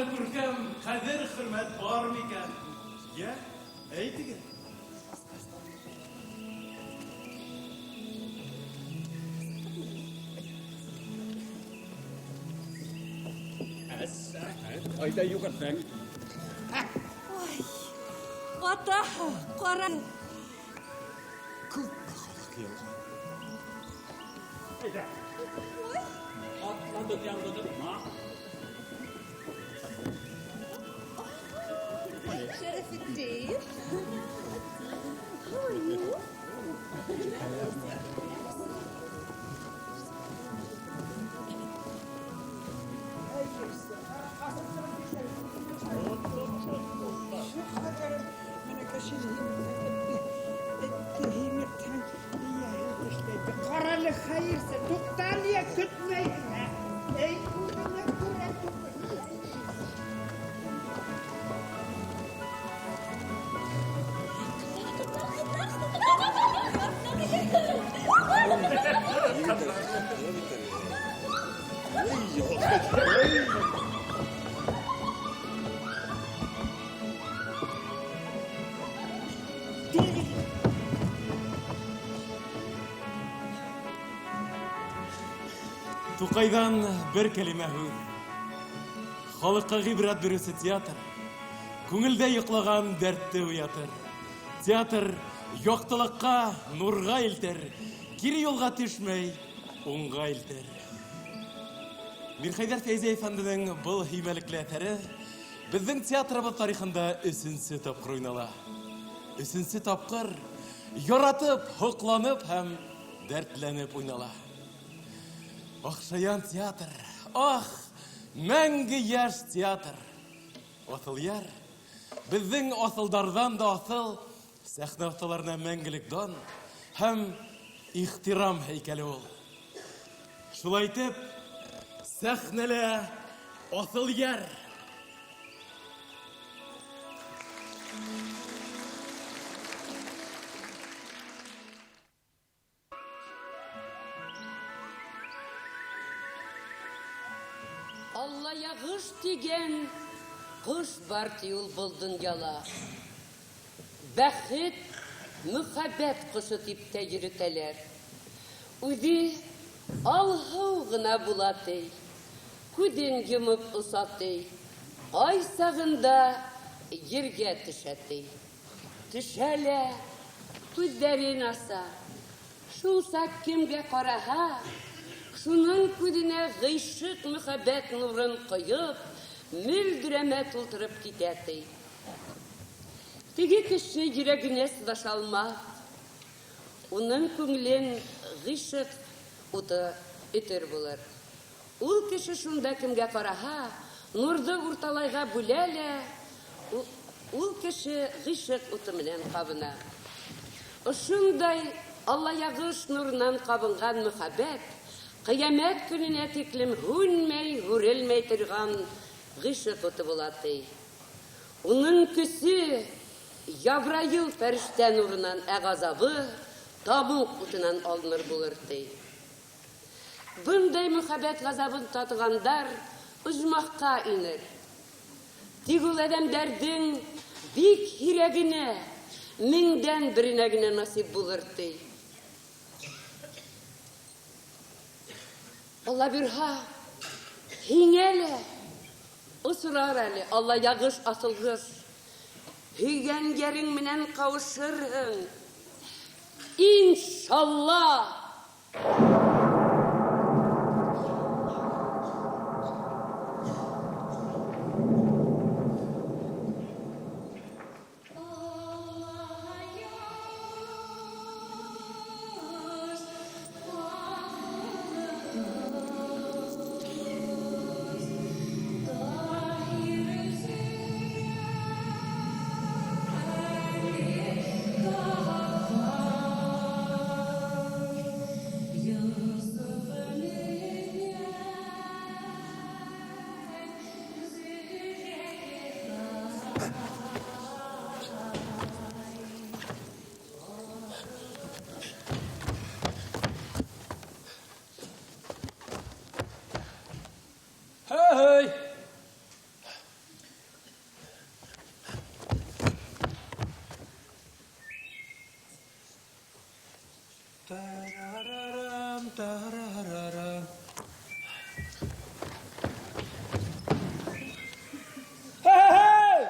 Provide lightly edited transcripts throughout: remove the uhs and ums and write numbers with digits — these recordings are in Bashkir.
да күркәм ҡәҙер-хөрмәт бар микән? Йә, әйтегеҙ. Ҡайҙа йүгерҙең? Ой, ата, ҡара. Күпме халыҡ йыйылған. Әйҙә. Атланды яңғыҙ. Шәрәфетдин. How are you? Ҡарале, хәйерсе, туҡта әле, көтмәйһең, ә? Эй, үҙеңә күрә түгел. Туҡайҙан бер кәлимә һүҙ. Халыҡҡа ғибрәт биреүсе театр. Күңелдә йоҡлаған дәртте уятыр. Театр яҡтылыҡҡа, нурға илтер. Кире юлға төшмәй, уңға илтер. Мирхәйҙәр Фәйзи әфәнденең был һөймәлекле әҫәре беҙҙең театрыбыҙ тарихында өсөнсө тапҡыр уйнала. Өсөнсө тапҡыр яратып, һоҡланып һәм дәртләнеп уйнала. Аҡшаян театр, ах, мәңге йәш театр. Аҫылъяр, беҙҙең аҫылдарҙан да аҫыл, сәхнә оҫталарына мәңгелек дан һәм ихтирам һәйкәле ул. Шулай итеп, сәхнәлә Аҫылъяр. Аллаягыш тигән ҡош бар ти ул был донъяла. Бәхет, мөхәббәт ҡошо тип тә йөрөтәләр. Үҙе алһыу ғына була ти. Күҙен йомоп оса ти. Ай сағында ергә төшә ти. Төшә лә күҙҙәрен аса. Шул саҡ кемгә ҡараһа, шуның күҙенә ғишыҡ мөхәббәт нурын ҡойоп, мөлдөрәмә тултырып китә ти. Теге кеше йөрәгенә сыҙаша алмаҫ. Уның күңелен ғишыҡ уты өтөр булыр. Ул кеше шунда кемгә ҡараһа, нурҙы урталайға бүлә лә, ул кеше ғишыҡ уты менән ҡабына. Ошондай Аллаягыш нурынан ҡабынған мөхәббәт ҡиәмәт көнөнә тиклем һүнмәй, һүрелмәй торған ғишыҡ уты була ти. Уның көсө Ябрайыл фәрештә нурынан, ә ғазабы тамуҡ утынан алыныр булыр ти. Бындай мөхәббәт ғазабын татығандар ожмахҡа инер. Тик ул әҙәмдәрҙең бик һирәгенә, меңдән беренә генә насип булыр ти. Алла бирһа, һиңә лә осрар әле, Алла яғыш асылғыш. Һөйгән йәрең менән ҡауышырһың. Иншалла! Yeah. Тарарарам, тарарарам. Хей!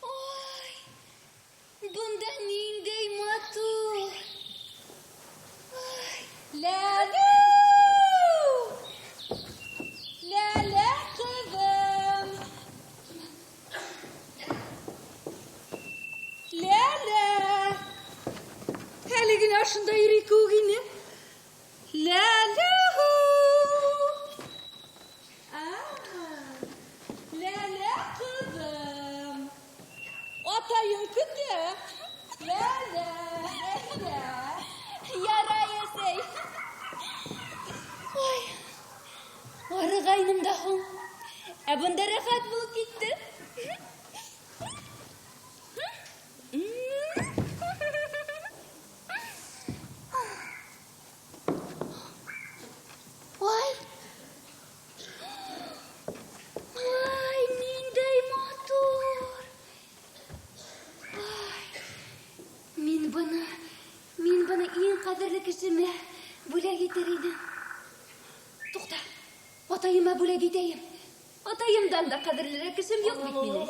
Ой, бында ниндәй матур. Ай, Ләлә! Ләлә ҡыҙым! Ләлә! Әле генә ошонда йөрөй кеүек ине. Ләлә! Ләлә ҡыҙым! Атайың көтә. Ләлә, әйҙә. Ярай, әсәй. Ой, арығайным да һуң. Ә бында рәхәт булып китте. Ой. Ай, ниндәй матур. Ай, мин быны иң ҡәҙерле кешемә бүләк итер инем. Туҡта, атайыма бүләк итәйем. Атайымдан да ҡәҙерлерәк кешем юҡ бит минең.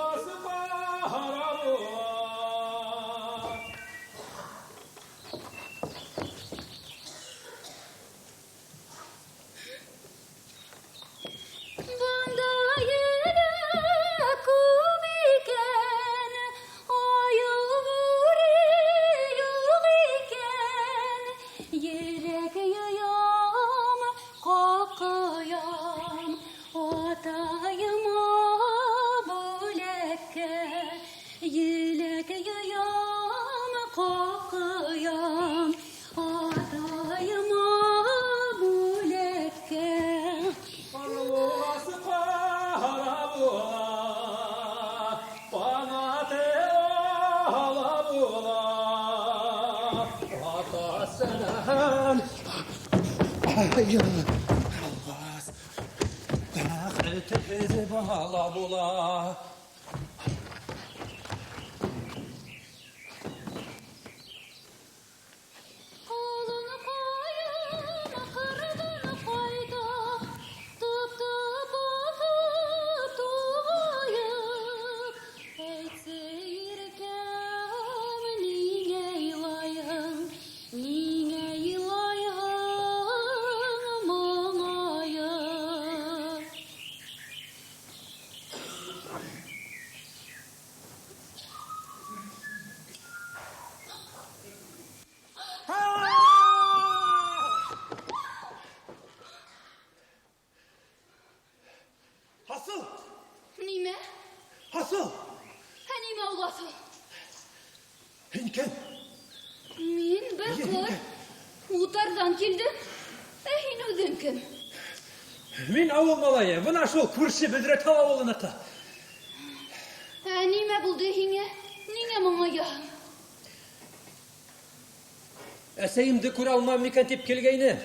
Бында еләк күп икән, айыу бүре юҡ икән. Еләк йыям, ҡаҡыям, атайыма бүләккә. Еләк йыям, ҡаҡыям, атайыма бүләккә. Ҡарлуғасы ҡара була, ҡанаты ала була. Атасынан айырылмаҫ, бәхетһеҙ бала була. Ҡолонҡайым ҡырҙан ҡайта, тып-тып баҫып туғайып. Әйтсе, иркәм, ниңә илайһың, ниңә илайһың моңайып? Асыл! Нимә? Асыл! Ә нимә ул аҫыл? Һин кем? Мин бер ҡыҙ. Утарҙан килдем. Ә һин үҙең кем? Мин ауыл малайы. Бына шул күрше Бөҙрәтау ауылыныҡы. Ә нимә булды һиңә? Ниңә моңаяһың? Әсәйемде күрә алмам микән тип килгәйнем.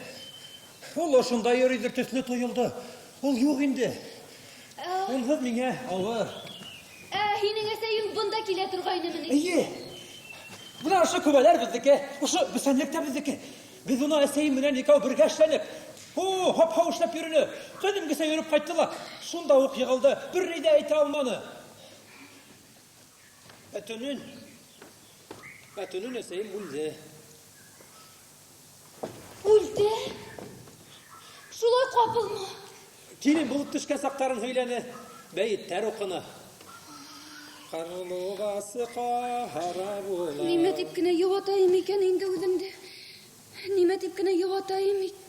Ул ошонда йөрөйҙөр төҫлө тойолдо. Ул юҡ инде. Унһыҙ миңә ауыр. Ә һинең әсәйең бында килә торғайнымы ни? Эйе. Бына ошо күбәләр беҙҙеке, ошо бесәнлек тә беҙҙеке. Беҙ уны әсәйем менән икәү бергә эшләнек. О, һап-һау эшләп йөрөнө. Ҡәҙимгесә йөрөп ҡайтты ла, шунда уҡ йығылды. Бер ни ҙә әйтә алманы. Ә төнөн әсәйем үлде. Үлде? Шулай ҡапылмы? Килен булып төшкән саҡтарын һөйләне, бәйеттәр уҡыны. Ҡарлуғасы ҡара була. Нимә тип кенә йыуатайым икән инде үҙемде? Нимә тип кенә йыуатайым икән?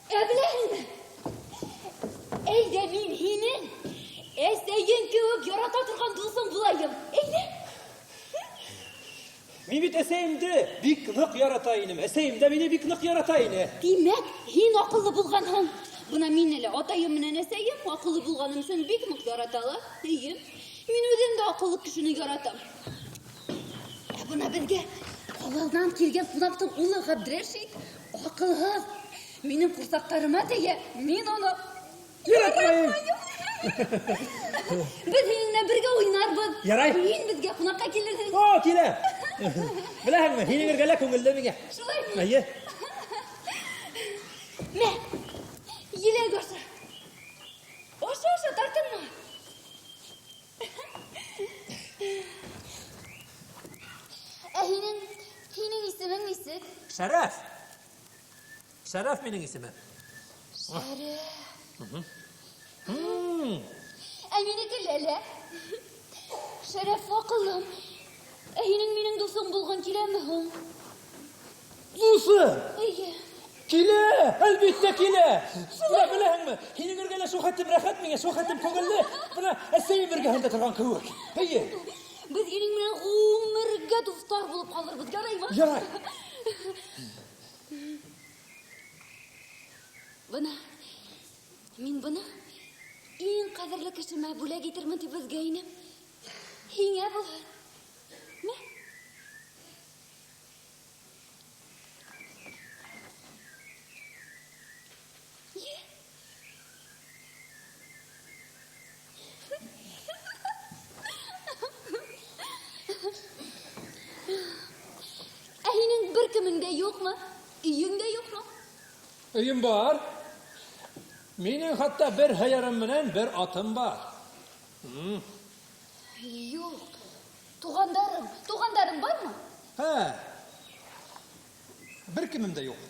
Ә беләһеңме? Әйҙә мин һинең әсәйең кеүек ярата торған дуҫың булайым. Әйҙә. Мин бит әсәйемде бик ныҡ ярата инем. Әсәйем дә мине бик ныҡ ярата ине. Тимәк, һин аҡыллы булғанһың. Бына мин әле атайым менән әсәйем аҡыллы булғаным өсөн бик ныҡ яраталар. Эйе. Мин үҙем дә аҡыллы кешене яратам. Ә бына беҙгә Ҡаланан килгән ҡунаҡтың улы Ғәбдрәшит аҡылһыҙ. Минең ҡурсаҡтарыма тейә, мин уны Яратмайым. Беҙ һинең менән бергә уйнарбыҙ. Ярай. Һин беҙгә ҡунаҡҡа килерһең. О, килә. Беләһеңме, һинең эргәлә күңелле миңә. Шулаймы? Әйе. Мә, еләк аша. Аша, аша, тартынма. Ә һинең, һинең исемең нисек? Шәрәф. Шәрәф минең исемем. Шәрәф. Ә минеке Ләлә. Шәрәф акыллым. Ә һинең минең дуҫың булғың киләме һуң? Дуҫым! Эйе. Килә, әлбиттә килә. Менә беләһеңме, һинең эргәлә шул хәтлем рәхәт миңә, шул хәтлем күңелле. Бына әсәйем эргәһендә торған кеүек. Эйе. Беҙ һинең менән ғүмергә дуҫтар булып ҡалырбыҙ, яраймы? Ярай. Бына, мин быны иң ҡәҙерле кешемә бүләк итермен тип өҙгәйнем. Һиңә булһын. Мә. Е. Ә һинең бер кемең дә юҡмы? Өйөң дә юҡмы? Өйөм бар. Минең хатта бер һыйырым менән бер атым бар. Юҡ. Туғандарың, туғандарың бармы? Һә. Бер кемем дә юҡ.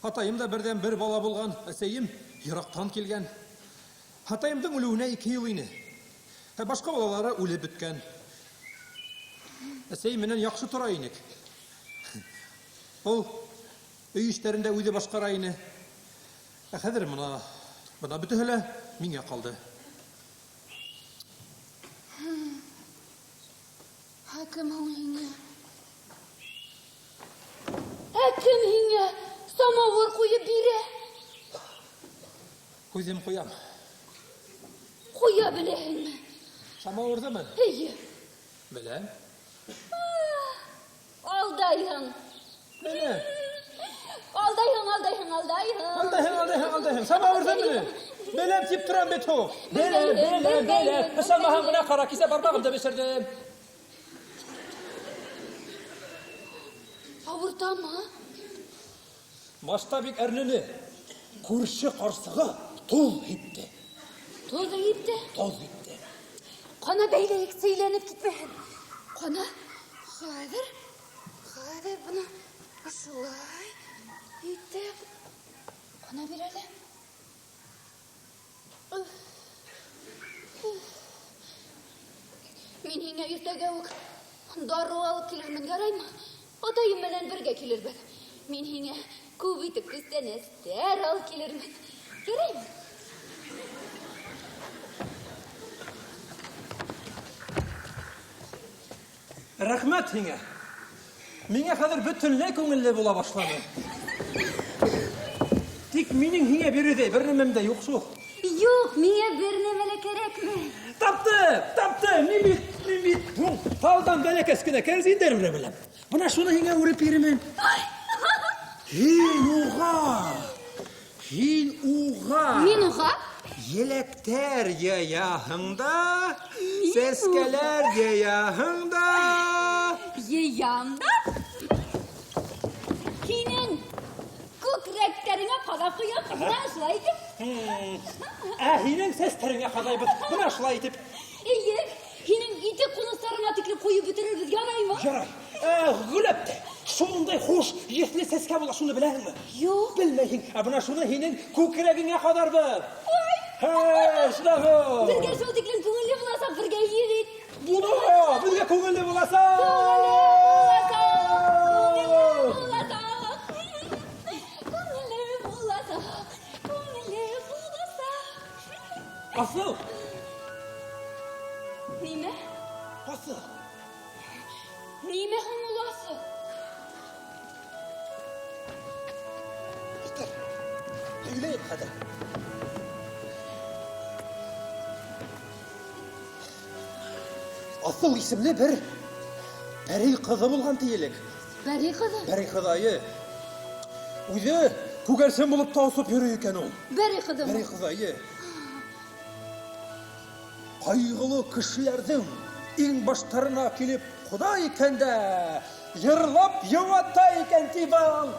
Атайым да берҙән бер бала булған, әсәйем йыраҡтан килгән. Атайымдың үлеүенә 2 йыл ине. Ә башҡа балалары үлеп бөткән. Әсәйем менән яҡшы тора инек. Ул өй эштәрен дә үҙе башҡара ине. Ә хәҙер бына бөтәһе лә миңә ҡалды. Ә кем һуң һиңә? Ә кем һиңә самауыр ҡуйып бирә? Үҙем ҡуям. Ҡуя беләһеңме? Самауырҙымы? Эйе. Беләм. Алдайһың. Беләм. Алдайһың, алдайһың, алдайһың. Алдайһың, алдайһың, алдайһың. Самауырҙы беләм. Беләм тип торам бит һуң. Беләм, беләм, беләм. Ышанмаһаң бына ҡара, кисә бармағымды бешерҙем. Ауыртамы? Башта бик әрнене. Күрше ҡарсығы тоҙ һипте. Тоҙ һипте? Тоҙ һипте. Ҡана бәйләйек, сәйләнеп китмәһен. Ҡана, хәҙер, хәҙер бына ошолай итеп. Ҡана бир әле. Мин һиңә иртәгә үк дарыу алып килермен, яраймы? Атайым менән бергә килербеҙ. Мин һиңә күп итеп күстәнәстәр алып килермен. Яраймы? Рәхмәт һиңә. Миңә хәҙер бөтөнләй күңелле була башланы. Тик минең һиңә бирерҙәй бер нәмәм дә юҡ шул. Юҡ, миңә бер нәмә лә кәрәкмәй. Таптым, таптым. Мин бит, талдан бәләкәс кенә кәрзиндәр үрә беләм. Бына шуны һиңә үреп бирермен. Һин уға! Һин уға! Мин уға? Еләктәр йыяһың да, сәскәләр йыяһың да. Йыям да. Һинең күкрәктәреңә ҡаҙап ҡуям, бына шулай итеп. Ә һинең сәстәреңә ҡаҙайбыҙ, бына шулай итеп. Эйе, һинең итек ҡуныстарыңа тиклем ҡуйып бөтөрөрбөҙ, яраймы? Ярай. Гөләп тә, шундай хуш еҫле сәскә була, шуны беләһеңме? Юҡ. Белмәйһең. Ә бына шуны һинең күкрәгеңә ҡаҙарбыҙ. Ой! Һей, шунағы! Беҙгә шул тиклем күңелле буласаҡ, бергә егет. Була, беҙгә күңелле буласаҡ! Күңелле буласаҡ! Күңелле буласаҡ! Күңелле буласаҡ! Күңелле буласаҡ! Асыл! Нимә? Асыл! Нимә һуң ул асыл? Ултыр. Һөйләйем хәҙер. Асыл исемле бер пәрей ҡыҙы булған ти элек. Бәри ҡыҙы? Бәри ҡыҙы, Үҙе күгәрсен булып та осоп йөрөй икән ул. Бәри ҡыҙымы? Бәри ҡыҙы, Ҡайғылы кешеләрҙең иң баштарына килеп ҡуна икән дә, йырлап йыуата икән ти был.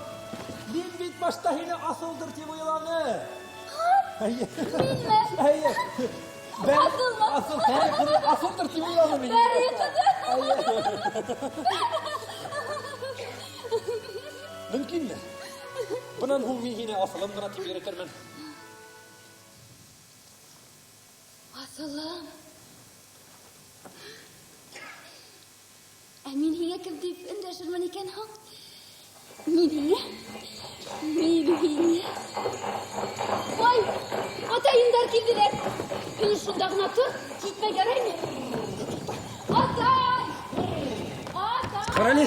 Мин бит башта һине аҫылдыр тип уйланы. Минме? Әйе. Аҫылмы? Аҫыл, бәри ҡыҙы аҫылдыр тип уйланы мин. Бәри ҡыҙы. Мөмкинме? Бынан һуң мин һине аҫылым ғына тип йөрөтөрмөн. Аҫылым. Ә мин һиңә кем тип өндәшермен икән һуң? Мин һиңә? Мин һиңә? Ой, атайымдар килделәр. Һин шунда ғына тор, китмә, яраймы? Атай! Атай! Ҡара әле,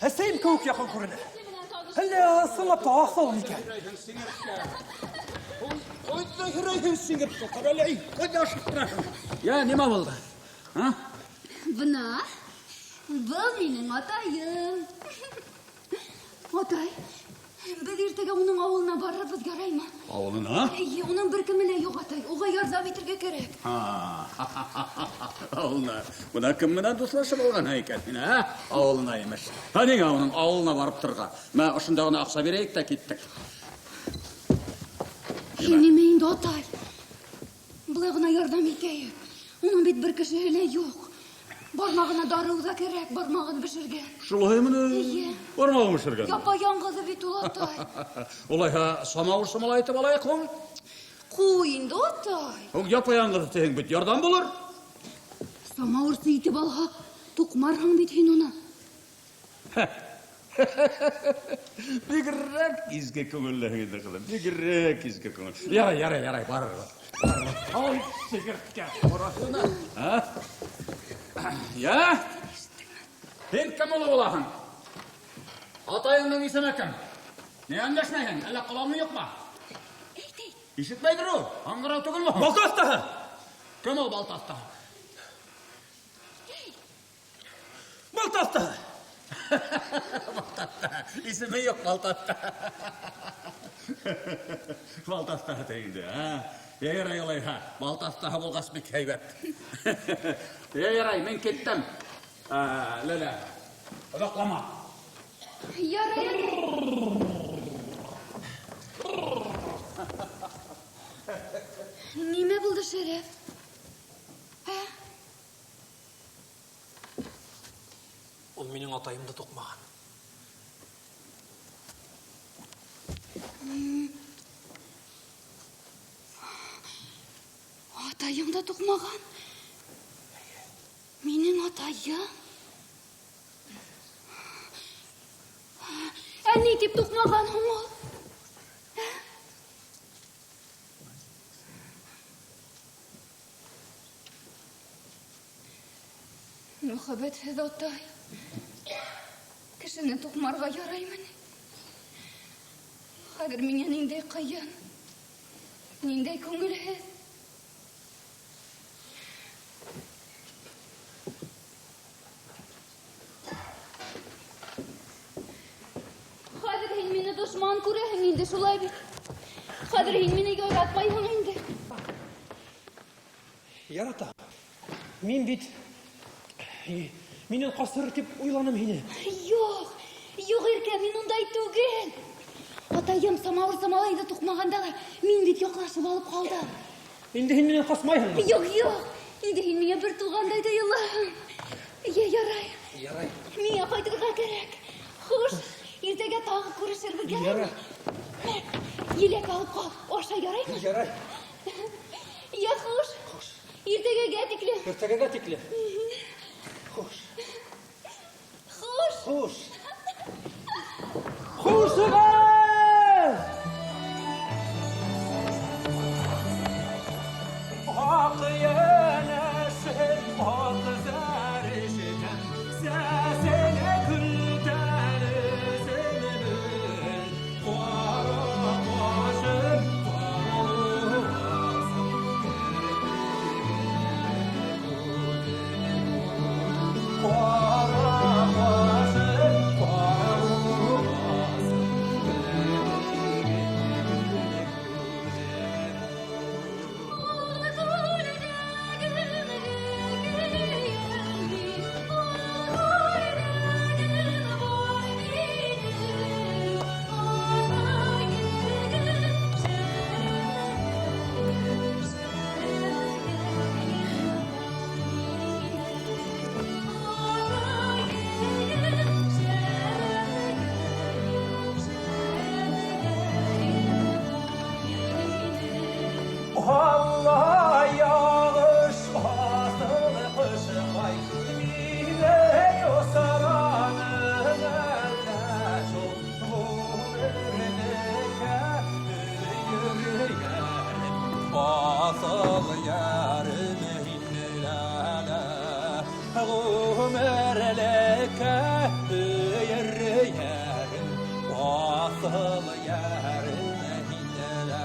әсәйем кеүек яҡын күренә. Әллә ысынлап та аҫыл микән? Ҡайҙа йөрөйһөң, сиңерткә? Ҡара әле, ҡайҙа ашыҡтыраһың? Йә, нимә булды? А? Бына, был минең атайым. Атай, беҙ иртәгә уның ауылына барырбыҙ, яраймы? Ауылына? Эйе, уның бер кеме лә юҡ, атай. Уға ярҙам итергә кәрәк. Ауылына. Бына кем менән дуҫлашып алған икән һин, ә? Ауылына имеш. Ә ниңә уның ауылына барып торға? Мә, ошонда ғына аҡса бирәйек тә киттек. Һин нимә инде, атай? Былай ғына ярҙам итәйек. Уның бит бер кешеһе лә юҡ. Бармағына дарыу ҙа кәрәк, бармағын бешергән. Шулаймы ни? Эйе. Бармағын бешергән? Япа-яңғыҙы бит ул, атай. Улайһа, самауыр сымалай итеп алайыҡ һуң? Ҡуй инде, атай. Һуң япа-яңғыҙ тиһең бит, ярҙам булыр. Самауырсы итеп алһаҡ, туҡмарһың бит һин уны. Бигерәк изге күңелле инде, ҡыҙым. Бигерәк изге күңел. Ярай, ярай, ярай, барырбыҙ. Барырбыҙ. Ай, сиңерткә, ҡараһына. А? Я? Һин кем улы булаһың? Атайыңдың исеме кем? Ни өндәшмәйһең? Әллә ҡолағың юҡмы? Әйт, әйт. Ишетмәйҙер ул. Аңғырау түгелме һуң? Балта оҫтаһы! Кем ул балта оҫтаһы? Балта оҫтаһы! Балта оҫтаһы. Исеме юҡ, балта оҫтаһы. Балта оҫтаһы ти инде, а? Ярай, улайһа. Балта оҫтаһы булғас бик һәйбәт. Ярай, мин киттем. Ләлә, оҙаҡлама. Ярай. Нимә булды, Шәрәф? Ә? Ул минең атайымды туҡмаған. Атайың да туҡмаған. Минең атайым? Ә ни тип туҡмаған һуң ул? Мөхәббәтһеҙ атай. Кешене туҡмарға яраймы ни? Хәҙер миңә ниндәй ҡыйын, ниндәй күңелһеҙ. Хәҙер һин мине дошман күрәһең инде, шулай бит. Хәҙер һин мине яратмайһың инде. Ярата. Мин бит минән ҡасырыр тип уйланым һине. Юҡ, юҡ, Иркә, мин ундай түгел. Атайым самауыр самалайҙы туҡмағанда ла мин бит яҡлашып алып ҡалдым. Инде һин минән ҡасмайһыңмы? Юҡ, юҡ. Инде һин миңә бер туғандай тойолаһың. Йә, ярай. Ярай. Миңә ҡайтырға кәрәк. Хуш, иртәгә тағы күрешербеҙ, яраймы? Ярай. Еләк алып ҡал, аша, яраймы? Ярай. Йә, хуш. Хуш. Иртәгәгә тиклем. Иртәгәгә тиклем. Хуш. Хуш. Хуш. Хушығыҙ! Аҡ йәнәшен, аҡ зәрешкән, сәсене көлтән үзенең, ҡара башын, ҡара басын, ҡара башын, ҡара Ғүмерлеккә һөйөр йәрем, аҫыл йәрем һин лә-лә.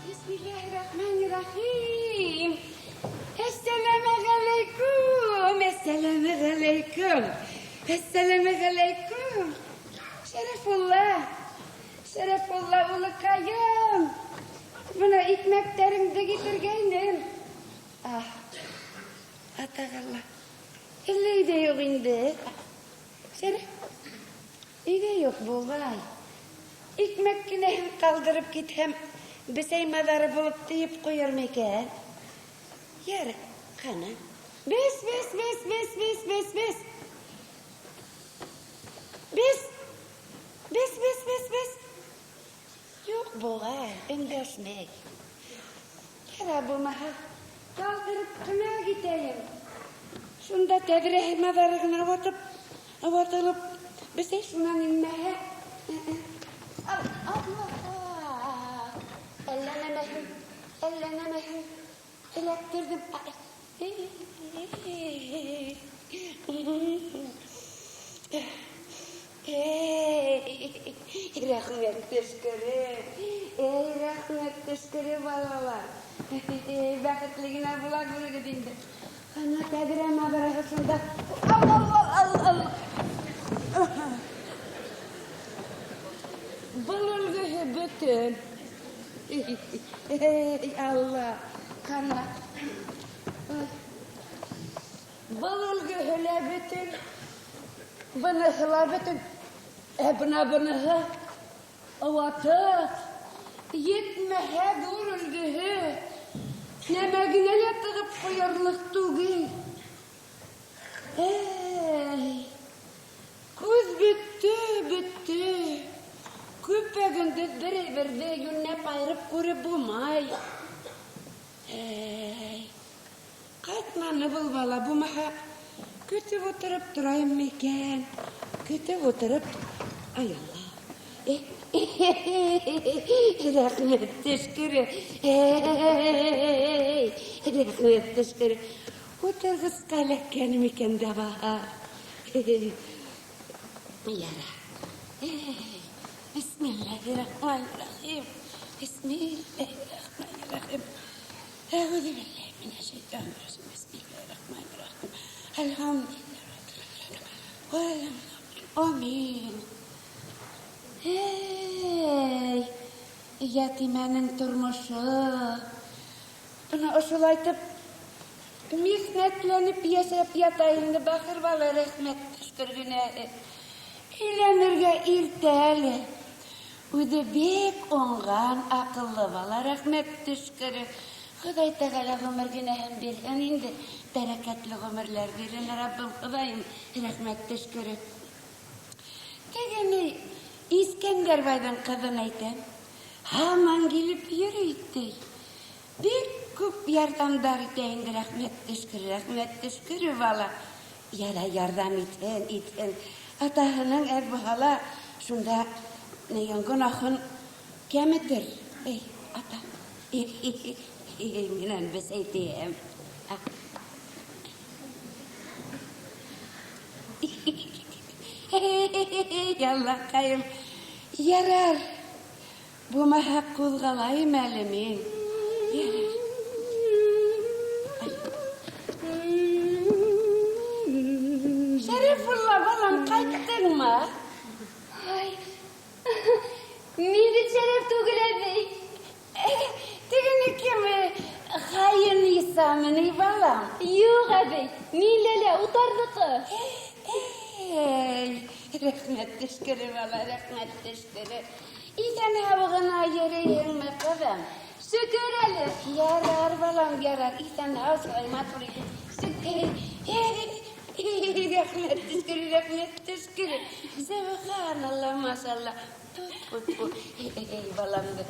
Бисмилләһир-рахмәнир-рахим. Әссәләмәғәләйкүм, әссәләмәғәләйкүм, әссәләмәғәләйкүм. Шәрәфулла, Шәрәфулла улыҡайым. Бына икмәктәреңде китергәйнем. Ах, атағалла. Әллә өйҙә юҡ инде. Шәрәф, өйҙә юҡ буғай. Икмәк кенәһен ҡалдырып китһәм, бесәй маҙары булып тейеп ҡуйыр микән? Ярай, ҡана. Бес, бес, бес, бес, бес, бес, бес. Бес, бес, бес, бес, бес. Юҡ буғай, өндәшмәй. Ярай булмаһа, ҡалдырып ҡына китәйем. Шунда тәҙрәһе маҙары ғына ватып, ватылып, бесәй шунан инмәһә. Алла, әллә нәмәһен, әллә нәмәһен эләктерҙем. Эй, рәхмәт төшкөрө, эй, рәхмәт төшкөрө, балалар. Эй, бәхетле генә була күрегеҙ инде. Ана тәҙрә маҙараһы шунда. Ал, ал, ал, ал, ал. Был өлгөһө бөтөн. Эй, Алла, ҡана. Был өлгөһө лә бөтөн. Быныһы ла бөтөн. Ә бына быныһы ватыҡ. Етмәһә ҙур өлгөһө. Нәмә генә лә тығып ҡуярлыҡ түгел. Эй, күҙ бөттө, бөттө. Көпә-көндөҙ бер әйберҙе йүнләп айырып күреп булмай. Эй, ҡайтманы был бала, булмаһа, көтөп ултырып торайым микән? Көтөп ултырып, ай Алла. Рәхмәт төшкөрө. Эй, рәхмәт төшкөрө. Ултырғысҡа эләккән микән дә баһа? Яра. Эй, бисмилләһир-рахмәнир-рахим. Бисмилләһир-рахмәнир-рахим. Әғүҙе билләһи минәш-шайтанир-ражим. Бисмилләһир-рахмәнир-рахим. Әлхәмдүлилләһи раббил Амин. Эй, ятимәнең тормошо. Бына ошолайтып михнәтләнеп йәшәп ята инде бахыр бала, рәхмәт төшкөр генә. Өйләнергә иртә әле. Үҙе бик уңған, аҡыллы бала, рәхмәт төшкөрө. Хоҙай Тәғәлә ғүмер генәһен бирһен инде, бәрәкәтле ғүмерләр бирһен, Раббым Хоҙайым, рәхмәт төшкөрө. Теге ни, Искәндәр байҙың ҡыҙын әйтәм, һаман килеп йөрөй ти. Бик күп ярҙамдар итә инде, рәхмәт төшкөрө, рәхмәт төшкөрө бала. Ярай, ярҙам итһен, итһен. Атаһының әҙ булһа ла, шунда нейен гонаһын кәметер. Эй, ата. Минән бесәй тием. Аллаҡайым, ярар. Булмаһа ҡуҙғалайым әле мин. Ярар. Шәрифулла, балам, ҡайттыңмы? Ай, мин бит Шәриф түгел, әбей. Тегене кем? Хайынисамы ни, балам? Юҡ, әбей, мин Ләлә, утарҙыҡы. Эй, Рәхмәт төшкөрө, бала, рәхмәт төшкөрө. Иҫән һау ғына йөрөйһөңмө, ҡыҙым? Шөкөр әле. Ярар, балам, ярар. Иҫән һау шулай матур итеп. Шөкөр. Рәхмәт төшкөрө, рәхмәт төшкөрө. Сөбханалла, машалла. Ту-ту-ту. Эй, баламды.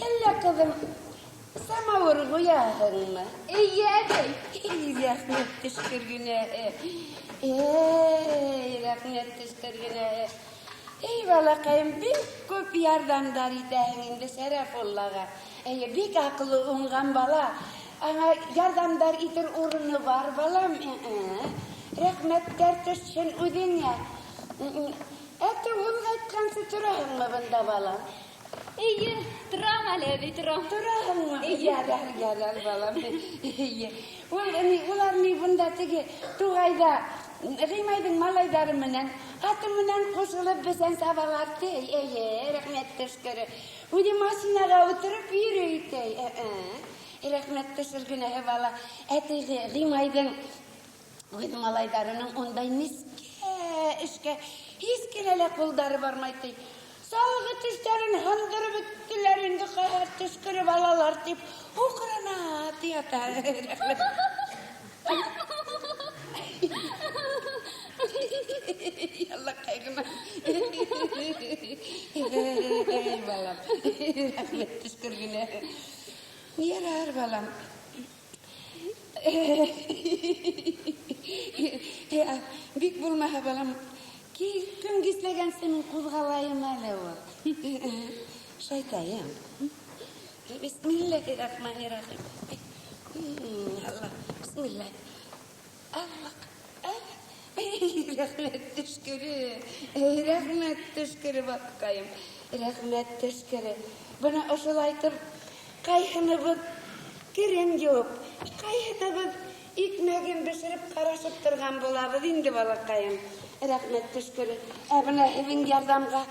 Әллә, ҡыҙым, самауыр ҡуяһыңмы? Эйе, әбей. Эй, рәхмәт төшкөр генә. Эй, рәхмәт төшкөр генә. Эй, балаҡайым, бик күп ярҙамдар итәһең инде Шәрәфуллаға. Эй, бик аҡыллы уңған бала. Аңа ярҙамдар итер урыны бар, балам. Рәхмәттәр төшһөн үҙеңә. Әте ул ҡайтҡансы тораһыңмы бында, балам? Эйе, торам әле, әбей, торам. Тораһыңмы? Ярар, ярар, балам. Эйе. Ул, ни, улар ни бында теге туғайҙа Ғимайҙың малайҙары менән, аты менән ҡушылып бесән сабалар ти. Эйе, рәхмәт төшкөрө. Үҙе машинаға ултырып йөрөй ти. Рәхмәт төшөр генә, бала. Ә теге Ғимайҙың үҙ малайҙарының ундай нескә эшкә һис кенә лә ҡулдары бармай ти. Салғы тештәрен һындырып бөттөләр инде, ҡәһәр төшкөрө балалар тип һуҡрана ти ята. Рәхмәт. Алла ҡайғына. Эй, балам. Рәхмәт төшкөр генә. Ярар, балам. Бик булмаһа, балам, көн кисләгәнсе мин ҡуҙғалайым әле ул. Шайтайым. Бисмиллахир-рахманир-рахим. Алла, бисмилла. Алла. Эй, рәхмәт төшкөрө. Эй, рәхмәт төшкөрө, баҡҡайым. Рәхмәт төшкөрө. Бына ошолайтып, ҡайһыныбыҙ керен йыуып, ҡайһыныбыҙ икмәген бешереп ҡарашып торған булабыҙ инде, балаҡайым. Рәхмәт төшкөрө. Ә бына һеҙҙең ярҙамға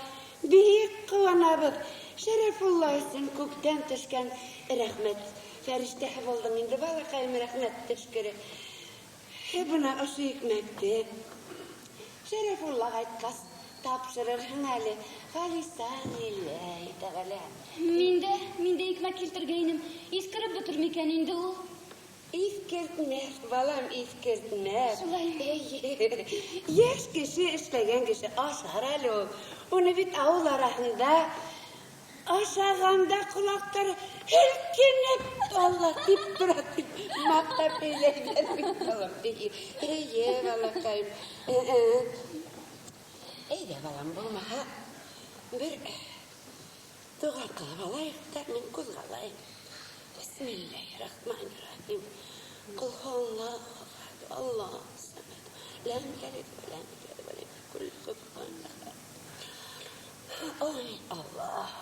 бик ҡыуанабыҙ. Шәрәфулла өсөн күктән төшкән рәхмәт фәрештәһе булдың инде, балаҡайым, рәхмәт төшкөрө. Бына ошо икмәкте Шәрәфулла ҡайтҡас тапшырырһың әле. Халисан лилләһи тәғәлә. Мин дә икмәк килтергәйнем. Иҫкереп бөтөр микән инде ул? Иҫкертмәҫ, балам, иҫкертмәҫ. Шулай. Эйе. Йәш кеше, эшләгән кеше ашар әле ул. Уны бит ауыл араһында ашағанда ҡолаҡтары һелкенеп, Алла тип тора, тип маҡтап һөйләйҙәр бит, балам. Эйе, эйе, балаҡайым. Әйҙә, балам, булмаһа, бер доға ҡылып алайыҡ та мин ҡуҙғалайым. Бисмиллахир-рахманир-рахим. Ҡул һуаллаһу әхәд, Аллаһу самад. Ләм йәлид вә ләм юлад вә ләм йәкүл ләһү куфуән әхәд. Ой, Аллаһ.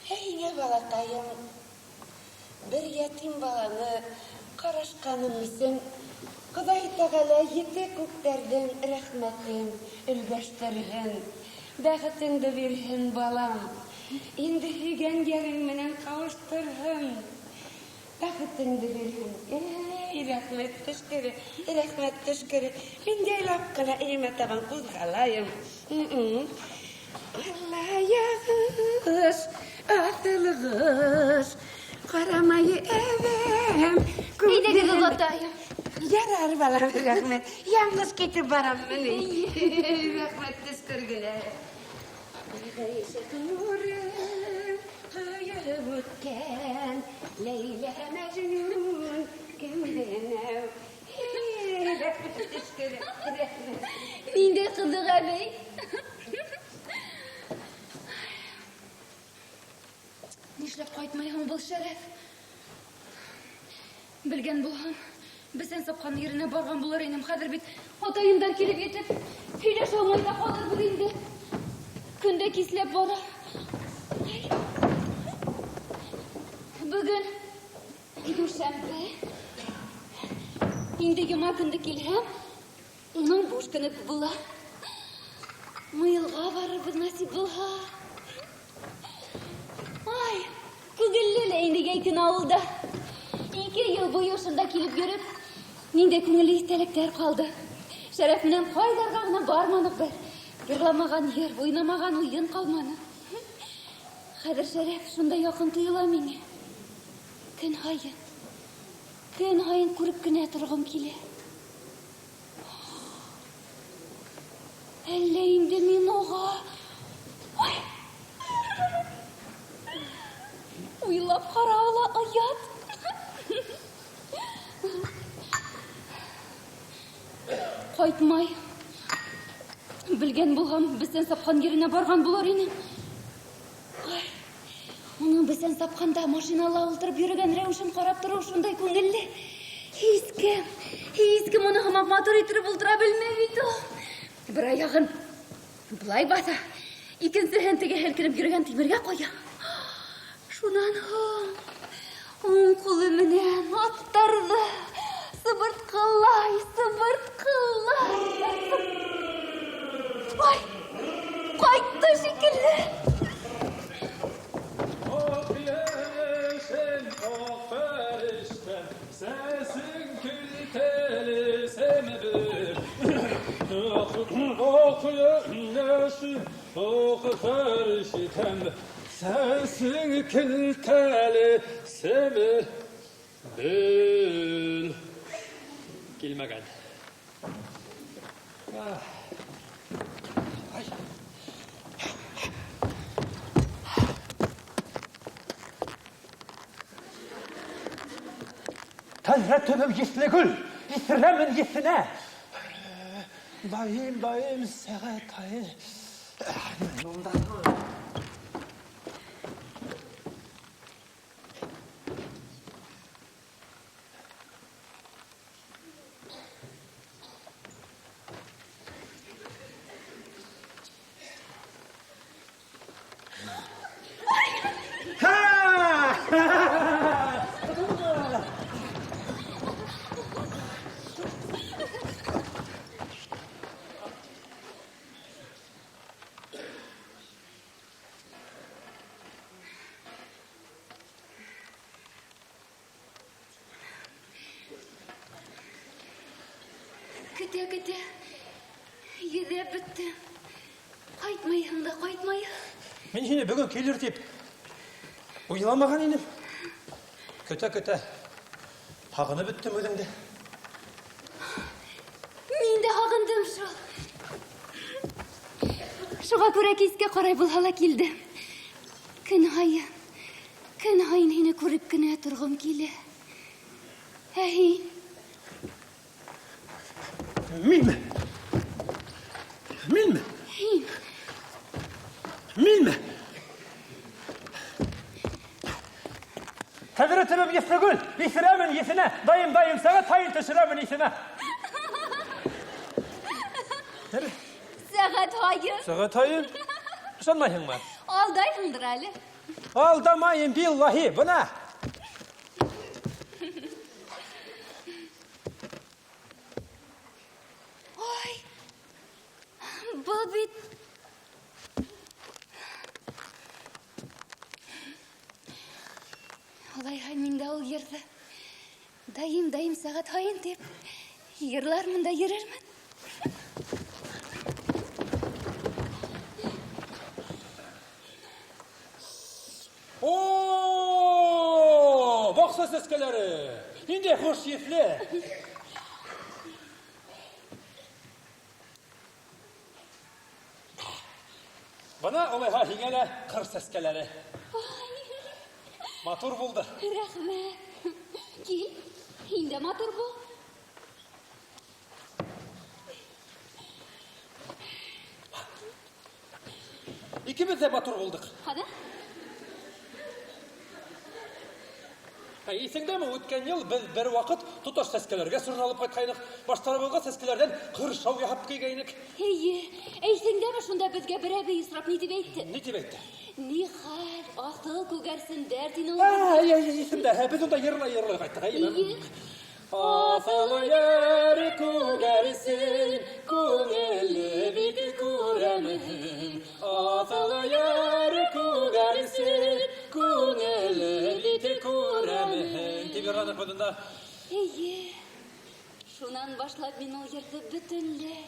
Әйҙә, балаҡайым, бер ятим баланы ҡарашҡаным өсөн Хоҙай Тәғәлә ете күктәрҙең рәхмәтен өлгәштерһен, бәхетеңде бирһен, балам. Инде һөйгән йәрең менән ҡауыштырһын, бәхетеңде бирһен. Эй, рәхмәт төшкөрө, рәхмәт төшкөрө. Мин яйлап ҡына өйөмә табан ҡуҙғалайым. Алла яғыш, аҫылғыш, ҡарамай әҙәм. Әйҙәгеҙ, олатайым. Ярар, балам, рәхмәт. Яңғыҙ китеп барам мени. Рәхмәт төшкөр генә. Ғишыҡ нурын ҡойоп үткән Ләйлә Мәжнүн кемдән? Рәхмәт төшкөрө, рәхмәт. Ниндәй ҡыҙыҡ, әбей. Нишләп ҡайтмай һуң был Шәрәф? Белгән булһам, бесән сапҡан еренә барған булыр инем. Хәҙер бит атайымдан килеп етеп, һөйләшә алмай ҙа ҡалырбыҙ инде. Көн дә кисләп бара. Бөгөн дүшәмбе. Инде йома көндө килһәм, уның буш көнө була. Мыйылға барырбыҙ насип булһа. Ай, күңелле лә инде йәй көнө ауылда. 2 йыл буйы ошонда килеп йөрөп, ниндәй күңелле иҫтәлектәр ҡалды. Шәрәф менән ҡайҙарға ғына барманыҡ беҙ. Йырламаған йыр, уйнамаған уйын ҡалманы. Хәҙер Шәрәф шундай яҡын тойола миңә. Көн һайын күреп кенә торғом килә. Әллә инде мин уға... Ой! Уйлап ҡарау ла оят. Ҡайтмай. Белгән булһам, бесән сапҡан еренә барған булыр инем. Ай, уның бесән сапҡанда машинала ултырып йөрөгән рәүешен ҡарап тороу шундай күңелле. Һис кем уны һымаҡ матур иттереп ултыра белмәй бит ул. Бер аяғын былай баҫа, икенсеһен теге һелкенеп йөрөгән тимергә ҡуя. Шунан һуң уң ҡулы менән аттарҙы сыбыртҡылай, сыбыртҡылай. Ай, ҡайтты шикелле. Ак йәшен, ак фәрештәм, сәсең көлтәлесем бер. Ак йәшен, ак фәрештәм, сәсең көлтәлесем бер. Килмәгән. Ай. Тәҙрә төбөм еҫле гөл, еҫерәмен еҫенә. Дайым, дайым, сәғәт һайын. Көтә-көтә йөҙәп бөттөм. Ҡайтмайһың да ҡайтмайһың. Мин һине бөгөн килер тип уйламаған инем. Көтә-көтә һағынып бөттөм үҙеңде. Мин дә һағындым шул. Шуға күрә кискә ҡарай булһа ла килдем. Көн һайын һине күреп кенә торғом килә. Ә һин? Минме? Минме? Һин. Минме? Тәҙрә төбөм еҫле гөл, еҫерәмен еҫенә, дайым, дайым, сәғәт һайын төшөрәмен иҫемә. Сәғәт һайын. Сәғәт һайын? Ышанмайһыңмы? Алдайһыңдыр әле. Алдамайым, биллаһи, бына. Ой, был бит... Улайһа, мин дә ул йырҙы дайым, дайым, сәғәт һайын тип йырлармын да йөрөрмөн. О, баҡса сәскәләре! Ниндәй хуш еҫле! Бына улайһа һиңә лә ҡыр сәскәләре. Матур булды. Рәхмәт. Кил, һин дә матур бул. Икебеҙ ҙә матур булдыҡ. Ҡана? Ә, иҫеңдәме, үткән йыл беҙ бер ваҡыт тоташ сәскәләргә сорналып ҡайтҡайныҡ. Баштарыбыҙға сәскәләрҙән ҡыршау яһап кейгәйнек. Эйе, ә иҫеңдәме, шунда беҙгә бер әбей осрап ни тип әйтте? Ни тип әйтте? Ни хәл, аҫыл күгәрсендәр тине ул. Ә, эйе, эйе, иҫемдә. Ә, беҙ унда йырлай-йырлай ҡайттыҡ, әйеме? Эйе. Аҫыл йәр күгәрсен, күңеле бик күрәмһен. Аҫыл йәр күгәрсен, күңеле бик күрәмһен. Тип йырланыҡ беҙ унда. Эйе. Шунан башлап мин ул йырҙы бөтөнләй,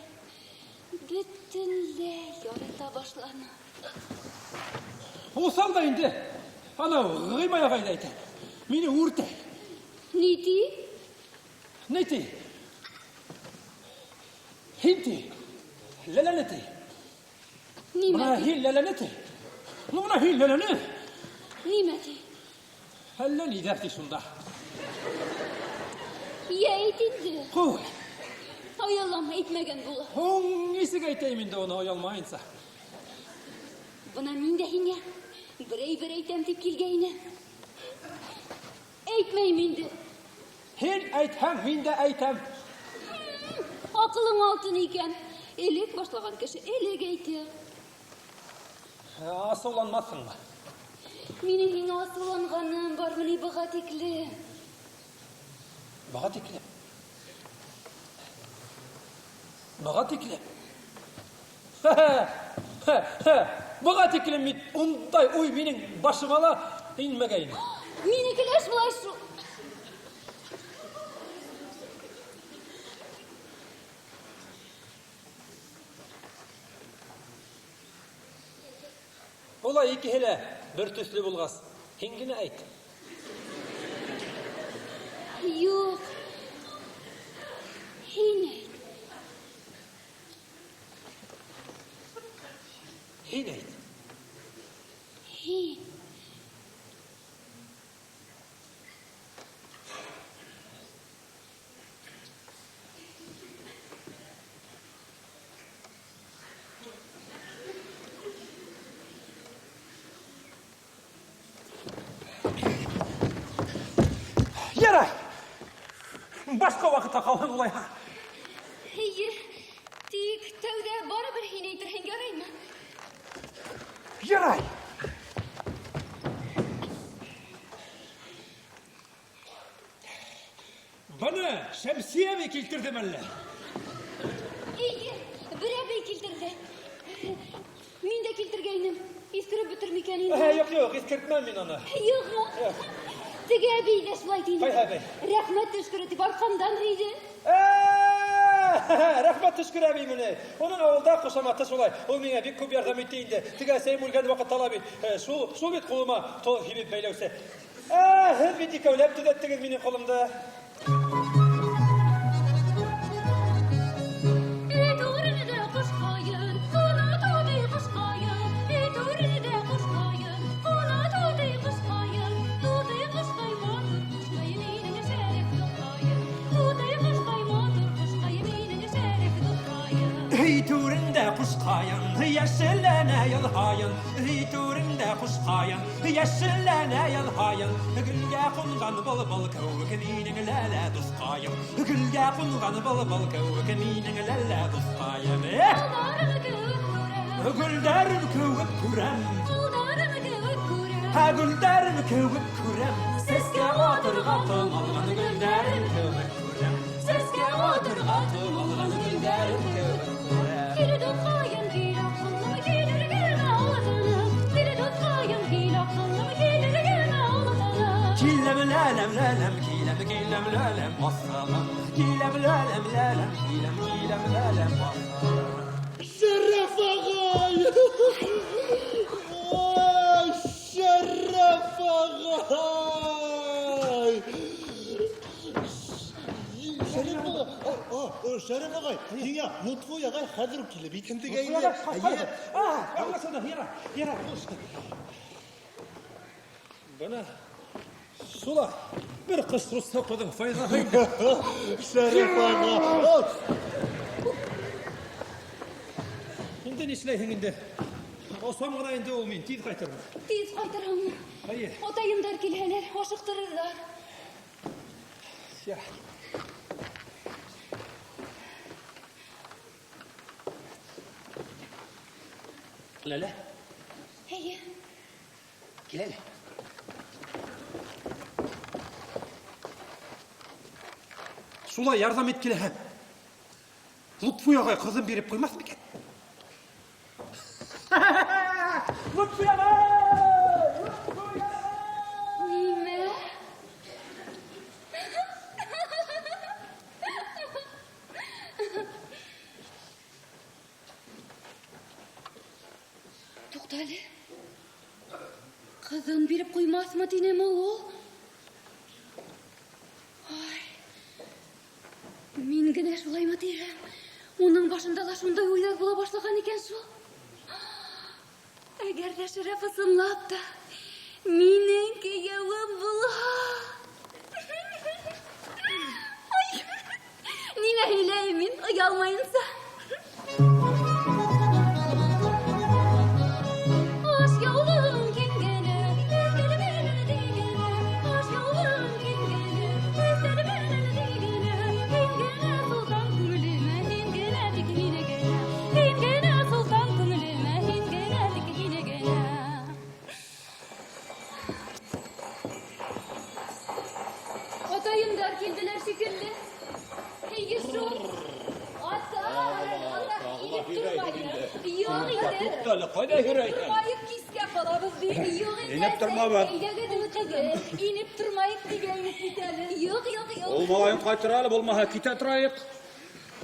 бөтөнләй ярата башланым. Уҫал да инде. Анау Ғимай ағай ҙа әйтә. Мине үртәй. Ни ти? Ни ти? Һин ти. Ләләне ти. Нимә Бына ти? һин ләләне ти. Ну, бына һин ләләне. Нимә ти? Әллә ниҙәр ти шунда. Йә, әйт инде. Ҡуй. Оялам, әйтмәгән була. Һуң нисек әйтәйем инде уны оялмайынса? Бына мин дә һиңә берәй-бер әйтәм тип килгәйнем. Әйтмәйем инде. Һин әйтһәң, мин дә әйтәм. Аҡылың алтын икән. Элек башлаған кеше элек әйтә. Асыуланмаҫһыңмы? Минең һиңә асыуланғаным бармы ни быға тиклем? Быға тиклем? Быға тиклем? Быға тиклем бит ундай уй минең башыма ла инмәгәйне. Минеке лә шулай шул. Улай икеһе лә бер төҫлө булғас, һин генә әйт. Юҡ. Һин әйт. Һин әйт. Һин. Ярай. Башҡа ваҡытҡа ҡалһын улайһа. Эйе, тик тәүҙә барыбер һин әйтерһең, яраймы? Ярай. Быны Шәмсиә әбей килтерҙеме әллә? Эйе, бер әбей килтерҙе. Мин дә килтергәйнем. Иҫкереп бөтөр микән инде? Юҡ, юҡ, иҫкертмәм мин уны. Юҡмы? Теге әбей ҙә шулай тине. Ҡайһы әбей? Рәхмәт төшкөрө тип арҡамдан һөйҙө. Рәхмәт төшкөр әбей мине. Уның ауылда ҡушаматы шулай. Ул миңә бик күп ярҙам итте инде. Теге әсәйем үлгән ваҡытта ла бит. Шул бит ҡулыма тол һибеп бәйләүсе. Һеҙ бит икәүләп төҙәттегеҙ минең ҡулымды. Өй түрендә ҡушҡайын, йәшелләнә йыл һайын. Өй түрендә ҡушҡайын, йәшелләнә йыл һайын. Гөлгә ҡунған был-был кеүек минең ләлә дуҫҡайым. Гөлгә ҡунған был-был кеүек минең ләлә дуҫҡайым. Гөлдәрем кеүек күрәм. Һә, гөлдәрем кеүек күрәм. Сәскә атырға томалған гөлдәрем кеүек күрәм. Сәскә атырға томалған гөлдәрем кеүек күрәм. Киле дуҫҡайым, кил аҡыллым, килер генә алдына. Киле дуҫҡайым, кил аҡыллым, килер генә алдына. Киләм, ләләм, ләләм, киләм, киләм, ләләм, аҫылым. Киләм, ләләм, ләләм, киләм, киләм, ләләм, аҫылым. Шәрәф ағай! Ай, Шәрәф ағай! Шәрәф ағай, Шәрәф ағай, һиңә Лотфый ағай хәҙер үк килеп етһен тигәйне. Аңлашылды, ярай, ярай. Бына шулай бер ҡыш рус уҡыуҙың файҙаһы инде. Шәрәф ағай. Инде нишләйһең инде? Осам ғына инде ул мин, тиҙ ҡайтырмын. Тиҙ ҡайтырһыңмы? Эйе. Атайымдар килһәләр, ашыҡтырырҙар. Ярай. Ләлә? Эйе. Кил әле. Шулай ярҙам иткеләһәм, Лотфый ағай ҡыҙын биреп ҡуймаҫ микән? Лотфый ағай! Лотфый ағай! Нимә? Туҡта әле. Ҡыҙын биреп ҡуймаҫмы тинеме ул? Ай. Мин генә шулаймы тиһәм, уның башында ла шундай уйҙар була башлаған икән шул. Әгәр ҙә Шәрәф ысынлап та минең кейәүем булһа. Ай, нимә һөйләйем мин, оялмайынса. Аш яулығың киң генә, өҫтәлемә тигенә. Аш яулығың киң генә, өҫтәлемә тигенә. Һин генә солтан күңелемә, һин генә тик һине генә. Һин генә солтан күңелемә, һин генә тик һине генә. Атайымдар килделәр шикелле. Эйе шул. Атай, атай, инеп тормайыҡ. Юҡ инде. Туҡта әле, ҡайҙа йөрөйһөң? Тормайыҡ, кискә ҡалабыҙ бит. Юҡ инде. Инеп тормабыҙ. Әйҙәгеҙ, үтегеҙ. Инеп тормайыҡ тигәйнек бит әле. Юҡ, юҡ, юҡ. Ул малайың ҡайтыр әле, булмаһа китә торайыҡ.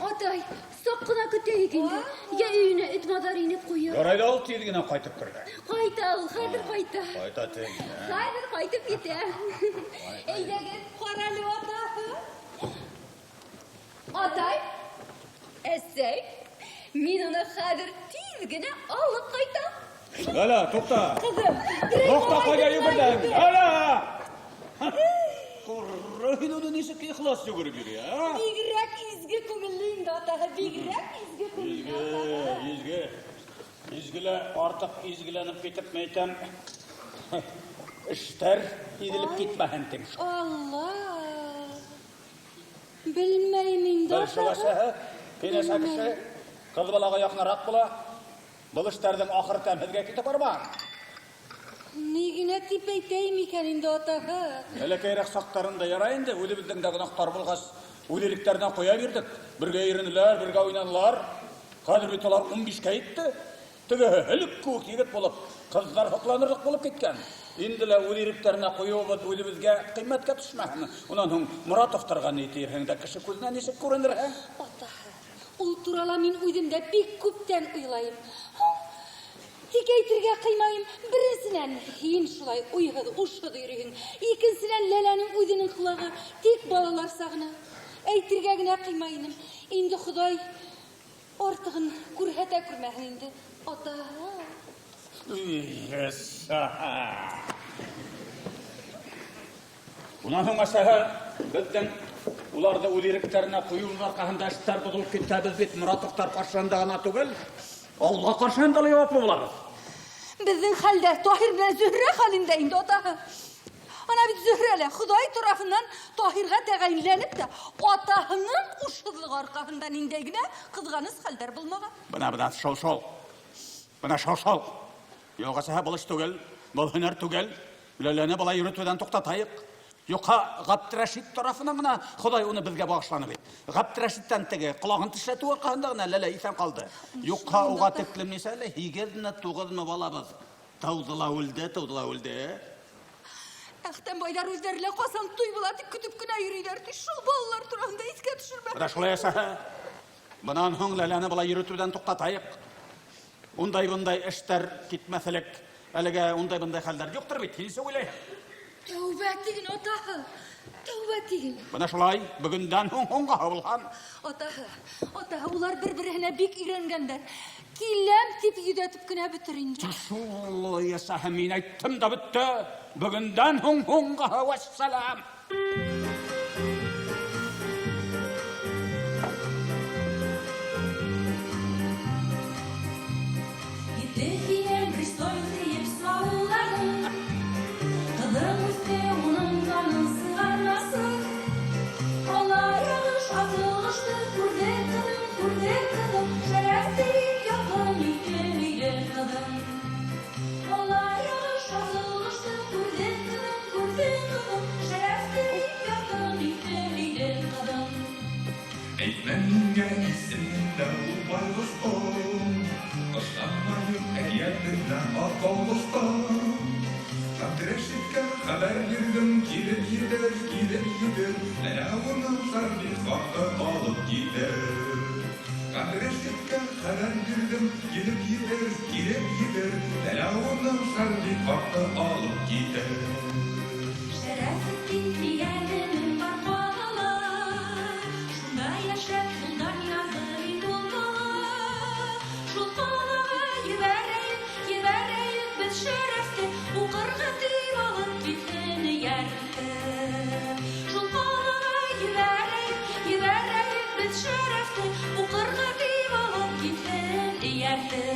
Атай, саҡ ҡына көтәйек инде. Йә өйөнә эт маҙар инеп ҡуйыр. Ярай ҙа ул тиҙ генә ҡайтып керҙе. Ҡайта ул, хәҙер ҡайта. Ҡайта тиҙ генә. Хәҙер ҡайтып етә. Әйҙәгеҙ, ҡара әле атаһы. Атай, әсәй, мин уны хәҙер тиҙ генә алып ҡайтам. Ләлә, туҡта. Ҡыҙым, берәй Туҡта, малайҙы ҡайҙа йүгерҙең? йүгер. Ләлә! Ҡара, һин уны нисек ихлас йүгереп йөрөй, ә? Бигерәк изге күңелле инде атаһы, бигерәк изге күңелле атаһы. Изге, изге. Изгелә артыҡ изгеләнеп китеп, мәйтәм, эштәр иҙелеп китмәһен тим. Алла! Белмәйем инде, Бер шул атаһы. әсәһе, киләсә кеше, ҡыҙ балаға яҡыныраҡ була. Был эштәрҙең ахыры тәмһеҙгә китеп бармаһын. Ни генә тип әйтәйем икән инде, атаһы? Бәләкәйерәк саҡтарында ярай инде, үҙебеҙҙең дә гонаһтар булғас, үҙ иректәренә ҡуя бирҙек. Бергә йөрөнөләр, бергә уйнанылар. Хәҙер бит улар ун бишкә етте. Тегеһе һөлөк кеүек егет булып, ҡыҙҙар һоҡланырлыҡ булып киткән. Инде лә үҙ иректәренә ҡуйыуыбыҙ үҙебеҙгә ҡиммәткә төшмәһен. Унан һуң Моратовтарға ни тиерһең дә, кеше күҙенә нисек күренерһең? Атаһы, ул турала мин үҙем дә бик күптән уйлайым. Тик әйтергә ҡыймайым. Беренсенән, һин шулай уйһыҙ, ушһыҙ йөрөйһөң. Икенсенән, Ләләнең үҙенең ҡолағы тик балаларса ғына. Әйтергә генә ҡыймайым. Инде Хоҙай артығын күрһәтә күрмәһен инде. Атаһы. Унан һуң әсәһе, беҙҙең уларҙы үҙ иректәренә ҡуйыуыбыҙ арҡаһында эштәр боҙолоп китә. Беҙ бит Моратовтар ҡаршыһында ғына түгел, Алла ҡаршыһында ла яуаплы булабыҙ. Беҙҙең хәлдә Таһир менән Зөһрә хәлендә инде, атаһы. Ана бит Зөһрә лә Хоҙай тарафынан Таһирға тәғәйенләнеп тә, атаһының ушһыҙлығы арҡаһында ниндәй генә ҡыҙғаныс хәлдәр булмаған. Бына, бына, шул, шул. Бына, шул, шул. Юҡ, әсәһе, был эш түгел, был һөнәр түгел. Ләләне былай йөрөтөүҙән туҡтатайыҡ. Юҡһа, Ғәбдерәшит тарафынан ғына Хоҙай уны беҙгә бағышланы бит. Ғәбдерәшиттән теге ҡолағын тешләтеү арҡаһында ғына Ләлә иҫән ҡалды. Юҡһа, уға тиклем нисә әле? Һигеҙме, туғыҙмы балабыҙ? Тыуҙы ла үлде, тыуҙы ла үлде. Әхтәм байҙар үҙҙәре лә ҡасан туй була тип көтөп кенә йөрөйҙәр. Тик шул балалар тураһында иҫкә төшөрмә. Бына шулай, әсәһе. Бынан һуң Ләләне былай йөрөтөүҙән туҡтатайыҡ. Ундай-бындай эштәр китмәҫ элек. Әлегә ундай-бындай хәлдәр юҡтыр бит, һин нисек уйлайһың? Тәүбә тиген, атаһы. Тәүбә тиген. Бына шулай, бөгөндән һуң һуңға булған. Атаһы, атаһы, улар бер-береһенә бик өйрәнгәндәр. Киләм тип йөҙәтеп кенә бөтөр инде. Шулай, әсәһе, мин әйттем дә бөттө. Бөгөндән һуң һуңға, вәссәләм. Ете һинән пристой тиеп сауладың. Ҡыҙың үҫте, уның данын сығармасын. Алар яғыш атылышты, күрҙе ҡыҙым, күрҙе ҡыҙым. Шәрәф тиеп яҡын итте өйлө ҡыҙым. Алар яғыш атылышты, күрҙе ҡыҙым, күрҙе ҡыҙым. Шәрәф тиеп яҡын итте өйлө ҡыҙым. Әйтмә миңә исемдә ул байғоштоң. Ышанмайым әкиәтенә аталыштан. Ғәбдерәшиткә хәбәр бирҙем, килеп етер, килеп етер. Ләлә уны хәрби хаты алып китер. Ғәбдерәшиткә хәбәр бирҙем, килеп етер, килеп етер. Ләлә хәрби картны алып китә. Шәрәфетдин дигәненең бар калала, Шунда яшәп юлдан язды бит ул бала. Шул калага ебәрәек, ебәрәек без Шәрәфте, Укырга дип алып китсен ияртеп. Шул калага ебәрәек, ебәрәек без Шәрәфте, Укырга дип алып китсен ияртеп.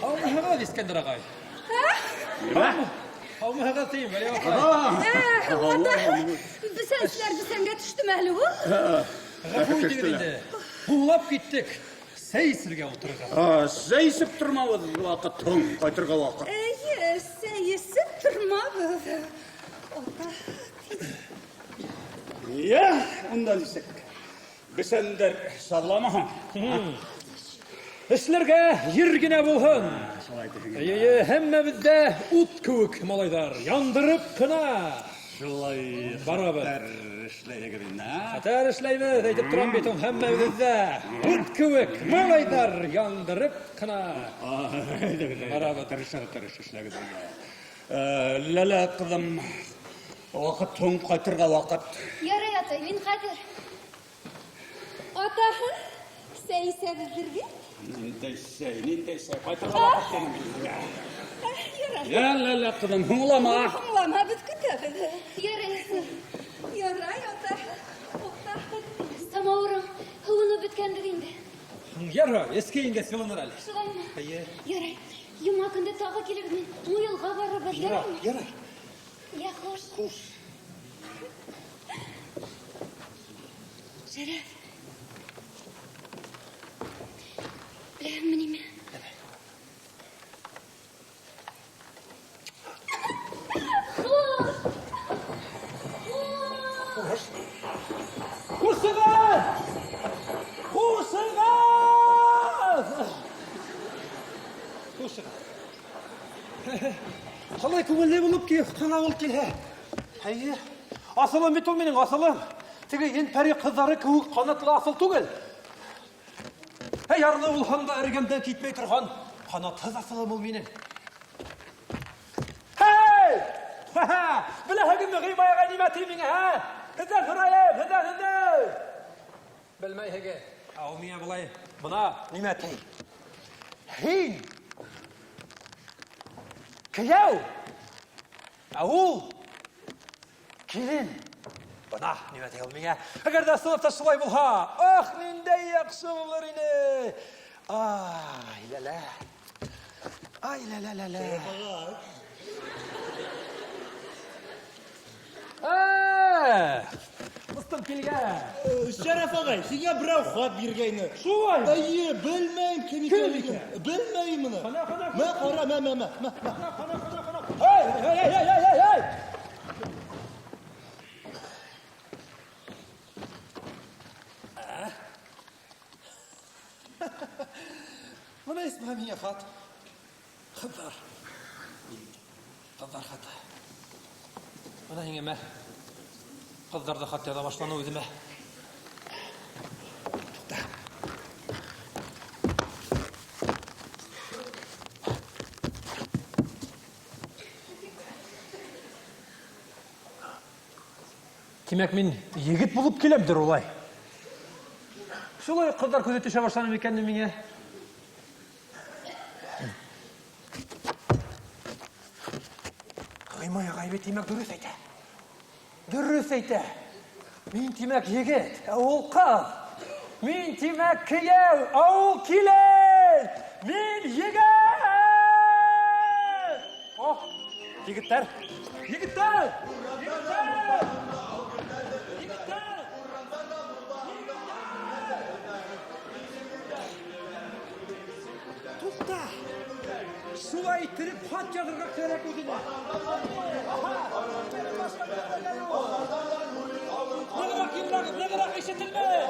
Һаумыһығыҙ, Искәндәр ағай. Һаумыһығыҙ тием, Вәли апай. Бесәнселәр бесәнгә төштөме әле ул? Ғәфү итегеҙ инде. Һуңлап киттек. Сәй эсергә ултырырға. Сәй эсеп тормабыҙ, ваҡыт һуң, ҡайтырға ваҡыт. Эйе, сәй эсеп тормабыҙ. Ата. Йә, унда нисек? Бесәндәр шарламаһын. Эшләргә ер генә булһын. Шулай тиһең. Эйе, һәммәбеҙ ҙә ут кеүек, малайҙар, яндырып ҡына. Шулай Барабыҙ. хәтәр эшләйһегеҙ инде, ә? Хәтәр эшләйбеҙ, әйтеп торам бит ул, һәммәбеҙ ҙә ут кеүек, малайҙар, яндырып ҡына. Барабыҙ. Тырышығыҙ, тырыш эшләгеҙ инде. Ләлә, ҡыҙым, ваҡыт һуң, ҡайтырға ваҡыт. Ярай, атай, мин хәҙер. Атаһы, сәй эсәбеҙҙер бит? Ниндәй сәй, ниндәй сәй, ҡайтырға ваҡыт тинем мин һиңә. Ярай. Йә, Ләлә, ҡыҙым, һуңлама. Һуңлама, беҙ көтәбеҙ. Ярай, әсәй. Ярай, атаһы. Атаһы. Самауырың һыуынып бөткәндер инде. Ярай, эскәйенгә сылыныр әле. Шулаймы? Эйе. Ярай. Йома көндө тағы килермен. Муйылға барырбыҙ, яраймы? Ярай. Йә, хуш. Хуш. Шәрәф. Беләһеңме нимә? Хуш! Хушығыҙ! Хушығыҙ! Хушығыҙ. Ҡалай күңелле булып ҡына ул килһә. Эйе. Асылым бит ул минең, асылым. Теге ен-пәри ҡыҙҙары кеүек ҡанатлы асыл түгел. Әй, ярлы булһам да эргәмдән китмәй торған ҡанатһыҙ асылым ул минең. Һей! Ха-ха! Беләһегеҙме, Ғимай ағай нимә ти миңә, һә? Һеҙҙән һорайым, һеҙҙән, һеҙҙән. Белмәйһегеҙ. Ә ул миңә былай, бына нимә ти? Һин кейәү, ә ул килен. Бына нимә ти ул миңә. Әгәр ҙә ысынлап та шулай булһа, ах, ниндәй яҡшы булыр ине. Ай, лә-лә. Ай, лә-лә-лә-лә. Ҡустым килгән. Шәрәф ағай, һиңә берәү хат биргәйне. Шулай. Эйе, белмәйем кем Кем икәнлеген. икән? Белмәйем уны. Ҡана, ҡана, Мә, ҡара, мә, мә, мә, мә, мә. Ҡана, ҡана, ҡана, ҡана. Эй, эй, эй, эй, эй, эй. Бына исмаһам һиңә хат. Ҡыҙҙар. Ҡыҙҙар хаты. Бына һиңә мә. Ҡыҙҙар ҙа хат яҙа башланы үҙемә. Туҡта. Тимәк, мин егет булып киләмдер улай. Шулай уҡ ҡыҙҙар күҙе төшә башланы микән ни миңә? Ғимай ағай бит, тимәк, дөрөҫ әйтә. Дөрөҫ әйтә. Мин, тимәк, егет, ә ул ҡыҙ. Мин, тимәк, кейәү, ә ул килен. Мин егет! Ох, егеттәр, егеттәр! Егеттәр! Егеттәр! Туҡта! Шулай иттереп хат яҙырға кәрәк үҙенә. Нығыраҡ йырлағыҙ, нығыраҡ ишетелмәй.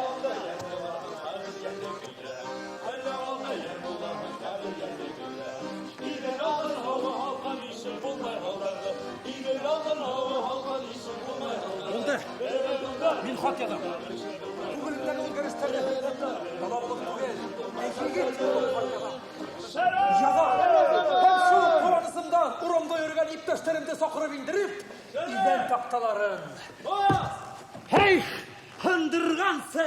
Булды. Мин хат яҙам. Күңелемдәге үҙгәрештәрҙе бала булып түгел, ә егет булып хат яҙам. Яҙам. Һәм шул ҡыуанысымдан урамда йөрөгән иптәштәремде саҡырып индереп, иҙән таҡталарын Һей, һындырғансы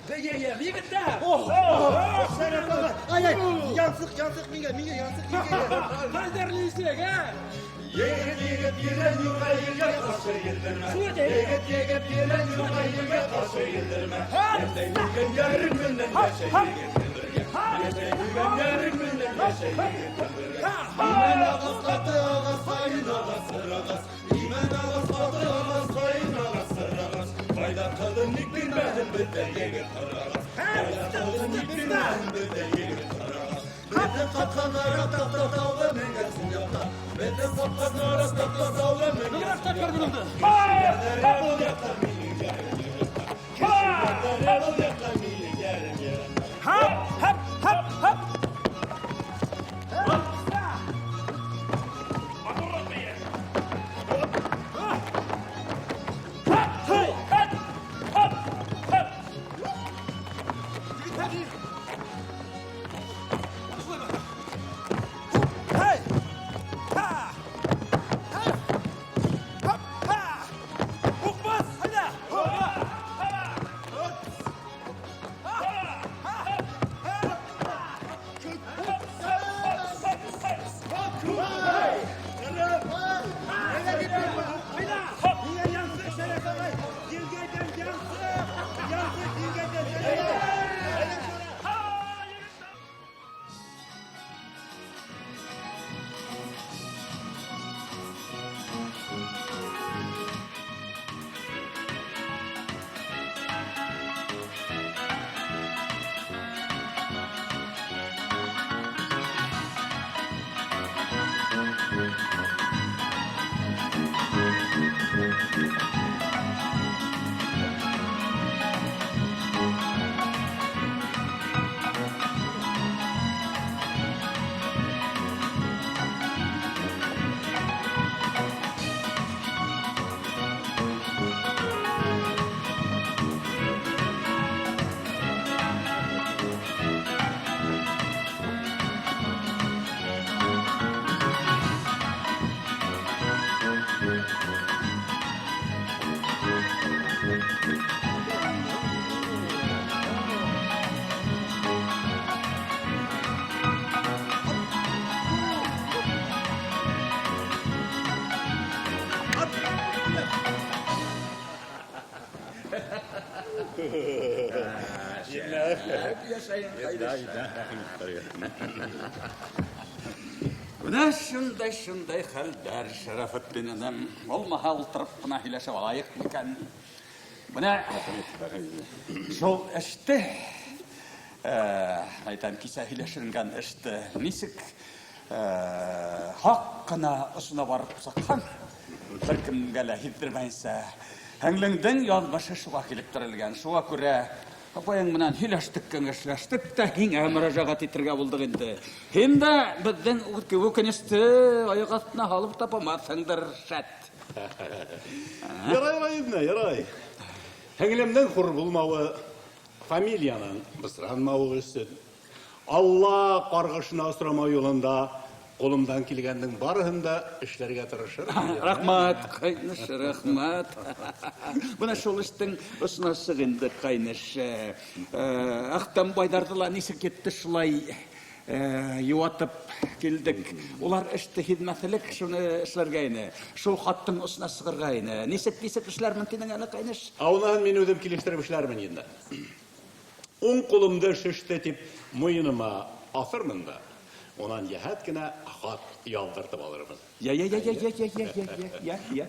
бейейем, егеттәр! Шәрәф ағай, ай, ай, янсыҡ, янсыҡ миңә, миңә янсыҡ, миңә. Хәлдәрлейсең, ә? Егет, егет, елән юрға елгә ҡаршы елдермә. Шулай тиһең. Егет, егет, елән юрға елгә ҡаршы елдермә. Йәшәй белгән йәрең менән йәшәй егетең бергә. Йәшәй белгән йәрең менән йәшәй егетең бергә. Имән ағас ҡаты ағас, ҡайын ағас һыр ағас. Имән ағас ҡаты ағас, ҡайын ағас һыр ағас. Ҡайҙа ҡыҙын ник бирмәһен беҙҙә егет һыр ағас. Ҡайҙа ҡыҙын ник бирмәһен беҙҙә егет һыр ағас. Беҙҙең ҡатҡан ара таҡта тауға менгәнсең яҡта. Беҙҙең ҡатҡан ара таҡта тауға менгәнсең Нығыраҡ тапҡыр быныңды. Кешеләрҙәре был яҡта минең йәрем йыраҡта. Кешеләрҙәре был яҡта минең йәрем йыраҡта. Һап, һап, һап, һап. Миңә янсыҡ, Шәрәф ағай. Елгәйҙән янсыҡ. Янсыҡ, елгәйҙән янсыҡ. Бына шундай-шундай хәлдәр, Шәрәфетдин энем. Булмаһа ултырып ҡына һөйләшеп алайыҡ микән? Бына шул эште, әйтәм, кисә һөйләшенгән эште нисек, һаҡ ҡына осона барып сыҡһаң, бер кемгә лә һиҙҙермәйенсә, һеңлеңдең яҙмышы шуға килеп терәлгән. Шуға күрә апайың менән һөйләштек, кәңәшләштек тә һиңә мөрәжәғәт итергә булдыҡ инде. Һин дә беҙҙең үкенесте аяҡ аҫтына һалып тапамаҫһыңдыр, шәт. Ярай, ярай, инде, ярай. Һеңлемдең хур булмауы, фамилияның бысранмауы өсөн, Алла ҡарғышына осрамау юлында ҡулымдан килгәндең барыһын да эшләргә тырышырмын. Рәхмәт, ҡайныш, рәхмәт. Бына шул эштең осона сыҡ инде, ҡайныш. Әхтәм байҙарҙы ла нисек етте шулай, йыуатып килдек. Улар эште һиҙмәҫ элек шуны эшләргә ине. Шул хаттың осона сығырға ине. Нисек, нисек эшләрмен тинең әле, ҡайныш? Ә уныһын мин үҙем килештереп эшләрмен инде. Уң ҡулымды шеште тип муйыныма аҫырмын да, унан йәһәт кенә хат яҙҙыртып алырмын. Я, я, я, я, я, я, я, я, я, я, я.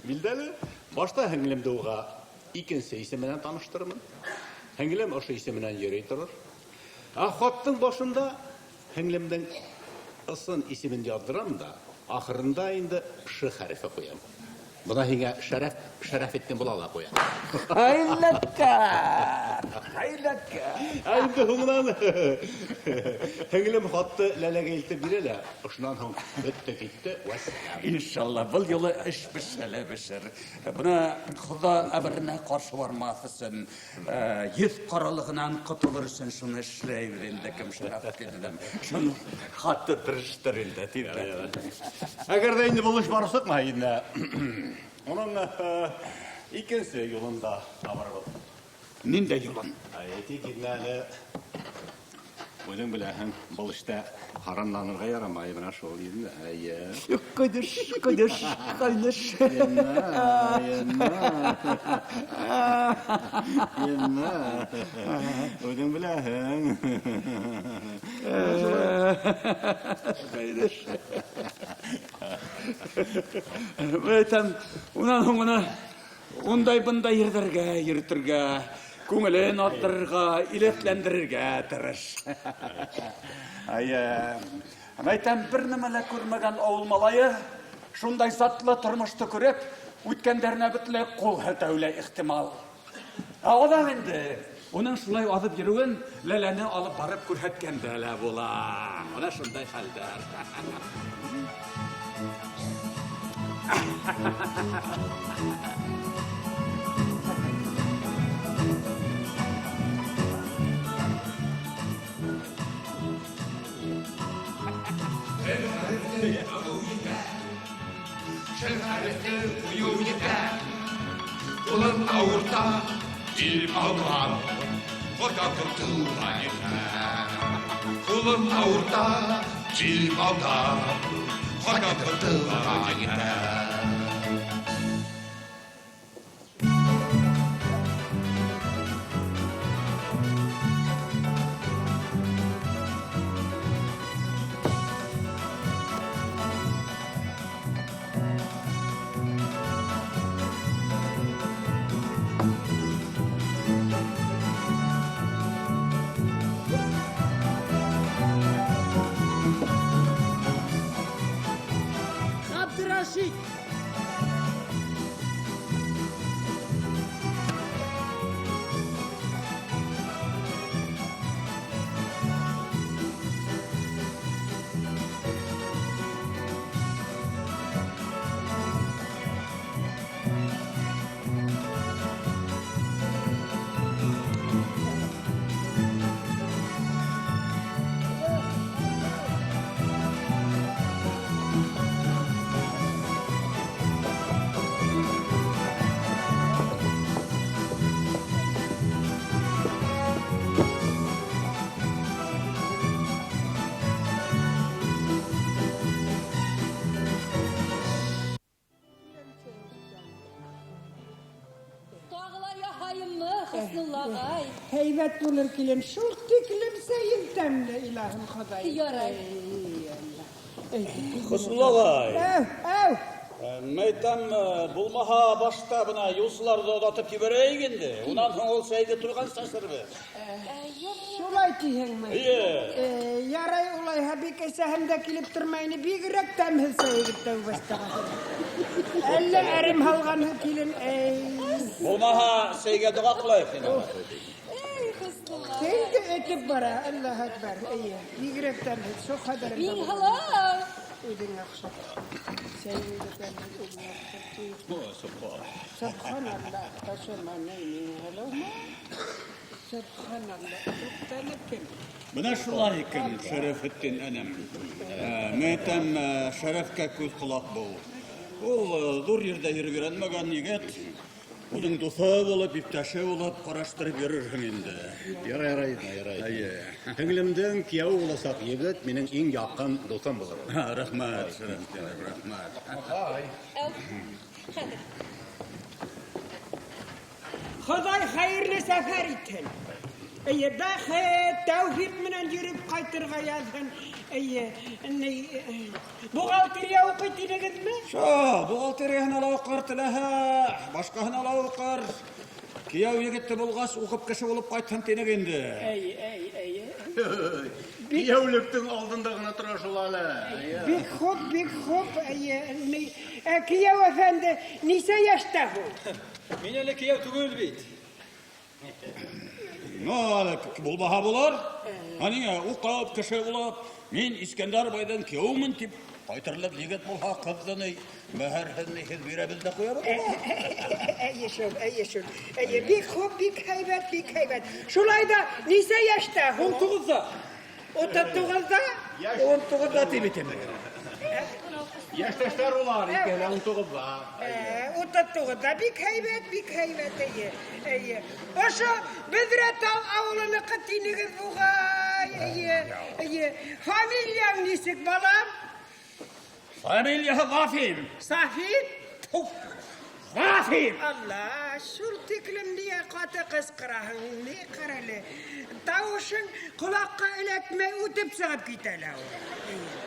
Билдәле, башта һеңлемде уға икенсе исем менән таныштырырмын. Һеңлем ошо исем менән йөрөй торор. Ә хаттың башында һеңлемдең Ысын исемен яҙҙырам да, ахырында инде Ш хәрефе ҡуям. Бына һиңә Шәрәф Шәрәфетдин була ла ҡуя. Хәйләкәр! Хәйләкәр! Ә инде һуңынан һеңлем хатты Ләләгә илтеп бирә лә, ошонан һуң бөттө китте, вәссәлам. Иншалла, был юлы эш бешә лә бешер. Бына Хоҙа әмеренә ҡаршы бармаҫ өсөн, йөҙ ҡаралығынан ҡотолор өсөн шуны эшләйбеҙ инде, кем Шәрәфетдиным. Шуны хатты тырыштыр инде, тиҙҙән. Әгәр ҙә инде был эш барып сыҡмаһа инде, уның икенсе юлын да табырбыҙ. Ниндәй юлын? Әйтик инде әле, үҙең беләһең, был эштә һаранланырға ярамай, бына шул инде. Әйе. Ҡайныш, ҡайныш, ҡайныш. Енә, енә. Енә. Үҙең беләһең. Ҡайныш. Әйтәм, унан һуң уны ундай-бындай ерҙәргә йөрөтөргә, күңелен аҙҙырырға, иләҫләндерергә тырыш. Әйе. Әйтәм, бер нәмә лә күрмәгән ауыл малайы шундай затлы тормошто күреп, үткәндәренә бөтөнләй ҡул һелтәүе лә ихтимал. Ә аҙаҡ инде уның шулай аҙып йөрөүен Ләләне алып барып күрһәткәндә лә була. Бына шундай хәлдәр. Кулың ауырта, билбауҙан, ҡотатып тылға етә. Кулың ауырта, билбауҙан, ҡотатып тылға етә. Ғабдрәшит! Тағы ла яһайыммы, Хөснулла ағай? Һәйбәт булыр, килен, шул тиклем сәйем тәмле, илаһым Хоҙай. Ярай. Хөснулла ағай. Әү, әү. Мәйтәм, булмаһа башта бына юлсыларҙы оҙатып ебәрәйек инде. Унан һуң ул сәйҙе туйған сәсербеҙ. Шулай тиһеңме? Эйе. Ярай улайһа, бик әсәһем дә килеп тормай ине, бигерәк тәмһеҙ сәй бит тәү баштаға. Әллә әрем һалғанһың, килен, эй. Булмаһа сәйгә доға ҡылайыҡ инде. Эй, Хөснулла. Сәйҙе этеп бара, Аллаһу акбар. Эйе, бигерәк тәмһеҙ, шул ҡәҙәр. Миңһылыу. Үҙеңә оҡшап. Сәйеңде тәмһеҙ, үҙеңә оҡшап. Субханаллах, ташыманы Миңһылыумы? Субханаллах, туҡталып кем? Бына шулай икән, Шәрәфетдин энем. Мәйтәм, Шәрәфкә күҙ ҡолаҡ бул. Ул ҙур ерҙә йөрөп өйрәнмәгән егет. Уның дуҫы булып, иптәше булып ҡараштырып йөрөрһөң инде. Ярай, ярай, ярай. Эйе. Һеңлемдең кейәүе буласаҡ егет минең иң яҡын дуҫым булыр. Ха, рәхмәт, Шәрәфетдин, рәхмәт. Әү, хәҙер. Хоҙай хәйерле сәфәр итһен. Эйе, бәхет, тәүфиҡ менән йөрөп ҡайтырға яҙһын. Эйе, ни, бухгалтерия уҡый тинегеҙме? Шо, бухгалтерияһына ла уҡыр теләһә, башҡаһына ла уҡыр. Кейәү егете булғас, уҡып кеше булып ҡайтһын тинек инде. Эй, эй, эй. Кейәүлектең алдында ғына тора шул әле. Бик хуп, бик хуп. Әйе, ни, ә кейәү әфәнде нисә йәштә һуң? Мин әле кейәү түгел бит. Ну, әле булмаһа булыр. Ә ниңә уҡып кеше булып, мин Искәндәр байҙың кейәүемен тип ҡайтырлыҡ егет булһа, ҡыҙҙы ни, мәһәрһеҙ ниһеҙ бирәбеҙ ҙә ҡуябыҙ. Әйе шул, әйе шул. Әйе, бик хуп, бик һәйбәт, бик һәйбәт. Шулай ҙа нисә йәштә һуң? 19-да. 39-да? 19-да тип әйтәм. Йәштәштәр улар, икеһе лә 19-да. 39-да бик һәйбәт, бик һәйбәт, әйе. Әйе. Ошо Бөҙрәтал ауылыныҡы тинегеҙ буғай. Әйе, әйе. Фамилияң нисек, балам? Фамилияһы Ғафин. Сафин? Ғафин! Алла, шул тиклем ниңә ҡаты ҡысҡыраһың, ни ҡара әле. Тауышың ҡолаҡҡа эләкмәй үтеп сығып китә лә ул. Әйе.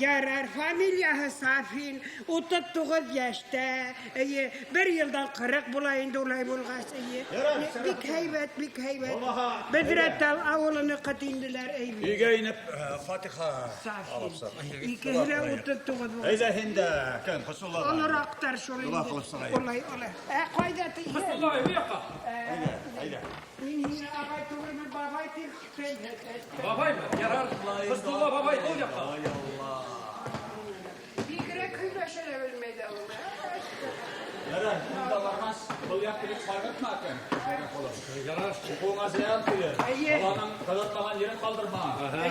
Ярар, фамилияһы Сафин, 39 йәштә, әйе, бер йылдан 40 була инде улай булғас, әйе. Ярар, Бик һәйбәт, бик һәйбәт. Булмаһа, Бөҙрәтал ауылыныҡы тинделәр, әйе. Өйгә инеп, фатиха алып Сафин. сыҡ. Икеһе лә 39 була. Әйҙә һин дә, кем, Хөснулла. Олораҡтар шул Донға инде. ҡылып сығайыҡ. Улай, улай. Ә ҡайҙа ти? Хөснулла абый, был яҡҡа. Әйҙә, әйҙә. Мин һине ағай түгелмен, бабай тип. Бабаймы? Ярар. Хөснулла бабай, был яҡҡа. Бигерәк һөйләшә лә белмәй ҙә ул. Ярар, унда барғас, был яҡ килеп ҡайғыртма икән. Ярар. Уҡыуыңа зыян килер. Әйе. Баланың ҡыҙыртмаған ерен ҡалдырма.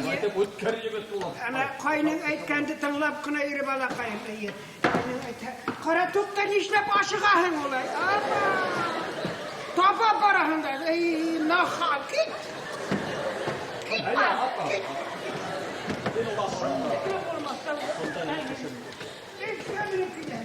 Ҡайтып үткер егет булыр. Ана ҡайның әйткәнде тыңлап ҡына йөрө, балаҡайым. Эйе. Ҡайның әйтһә, ҡара туҡта, нишләп ашығаһың улай? Апа. Тапап бараһың да. Эй, нахал, кит. Кит, бар, кит. Өҫкә менеп килә.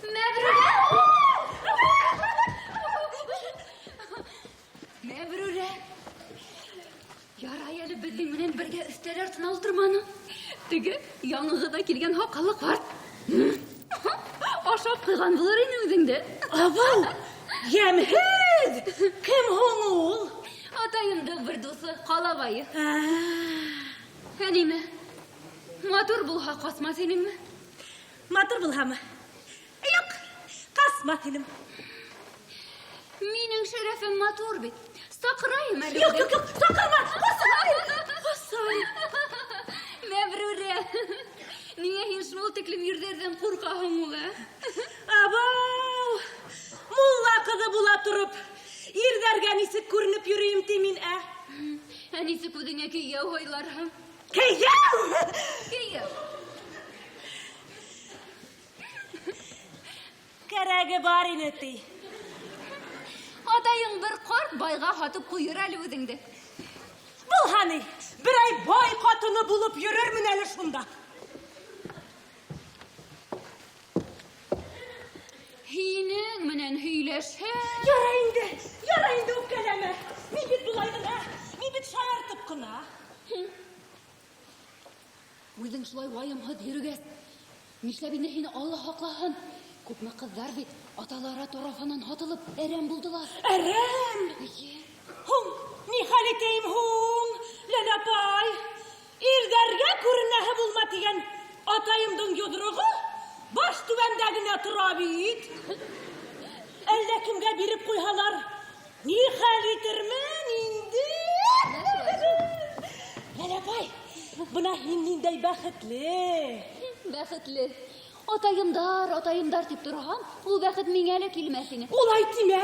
Мәбрүрә! Мәбрүрә! Ярай әле беҙҙең менән бергә өҫтәл артына ултырманы. Теге яңы ғына килгән һаҡаллы ҡарт. Ашап ҡуйған булыр ине үҙеңде. Абау, йәмһеҙ! Кем һуң ул? Атайымдың бер дуҫы, ҡала байы. Ә нимә? Матур булһа ҡасмаҫ инеңме? Матур булһамы? Юҡ, ҡасмаҫ инем. Минең шәрәфем матур бит. Саҡырайым әле. Юҡ, юҡ, юҡ, саҡырма! Ҡасан! Ҡасан! Мәбрүрә, ниңә һин шул тиклем ирҙәрҙән ҡурҡаһың ул, ә? Абау! Мулла ҡыҙы була тороп, ирҙәргә нисек күренеп йөрөйөм ти мин, ә? Ә нисек үҙеңә кейәү һайларһың? Кейәү! Кейәү! Кәрәге бар ине ти. Атайың бер ҡарт байға һатып ҡуйыр әле үҙеңде. Булһа ни, берәй бай ҡатыны булып йөрөрмөн әле шунда. Һинең менән һөйләшһәм. Ярай инде, ярай инде, үпкәләмә. Мин бит былай ғына, мин бит шаяртып ҡына. Үҙең шулай вайымһыҙ йөрөгәс, нишләп инде һине Алла һаҡлаһын? Күпме ҡыҙҙар бит аталары тарафынан һатылып әрәм булдылар. Әрәм? Эйе. Һуң, ни хәл итәйем һуң, Ләлә апай? Ирҙәргә күренәһе булма тигән атайымдың йоҙроғо баш түбәмдә генә тора бит. Әллә кемгә биреп ҡуйһалар, ни хәл итермен инде? Ләлә апай, бына һин ниндәй бәхетле. Бәхетле. Атайымдар, атайымдар тип торһам, ул бәхет миңә лә килмәҫ ине. Улай тимә,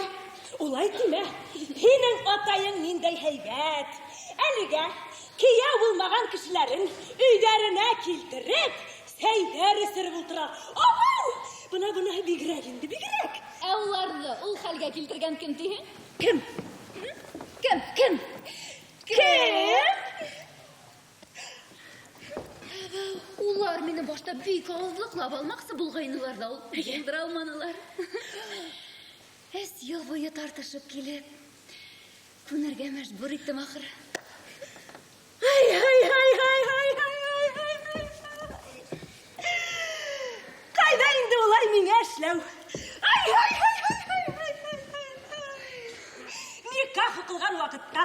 улай тимә. Һинең атайың ниндәй һәйбәт. Әлегә кейәү булмаған кешеләрен өйҙәренә килтереп, сәйҙәр эсереп ултыра. Абау! Бына бына бигерәк инде, бигерәк. Ә уларҙы ул хәлгә килтергән кем тиһең? Кем? Кем? Кем? Кем? Улар мине башта бик ауыҙлыҡлап алмаҡсы булғайнылар ҙа ул булдыра алманылар. Өс йыл буйы тартышып килеп, Күнергә мәжбүр иттем ахыры. Ай, ай, ай, ай, ай, ай, ай, ай, ай. Ҡайҙа инде улай миңә эшләү? Ай, ай, ай, ай, ай, ай, ай, ай. Никах уҡылған ваҡытта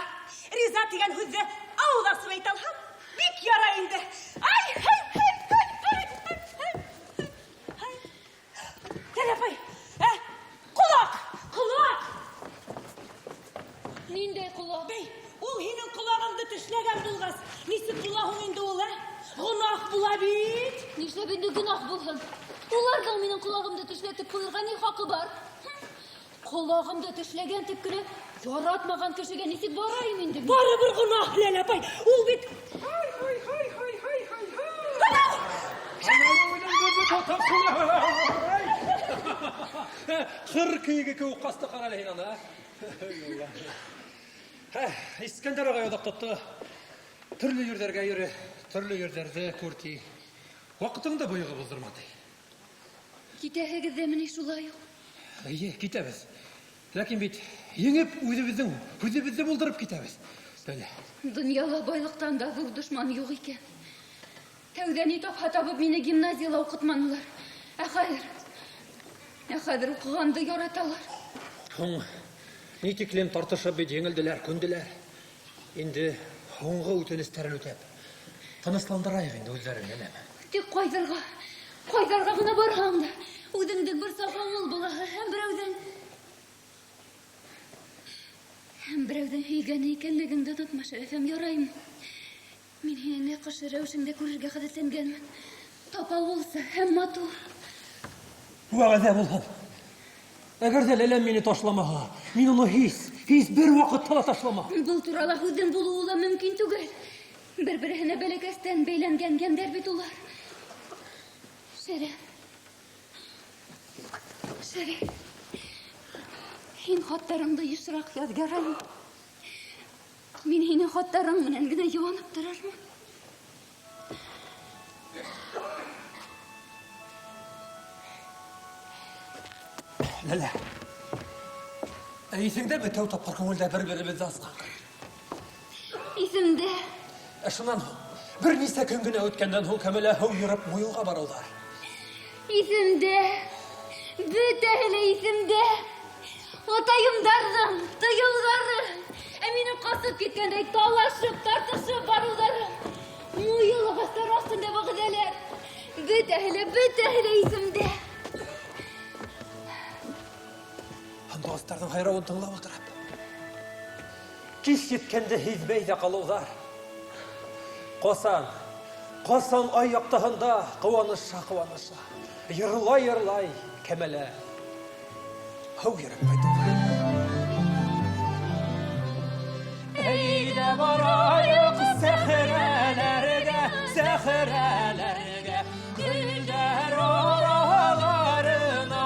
риза тигән һүҙҙе ауыҙ асып әйтә алһам, бик ярай инде. Ай, ай, ай, ай, ай, ай, ай. Ләлә апай, ә? Ҡолаҡ, ҡолаҡ. Ниндәй ҡолаҡ? Бей, ул һинең ҡолағыңды тешләгән булғас, нисек була һуң инде ул, ә? Гонаһ була бит. Нишләп инде гонаһ булһын? Уларҙың минең ҡолағымды тешләтеп ҡуйырға ни хаҡы бар? Ҡолағымды тешләгән тип кенә яратмаған кешегә нисек барайым инде мин? Барыбер гонаһ, Ләлә апай. Ул бит Һай, һай, һай, һай, һай, һай, һай. Ҡыр көйөгө кеүек ҡасты ҡара әле һин аны, ә? Искәндәр ағай оҙаҡ тотто. Төрлө ерҙәргә йөрө, төрлө ерҙәрҙе күр ти. Ваҡытыңды бойоға боҙҙорма ти. Китәһегеҙ ҙәме ни шулай уҡ? Эйе, китәбеҙ. Ләкин бит еңеп үҙебеҙҙең һүҙебеҙҙе булдырып китәбеҙ. Ләлә. Донъяла байлыҡтан да ҙур дошман юҡ икән. Тәүҙә ни тапһа табып мине гимназияла уҡытманылар. Ә хәҙер уҡығанды яраталар. Һуң ни тиклем тартышып бит еңелделәр, күнделәр. Инде һуңғы үтенестәрен үтәп, тынысландырайыҡ инде үҙҙәрен, әнәм. Тик ҡайҙарға, ҡайҙарға ғына барһаң да, үҙеңдең бер саф ауыл балаһы һәм берәүҙең һөйгәне икәнлегеңде онотма, Шәрәфем, яраймы? Мин һине нәҡ ошо рәүешеңдә күрергә ғәҙәтләнгәнмен. Тап ауылса һәм матур. Вәғәҙә булһын. Әгәр ҙә Ләләм мине ташламаһа, мин уны һис, һис бер ваҡытта ла ташламам. Был турала һүҙҙең булыуы ла мөмкин түгел. Бер-береһенә бәләкәстән бәйләнгән йәндәр бит улар. Шәрәф. Шәрәф. Һин хаттарыңды йышыраҡ яҙ, яраймы? Мин һинең хаттарың менән генә йыуанып торормон. Ләлә. Ә иҫеңдәме тәү тапҡыр күңелдә бер-беребеҙҙе асҡан көн? Иҫемдә. Ә шунан һуң, бер нисә көн генә үткәндән һуң Кәмәлә һыу йырып муйылға барыуҙар. Иҫемдә. Бөтәһе лә иҫемдә. Атайымдарҙың тыйыуҙары, ә минең ҡасып киткәндәй талашып, тартышып барыуҙары. Муйыл ағастары аҫтында вәғәҙәләр. Бөтәһе лә, бөтәһе лә иҫемдә. Һандуғастарҙың һайрауын тыңлап ултырып, кис еткәнде һиҙмәй ҙә ҡалыуҙар. Ҡасан, ҡасан ай яҡтыһында ҡыуаныша, ҡыуаныша, йырлай, йырлай Кәмәлә һыу йырып ҡайтыуҙар. Әйҙә барайыҡ сәхрәләргә, сәхрәләргә, гөлдәр араларына,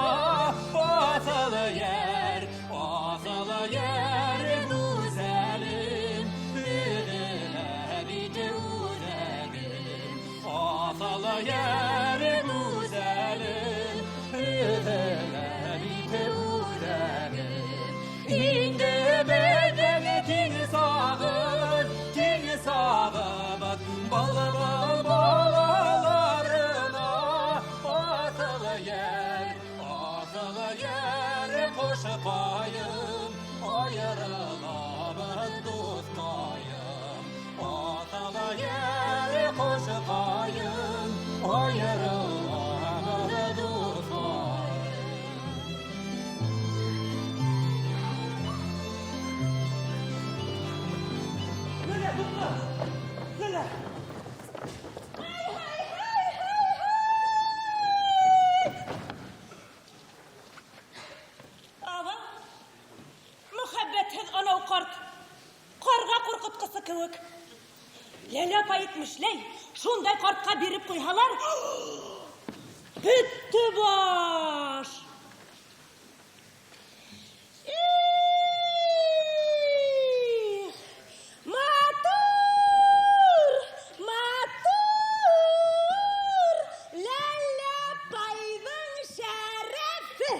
аҫыл йәр, аҫыл йәр, гүзәлем, өҙөлә бит үҙәгем. Аҫыл йәр, гүзәлем, өҙөлә бит үҙәгем. Инде беҙҙең тиң сағыбыҙ, тиң сағыбыҙ, был-был балаларына. Аҫыл йәр, аҫыл йәр, ҡошҡайым, айырылабыҙ дуҫҡайым. Аҫыл йәр, ҡошҡайым, айырылабыҙ дуҫҡайым. Ләлә, туҡта! Ләлә! Ава, мөхәббәтһеҙ анау ҡарт, ҡарға ҡурҡытҡысы кеүек. Ләлә апай әйтмешләй, шундай ҡартҡа биреп ҡуйһалар, бөттө баш. Их, матур, матур, Ләлә апайҙың шәрәфе.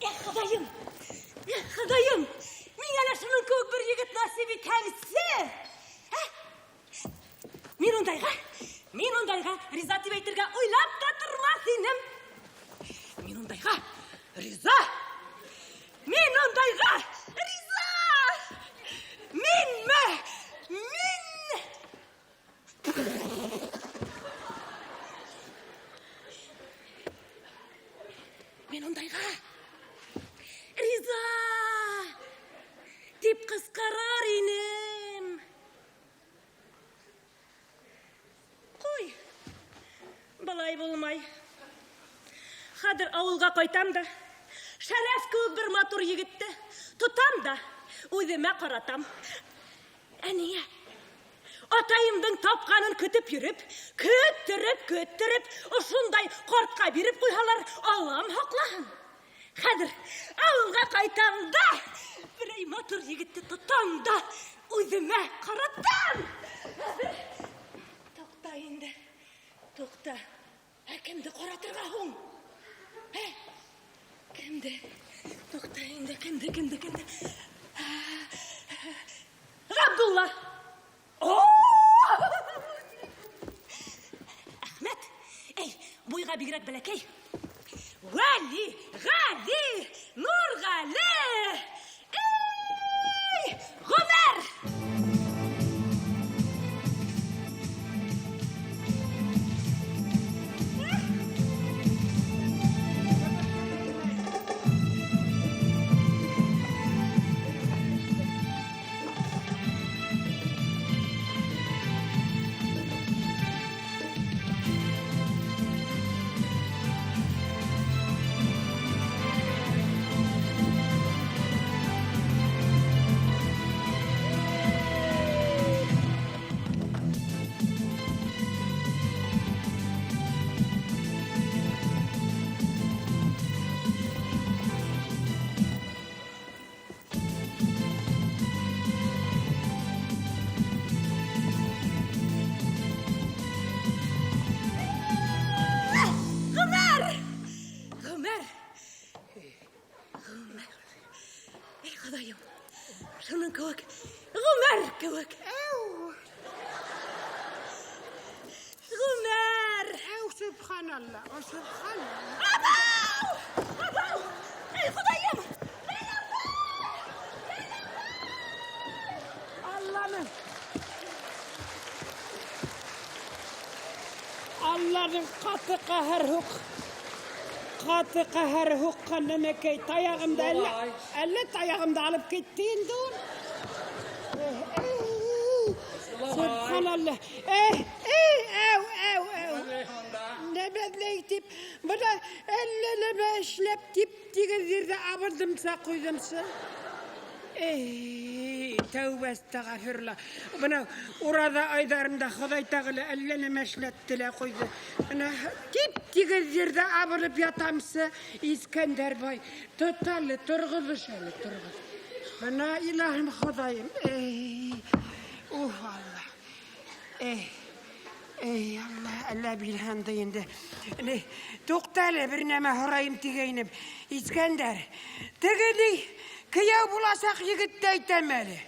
Эх, Хоҙайым, эх, риза дип әйтергә уйлап та тормаҫ инем. Мин ундайға риза! Мин ундайға риза! Минме? Мин! Мин ундайға риза! Дип ҡысҡырыр инем. Ҡуй, былай булмай. Хәҙер ауылға ҡайтам да, Шәрәф кеүек бер матур егетте тотам да, үҙемә ҡаратам. Ә ниңә? Атайымдың тапҡанын көтөп йөрөп, көттөрөп, көттөрөп, ошондай ҡартҡа биреп ҡуйһалар, Аллам һаҡлаһын. Хәҙер ауылға ҡайтам да, берәй матур егетте тотам да, үҙемә ҡаратам. Хәҙер туҡта инде, туҡта. Ә кемде ҡаратырға һуң? Ә? Кемде? Туҡта инде, кемде, кемде, кемде? Ғабдулла! О! Әхмәт, эй, буйға бигерәк бәләкәй. Вәли, Ғәли, Нурғәле! Эй, Ғүмәр! Ғүмәр! Ғүмәр! Ғүмәр! Эй, Хоҙайым! Шуның кеүек, Ғүмәр кеүек! Әү! Ғүмәр! Әү, сөбханалла, о, сөбханалла. Абау! Абау! Эй, Хоҙайым! Алланың Алланың ҡаты ҡәһәр һуҡ, ҡаты ҡәһәр һуҡҡан нәмәкәй таяғымды әллә, әллә таяғымды алып китте инде ул. Сөбханалла. Эй, эй, әү, әү, әү. Нәмәләй тип, бына әллә нәмә эшләп тип тигеҙ ерҙә абындымса ҡуйҙымсы. Эй, тәүбә әстәғәфирулла. Бына ураҙа айҙарында Хоҙай Тәғәлә әллә нәмә эшләтте лә ҡуйҙы. Бына тип тигеҙ ерҙә абынып ятамсы, Искәндәр бай. Тот әле, торғоҙ әле, торғоҙ. Бына илаһым Хоҙайым. Эй, уф, Алла. Эй, эй, Алла, әллә билһәнде инде. Ни, туҡта әле, бер нәмә һорайым тигәйнем. Искәндәр, теге ни, кейәү буласаҡ егетте әйтәм әле.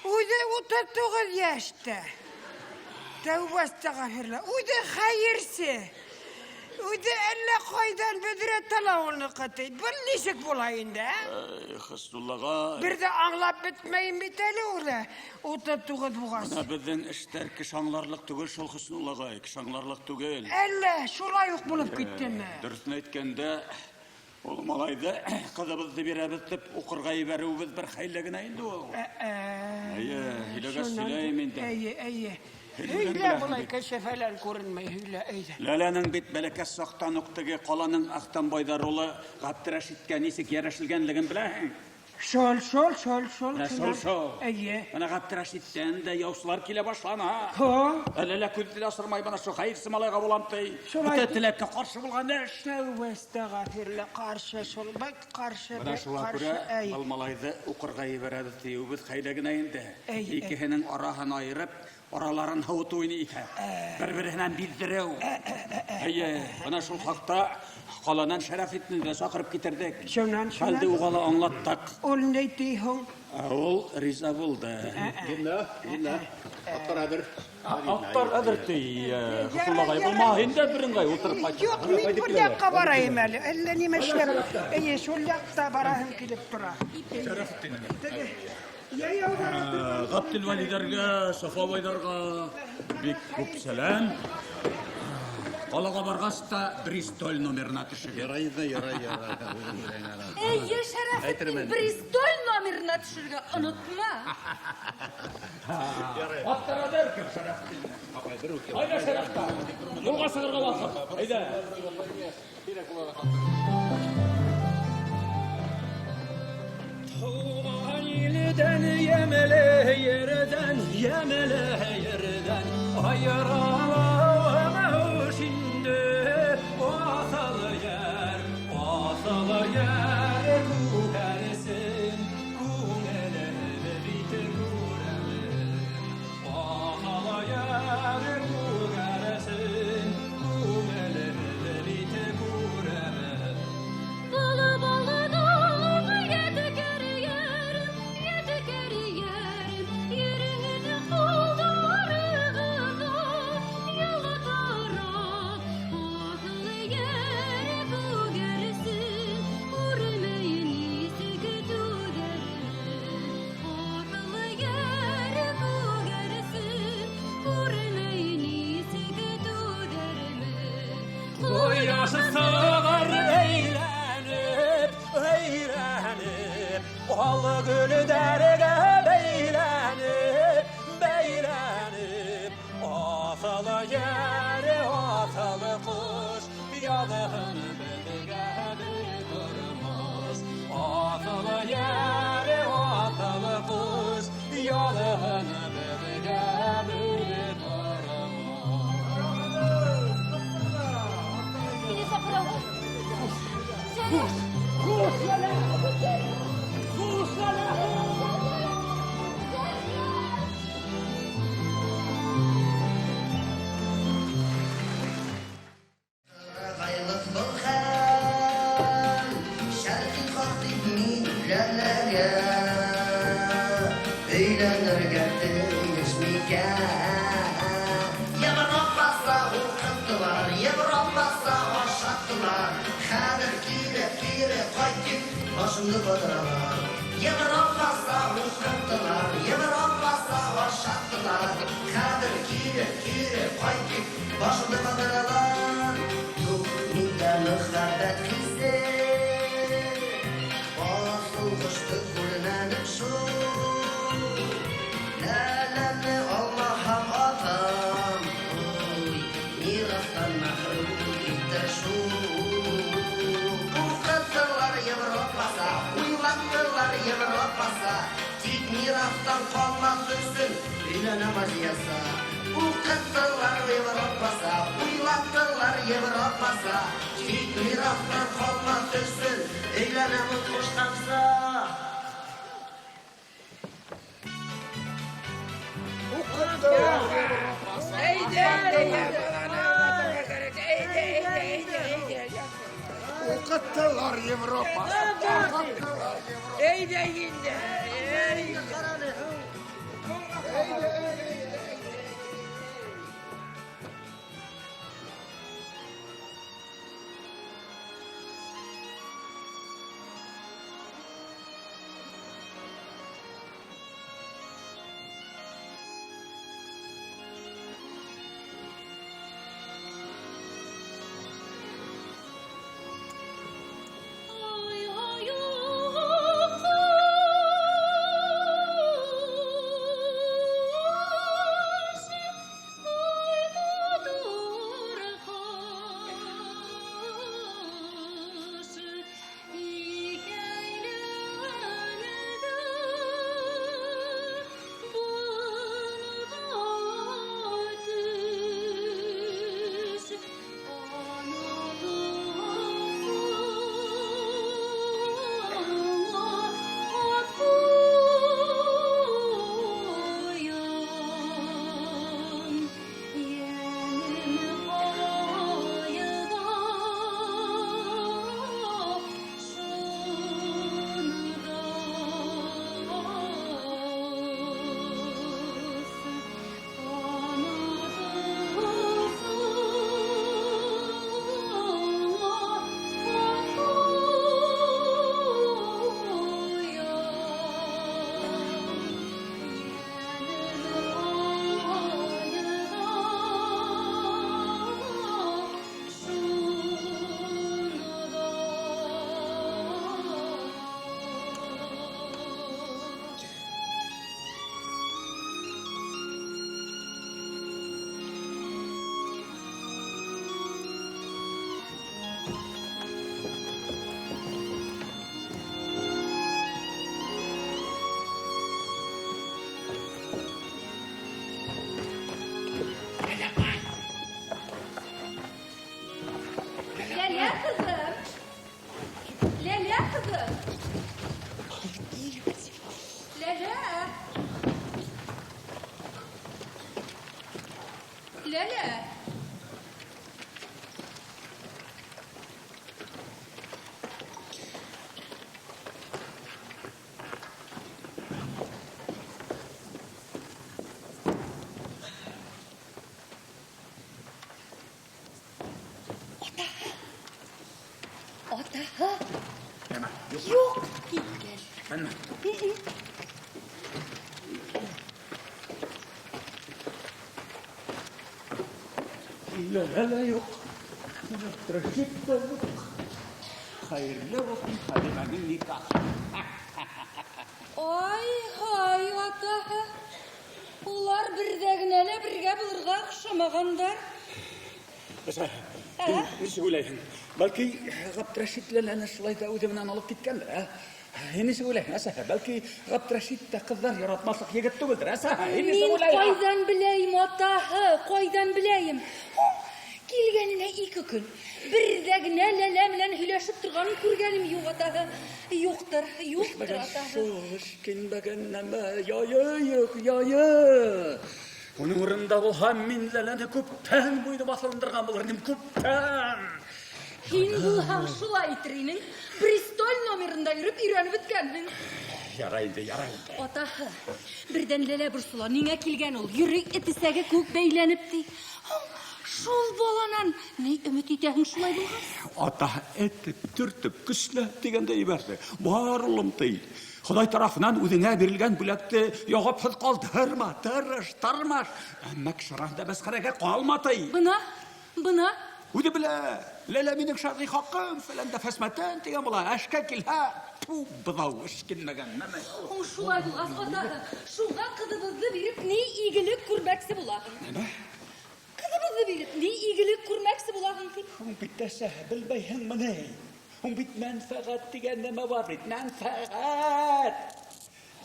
Үҙе 39 йәштә. Тәүбә әстәғәфирулла. Үҙе хәйерсе. Үҙе әллә ҡайҙан бөҙрә талауыныҡы ти. Был нисек була инде, ә? Эй, Хөснулла ағай. Бер ҙә аңлап бөтмәйем бит әле уны. 39 буғас. Бына беҙҙең эштәр кеше аңларлыҡ түгел шул, Хөснулла ағай, кеше аңларлыҡ түгел. Әллә шулай уҡ булып киттеме? Дөрөҫөн әйткәндә, ул малайҙы ҡыҙыбыҙҙы бирәбеҙ тип уҡырға ебәреүебеҙ бер хәйлә генә инде ул. Эйе, һөйләгәс һөйләйем инде. Эйе, эйе. Һөйләгән Һөйлә беләһең былай бит. кеше фәлән күренмәй, һөйлә, әйҙә. Ләләнең бит бәләкәс саҡтан уҡ теге ҡаланың Әхтәм байҙар улы Ғәбдерәшиткә нисек йәрәшелгәнлеген беләһең. Шол, шол, шол, шол, Менә шол, шол. Эйе. Бына Ғәбдерәшиттән дә яусылар килә башлана. Һо. Әле лә күҙҙе лә асырмай бына шул хәйерсе малайға булам ти. Шулай Бөтә ти. теләккә ҡаршы булған эш. Тәүбә әстәғәфирулла, ҡаршы шул, бик ҡаршы, Бына бик шуға ҡаршы, күрә әй. был малайҙы уҡырға ебәрәбеҙ тиеүебеҙ хәйлә генә инде. Әй, әй. Икеһенең араһын айырып, араларын һыуытыу ине иҫәп. Бер-береһенән биҙҙереү. Эйе, бына шул хаҡта ҡаланан Шәрәфетдинде лә саҡырып китерҙек. Шунан, шунан. Хәлде уға ла аңлаттыҡ. Ул ни ти һуң? Ә ул риза булды. Гимна, гимна. Аттар әҙер. Аттар әҙер ти, Хуснулла ағай. Булма, һин дә береңгәй ултырып ҡайт. Юҡ, мин был яҡҡа барайым әле. Әллә нимә эшләп. Эйе, шул яҡта бараһым килеп тора. Шәрәфетдин. Теге йәйәү бара торған. Ғәбделвәлиҙәргә, Сафабайҙарға бик күп сәләм. Ҡалаға барғас та Бристоль номерына төшөгөҙ. Ярай ҙа, ярай, ярай. Эйе, Шәрәфетдин, Бристоль номерына төшөргә онотма. Аттар әҙер кем, Шәрәфетдин. Әйҙә, Шәрәфтә. Юлға сығырға ваҡыт. Әйҙә. Туған илдән йәмле ерҙән, йәмле ерҙән айыралам инде. Аҫыл ер, аҫыл ер күгәрсен, күңелем бит күрәмен. Аҫыл ер күгәрсен, күңелем бит күрәмен. Бала, бала, дала, ядегәр ерем, ядегәр ерем, ереңде ҡулдарығыҙҙа ялтырап, аҫыл ер күгәрсен, күрмәйен изге түҙәрмен. Аҫыл ер күгәрсен, күрмәйен изге түҙәрмен. Ҡояш сығыр әйләнеп, әйләнеп, ал гөлдәргә бәйләнеп, бәйләнеп, аҫыл ер, аҫыл ҡош, яҙһын беҙгә бер тормош. Аҫыл ер, аҫыл ҡош, яҙһын беҙгә бер тормош. Мине саҡыралар. Хуш, хуш, Ләлә! Хуш, Ләлә! Айлык был хәл, шәрқи хатип мин Ләләгә өйләнергә тейеш микән? Европаса уҡыттылар, Европаса ашаттылар, хәҙер кире, кире ҡайт тип башымды ҡатыралар. Европаса уҡыттылар, Европаса ашаттылар, хәҙер кире, кире ҡайт тип башымды ҡатыралар. Юҡ миндә мөхәббәт хисе, баҫылғышты күрмәнем шул. Ләләне алмаһам атам, ой, мираҫтан мәхрүм итер шул. Уҡыттылар Европаса, уйлаттылар Европаса, тик мираҫтан ҡалмаҫ өсөн өйләнә Мазияса. Уҡыттылар Европаса, уйлаттылар Европаса, тик мираҫтан ҡалмаҫ өсөн өйләнә ҡушҡанса. Әйҙә, әйҙә, баланы аңлатырға кәрәк. Әйҙә, әйҙә, әйҙә, әйҙә. Уҡыттылар Европа. Әйҙә инде. Әйҙә. Ай, ай, ҡош, Ләлә! Атаһы. Нәмә? Юҡ. Юҡ киткән. Әнмә. Ләлә лә юҡ. Рәшит тә юҡ. Хәйерле булһын Хәлимәнең никахы. Ай-һай, атаһы. Улар берҙә генә лә бергә булырға оҡшамағандар. Әсә, һин нисек уйлайһың? Бәлки Ғәбдрәшит Ләләне шулай ҙа үҙе менән алып киткәндер, ә? Һин нисек уйлайһың, әсә? Бәлки Ғәбдрәшит тә ҡыҙҙар яратмаҫлыҡ егет түгелдер, әсә? Һин нисек Мин уйлайһың? ҡайҙан беләйем, атаһы, ҡайҙан беләйем? Килгәненә 2 көн. Берҙә генә Ләлә менән һөйләшеп торғанын күргәнем юҡ, атаһы. Юҡтыр, юҡтыр, атаһы. Шул эшкинмәгән нәмә, яйы юҡ, яйы. Уның урынында булһам, мин Ләләне күптән буйҙы баҫылындырған булыр инем, күптән. Һин булһаң шулай итер инең. Бристоль номерында йөрөп өйрәнеп бөткәнһең. Ярай инде, ярай инде. Атаһы, берҙән Ләлә борсола, ниңә килгән ул? Йөрөй этесәге күк бәйләнеп ти. Шул баланан ни өмөт итәһең шулай булғас? Атаһы этеп, төртөп, көсләп тигәндә ебәрҙе. Бар улым ти. Хоҙай тарафынан үҙеңә бирелгән бүләкте яуапһыҙ ҡалдырма, тырыш, тырмаш. Әммә кеше араһында мәсхәрәгә ҡалма ти. Бына, бына. Үҙе белә, Ләлә минең шәрғи хаҡым, фәлән дә фәсмәтән тигән була. Әшкә килһә, ту быҙау эшкинмәгән нәмә. Һуң шулай булғас, атаһы, шуға ҡыҙыбыҙҙы биреп ни игелек күрмәксе булаһың? Нәмә? Ҡыҙыбыҙҙы биреп ни игелек күрмәксе булаһың тип? Һуң бит әсәһе, белмәйһеңме ни? Һуң бит мәнфәғәт тигән нәмә бар бит, мәнфәғәт.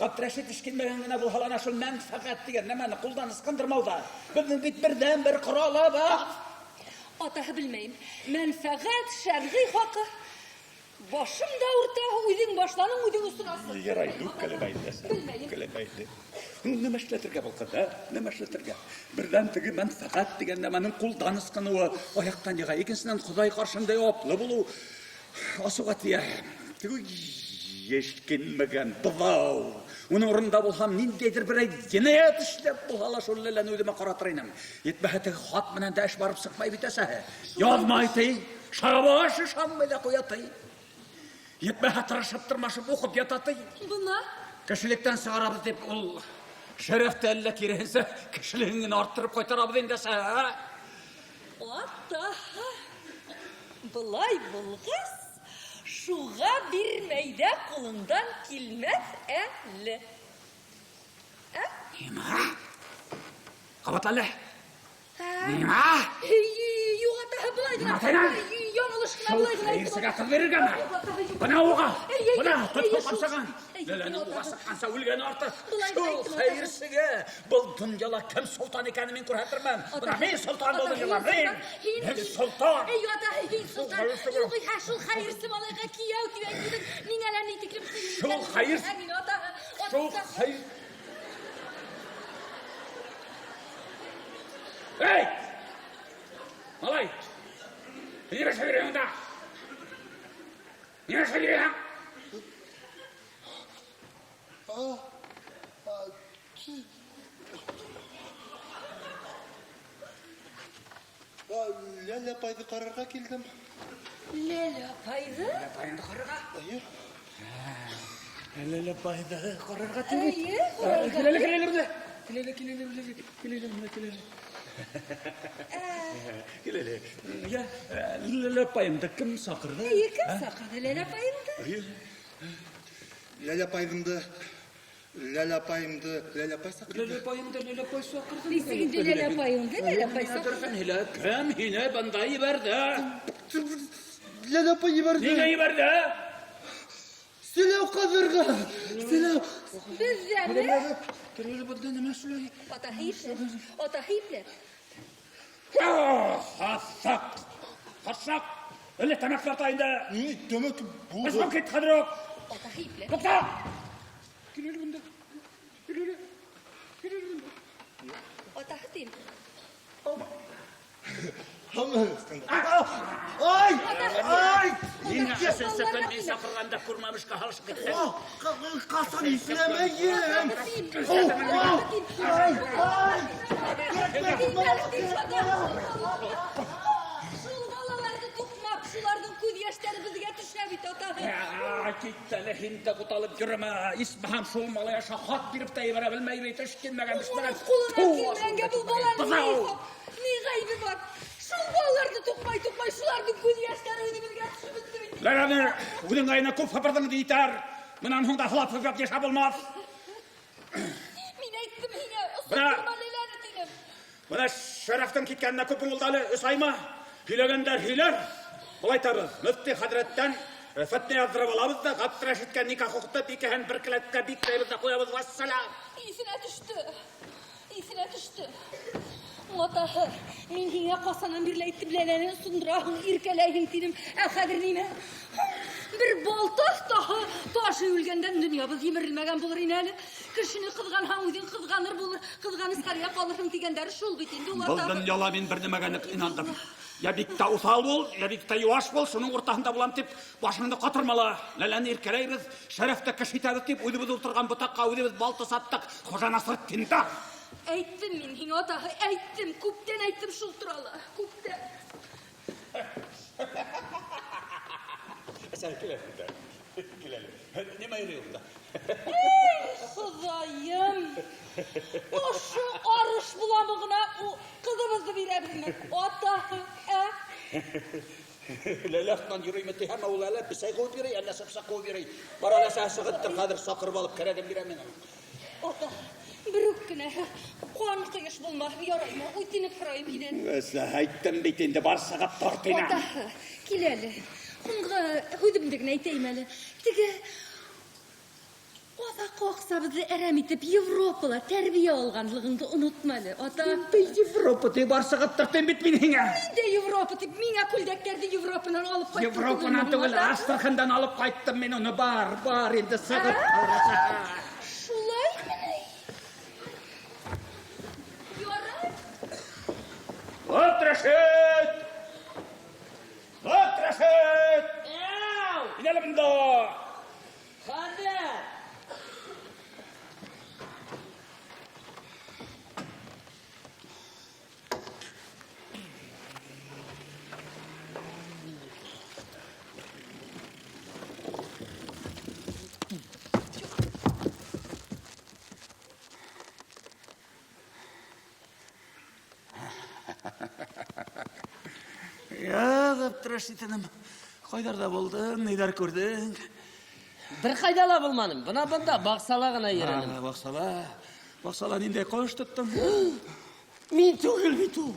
Ғәбдрәшит эшкинмәгән генә булһа ла, ана шул мәнфәғәт тигән нәмәне ҡулдан ысҡындырмауҙа беҙҙең бит берҙән-бер ҡоралы бар. Атаһы белмәйем. Мәнфәғәт, шәрғи хаҡы. Башым да ауырта, үҙең башланың, үҙең осонасың. Ярай, үпкәләмә инде, әсә. Белмәйем. Үпкәләмә инде. Нимә эшләтергә был ҡыҙҙы, ә? Нимә эшләтергә? Берҙән теге мәнфәғәт тигән нәмәнең ҡулдан ысҡыныуы, аяҡтан йыға. Икенсенән, Хоҙай ҡаршында яуаплы булыу. Асыуға тейә. Теге ешкинмәгән быҙау. Уның урынында булһам, ниндәйҙер берәй енәйәт эшләп булһа ла шул Ләләне үҙемә ҡаратыр инем. Етмәһә теге хат менән дә эш барып сыҡмай бит, әсәһе. Яҙмай ти, шабаш ышанмай ҙа ҡуя ти. Етмәһә тырышып тырмашып уҡып ята ти. Бына. Кешелектән сығарабыҙ тип ул шәрәфте әллә киреһенсә кешелеген генә арттырып ҡайтарабыҙ инде, әсә. Атаһы, былай булғас, шуға бирмәй ҙә ҡулыңдан килмәҫ әле. Ә? Нимә? Ҡабатла әле. Ә? Нимә? Юҡ, атаһы, былай ғына. Нимә тинең? Яңылыш ҡына Шул былай ғына әйтеп хәйерсегә атаһы. ҡыҙ бирергәме? Юҡ, атаһы, юҡ. Бына уға. Эй, эй, Бына, эй, тотоп эй, шул. ҡапсаған. Эй, Ләләне юҡ, уға атаһы. сыҡҡанса үлгән артыҡ. Былай Шул ғына әйтеп атаһы. хәйерсегә был донъяла кем солтан икәнен мин күрһәтермен. Бына Атаһы. мин солтан Атаһы, булдым, һин мин. солтан. Һин, Мин һин. солтан. Эй, атаһы, һин Шул солтан. хәйерсегә. Юҡ, иһә, шул хәйерсе малайға кейәү тип әйтеүҙең миңә лә ни тиклем ҡыйын Шул икәнен хәйер- белһәң, мин, атаһы. Шул Атаһы. хәйер- Эй! Малай! Нимә эшләп йөрөйһөң унда? Нимә эшләп йөрөйһөң? Ләлә апайҙы ҡарарға килдем. Ләлә апайҙы? Ләлә апайыңды ҡарарға? Эйе. Ләлә апайҙы ҡарарға тип. Эйе, ҡарарға. Киләле, киләле бында. Киләле, киләле, киләле, киләле, бында, киләле. Киләле. Я, Ләлә апайымды кем саҡырҙы? Эйе, кем саҡырҙы Ләлә апайымды? Эйе. Ләлә апайымды, Ләлә апайымды, Ләлә апай саҡырҙы. Ләлә апайымды, Ләлә апай саҡырҙы. Нисек инде Ләлә апайыңды, Ләлә апай саҡырҙы? Һөйлә, кем һине бында ебәрҙе? Ләлә апай ебәрҙе. Ниңә ебәрҙе? Селәү ҡаҙырға. Селәү. Беҙҙәме? Киләле бында нимә шулай? Атаһы ипләп, атаһы ипләп. Ҡасаҡ! Ҡасаҡ! Әллә тәмәке тарта инде? Ни, тәмәке булды. Беҙ кит хәҙер үк. Атаһы ипләп. Туҡта! Киләле бында. Киләле. Һаумыһығыҙ, Искәндәр. Ай! Ай! Мин өсөнсө көн мин саҡырғанда күрмәмешкә һалышып киттең. Ҡасан иҫләмәйем. Ай! Ай! Шул балаларҙы туҡмап, шуларҙың күҙ йәштәре беҙгә төшә бит, атаһы. Кит әле һин дә буталып йөрөмә. Исмаһам шул малай аша хат биреп тә ебәрә белмәй бит, эш килмәгән, бешмәгән. Ҡулынан килмәгәнгә был баланың Быҙау! ни ғәйебе бар? Шул балаларҙы туҡмай-туҡмай, шуларҙың күҙ йәштәре үҙебеҙгә төшөп бөттө бит. Ләләне үҙең айына күп һыпырҙың итәр. Бынан һуң да һылап-һыпырып йәшәп булмаҫ. Мин әйттем һиңә, Бына осортма Ләләне тинем. Бына Шәрәфтең киткәненә күпме булды әле? 3 аймы? Һөйләгәндәр һөйләр. Былай итәбеҙ. Мөфти хәҙрәттән фәтне яҙҙырып алабыҙ ҙа, Ғәбдерәшиткә никах уҡытып, икеһен бер келәткә бикләйбеҙ ҙә ҡуябыҙ. Вассалам. Иҫенә төштө. Иҫенә төштө. Атаһы, мин һиңә ҡасанан бирле әйтеп Ләләне осондораһың, иркәләйһең тинем. Ә хәҙер нимә? Бер балта оҫтаһы таш өйөлгәндән донъябыҙ емерелмәгән булыр ине әле. Кешене ҡыҙғанһаң, үҙең ҡыҙғаныр булыр, ҡыҙғанысҡа ҡалырһың тигәндәре шул бит инде ул, Был атаһы. донъяла мин бер нәмәгә ныҡ инандым. Я бик тә уҫал бул, я бик тә юаш бул, шуның уртаһында булам тип башыңды ҡатырма ла. Ләләне иркәләйбеҙ, Шәрәф тә кеше итәбеҙ тип үҙебеҙ ултырған ботаҡҡа үҙебеҙ балта саптыҡ. Хужа Насретдин дә. Әйттем мин һиңә, атаһы, әйттем, күптән әйттем шул турала, күптән. Әсәй, кил әле, кил әле. Нимә йөрөй унда? Эй, Хоҙайым! Ошо арыш буламы ғына ҡыҙыбыҙҙы бирәбеҙме? Атаһы, ә? Ләлә артынан йөрөймө тиһәм, ул әле бесәй ҡыуып йөрөй, әллә сыпсаҡ ҡыуып йөрөй. Бар әле әсәһе сығыттыр, хәҙер саҡырып алып кәрәген бирәм мин уның. Ата, берүк кенә ҡан ҡойош булмаһын, яраймы? Үтенеп һорайым һинән. Әсә, әйттем бит инде, бар сығып тарт инәм. Атаһы, кил әле. Һуңғы һүҙемде генә әйтәйем әле. Теге аҙаҡ аҡсабыҙҙы әрәм итеп Европала тәрбиә алғанлығыңды онотма әле, ата. Ниндәй Европа тип бар сығып тартайым бит мин һиңә. Ниндәй Европа тип миңә күлдәктәрҙе Европанан алып ҡайттым. Европанан түгел, Астрахандан алып ҡайттым мин уны. Бар, бар инде сығып тарт. Шулаймы ни? Ярай. Ғәбдерәшит! Ғәбдерәшит! Әу! Инә әле бында! Хәҙер! Я, Ғәбдерәшит инем, ҡайҙарҙа булдың, ниҙәр күрҙең? Бер ҡайҙа ла булманым. Бына бында баҡсала ғына йөрөнөм. Баҡсала, баҡсала ниндәй ҡош тоттоң? Мин түгел бит ул.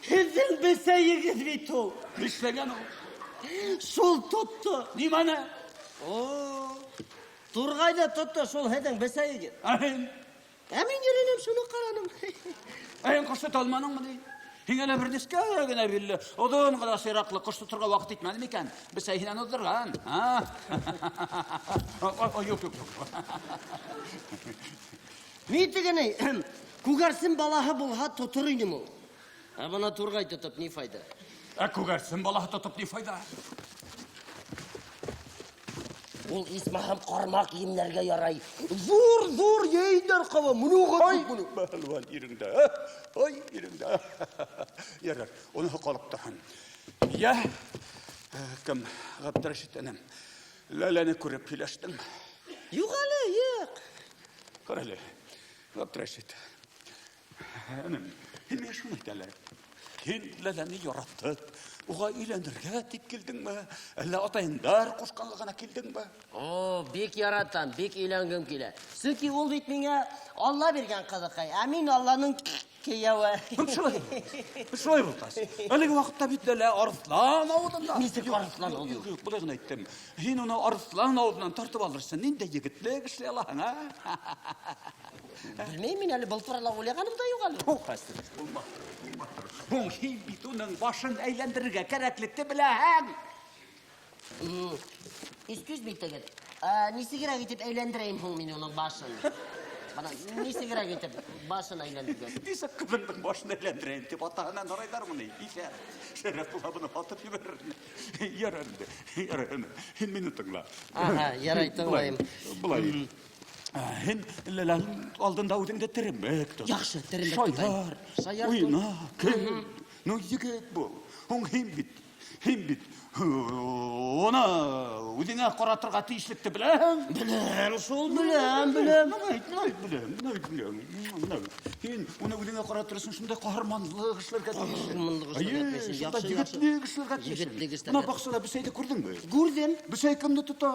Һеҙҙең бесәйегеҙ бит ул. Нишләгән ул? Шул тотто. Нимәне? О, турғайҙы тотто шул һеҙҙең бесәйегеҙ. Ә һин? Ә мин йөрөнөм, шуны ҡараным. Ә һин ҡош тота алманыңмы ни? Һиңә лә бер нескә генә билле, оҙон ғына сыйраҡлы ҡош тоторға ваҡыт итмәне микән? Бесәй һинән уҙҙырған. А? Юҡ, юҡ, юҡ. Мин тегене, күгәрсен балаһы булһа тотор инем ул. Ә бына турғай тотоп ни файҙа? Ә күгәрсен балаһы тотоп ни файҙа? Ул исмаһам ҡармаҡ емләргә ярай. Ҙур-ҙур йәйҙәр ҡаба. Мына уға Ай, күп буны. бәлвән иреңдә. Ай, иреңдә. Ярар, уныһы ҡалып торһон. Йә, кем, Ғәбдерәшит энем, Ләләне күреп һөйләштең? Юҡ әле, юҡ. Ҡара әле, Ғәбдерәшит. Энем, һин миңә шуны әйт әле. Һин Ләләне яратып, уға өйләнергә тип килдеңме? Әллә атайыңдар ҡушҡанлығына килдеңме? О, бик яратам, бик өйләнгем килә. Сөнки ул бит миңә Алла биргән ҡыҙыҡай, ә мин Алланың кейәүе. Шулай, шулай булғас. Әлеге ваҡытта бит Ләлә арыҫлан ауыҙында. Нисек арыҫлан ауыҙында? Юҡ, юҡ, былай ғына әйттем. Һин уны арыҫлан ауыҙынан тартып алырсың. Ниндәй егетлек эшләй алаһың, ә? Белмәйем мин әле, был турала уйлағаным да юҡ әле. Юҡ, хәстер, булмаҫтыр, булмаҫтыр. Һуң һин бит уның башын әйләндерергә кәрәклекте беләһең. Excuse me, тегет. Нисегерәк итеп әйләндерәйем һуң мин уның башын? Бына нисегерәк итеп башын әйләндергән. Нисек ҡыҙыңдың башын әйләндерәйем тип атаһынан һорайҙармы ни? Иҫәр. Шәрәф була быны һатып ебәрер. Ярар инде, ярар инде. Һин мине тыңла. Аһа, ярай, тыңлайым. Былай. Һин Ләләнең алдында үҙеңде теремек тот. Яҡшы, теремек тотайым. Шаяр, Шаяр уйна, көл. Ну, егет бул. Һуң һин бит, һин бит. Уны үҙеңә ҡаратырға тейешлекте беләһең. Беләм шул, беләм, беләм. Менә әйт, менә әйт, беләм, менә әйт, беләм. Менә әйт. Һин уны үҙеңә ҡаратыр өсөн шундай ҡаһарманлыҡ эшләргә тейешһең. Ҡаһарманлыҡ эшләргә Әйе, тейешһең. шундай Яҡшы, яҡшы. егетлек эшләргә тейешһең. Егетлек эшләргә. Бына баҡсала бесәйҙе күрҙеңме? Күрҙем. Бесәй кемде тота?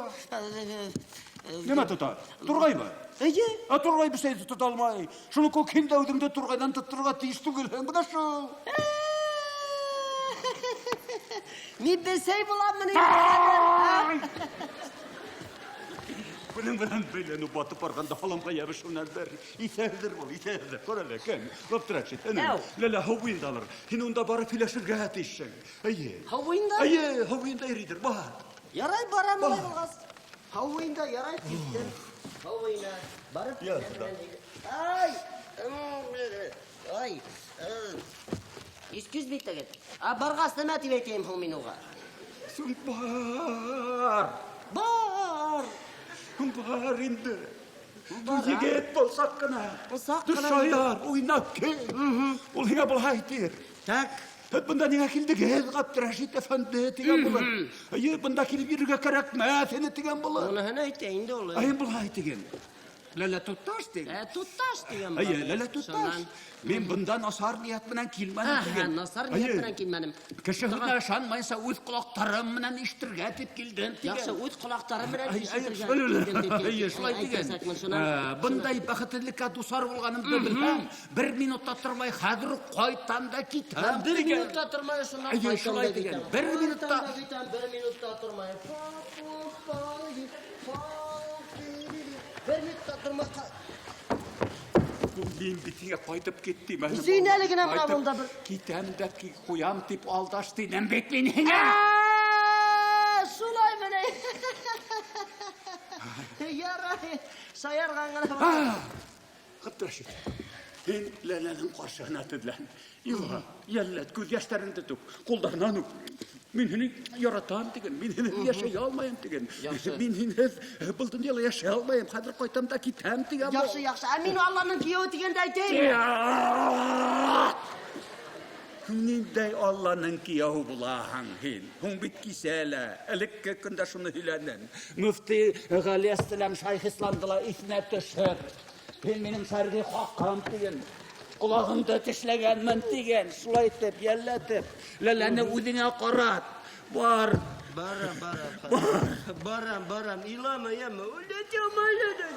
Нимә тота? Турғаймы? Эйе. Ә турғай бесәйҙе тота алмай. Шуны күк һин дә үҙеңде турғайҙан тотторға тейеш түгелһең. Бына шул. Мин бесәй буламмы ни? Бының менән бәйләнеп батып барғанда һаламға йәбешеүенән бер иҫәрҙер был, иҫәрҙер. Ҡара әле, кем? Ғабдрәшит, энем. Әү. Ләлә һыу буйында алыр. Һин унда барып һөйләшергә тейешһең. Эйе. Һыу буйында? Эйе, һыу буйында йөрөйҙөр, бар. Ярай, барам Бар. улай булғас. Һыу буйында ярай киттем. Һыу буйына барып Яр, китәм. Ай! Ай! Искиз бит теге. Ә барғас нимә тип әйтәйем һуң мин уға? Һуң бар. Бар. Бар инде. Бар, Егет булсаҡ ҡына. Булсаҡ Төш ҡына. шаяр, уйнап кил. Ул һиңә былай тир. Так. Һеҙ бында ниңә килдегеҙ, Ғабдрәшит әфәнде, тигән булыр. Эйе, бында килеп йөрөргә кәрәкмәҫ ине, тигән булыр. Уныһын әйтә инде ул. Ә һин былай тиген. Ләлә туташ тиген. Ә, туташ тигән Эйе, булыр. Ләлә туташ. Шунан. Мин бында насар ниәт менән килмәнем Аһа, тиген. насар ниәт Эйе. менән килмәнем. Кеше һүҙенә ышанмайынса үҙ ҡолаҡтарым менән ишетергә тип килдем тигән. Яҡшы, үҙ ҡолаҡтарым менән Ай, ай, ишетергә шулай, килдем тип Эйе, шулай тигән. әйтәсәкмен, шунан. Бындай бәхетһеҙлеккә дусар булғанымды белһәм, бер минутта тормай хәҙер үк ҡайтам да китәм Һәм бер тигән. минутта тормай, шунан Эйе, ҡайтам шулай да тигән. китәм. Бер минутта. Ҡайтам да китәм, бер минутта тормай. Фа, фу, фа, фа, бер минутта тормай. Мин бит һиңә ҡайтып киттем әле. Һин әле генә бына Ҡайтып бында бер китәм дә ҡуям тип алдашты инем бит мин һиңә. Шулай менә. Ярай, шаярған ғына бар. Ғабдрәшит, һин Ләләнең ҡаршыһына теҙлән. Ила, йәлләт, күҙ йәштәреңде түк, ҡулдарынан үп. Мин һине яратам тиген, мин һине йәшәй алмайым тиген. Яҡшы. Мин һинһеҙ был донъяла йәшәй алмайым, хәҙер ҡайтам да китәм тигән был. Яҡшы, яҡшы. Ә мин Алланың кейәүе тигәнде әйтәйем. Ниндәй Алланың кейәүе булаһың һин? Һуң бит кисә лә, элекке көндә шуны һөйләнем. Мөфти Ғәлиәссәләм Шайх Исламды ла иҫенә төшөр. Һин минең шәрғи хаҡым тиген. Ҡолағымды тешләгәнмен тиген. Шулай итеп, йәлләтеп, Ләләне үҙеңә ҡарат. Бар. Барам, барам. Барам, барам. Илама, яма. Үләтәм, үләтәм.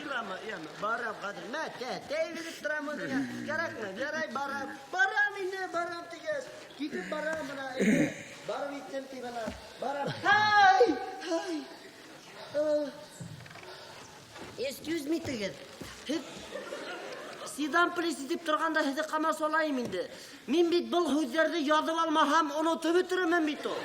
Илама, яма. Барам, хәҙер. Мә, тә, тәй биреп торам үҙеңә. Кәрәкме? Ярай, барам. Барам инде, барам тигәс. Китеп барам бына. Барып еттем ти бына. Барам. Һай! Һай! Excuse me тигеҙ. Һеҙ Седан плиз тип торғанда һеҙҙе ҡамасаулайым инде. Мин бит был һүҙҙәрҙе яҙып алмаһам, онотоп бөтөрөрмөн бит ул.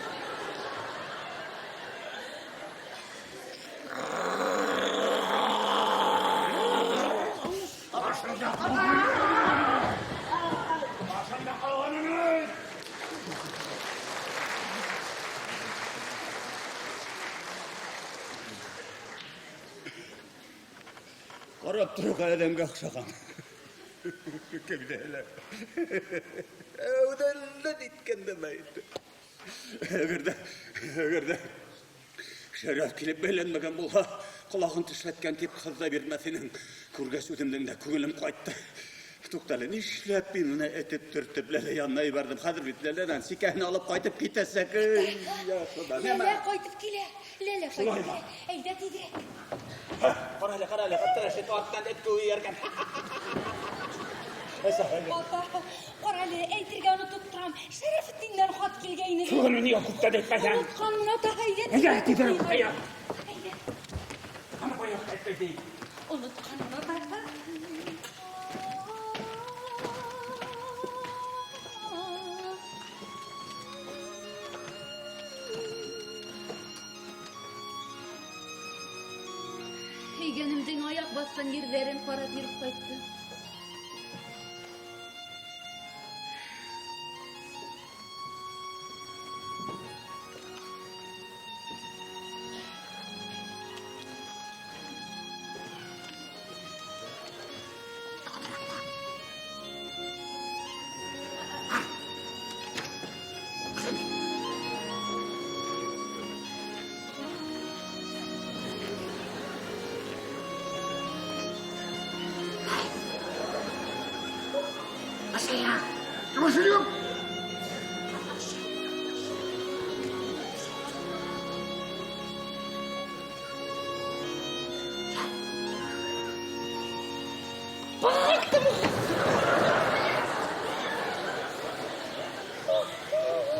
Ҡарап тороуға әҙәмгә оҡшаған. Кәүҙәләр. Әүҙәлле иткән нәмә инде. Әгәр дә Шәрәф килеп бәйләнмәгән булһа, ҡолағын тешләткән тип ҡыҙ ҙа бирмәҫ инең. Күргәс үҙемдең дә күңелем ҡайтты. Туҡта әле, нишләп мин уны этеп төртөп Ләлә янына ебәрҙем? Хәҙер бит Ләләнән сикәһен алып ҡайтып китәсәк. Эй, я Хоҙа, нәмә? Ләлә ҡайтып килә. Ләлә ҡайтып Шулаймы? килә. Әйҙә тиҙерәк. Ҡара әле, ҡара әле, Ғабдрәшит артынан эт кеүек эйәргән. Ата, ҡара әле, әйтергә онотоп торам. Шәрәфетдиндән хат килгәйне. Шуны ниңә күптән әйтмәгән? Онотҡанмын, ата, әйҙә. Әйҙә, тиҙерәк, әйҙә. Әйҙә. Ана ҡуйыҡ, әйтмәй. Онотҡанмын, ата. Һөйгәнемдең аяҡ баҫҡан яратҡан ерҙәрен ҡарап йөрөп ҡайттым.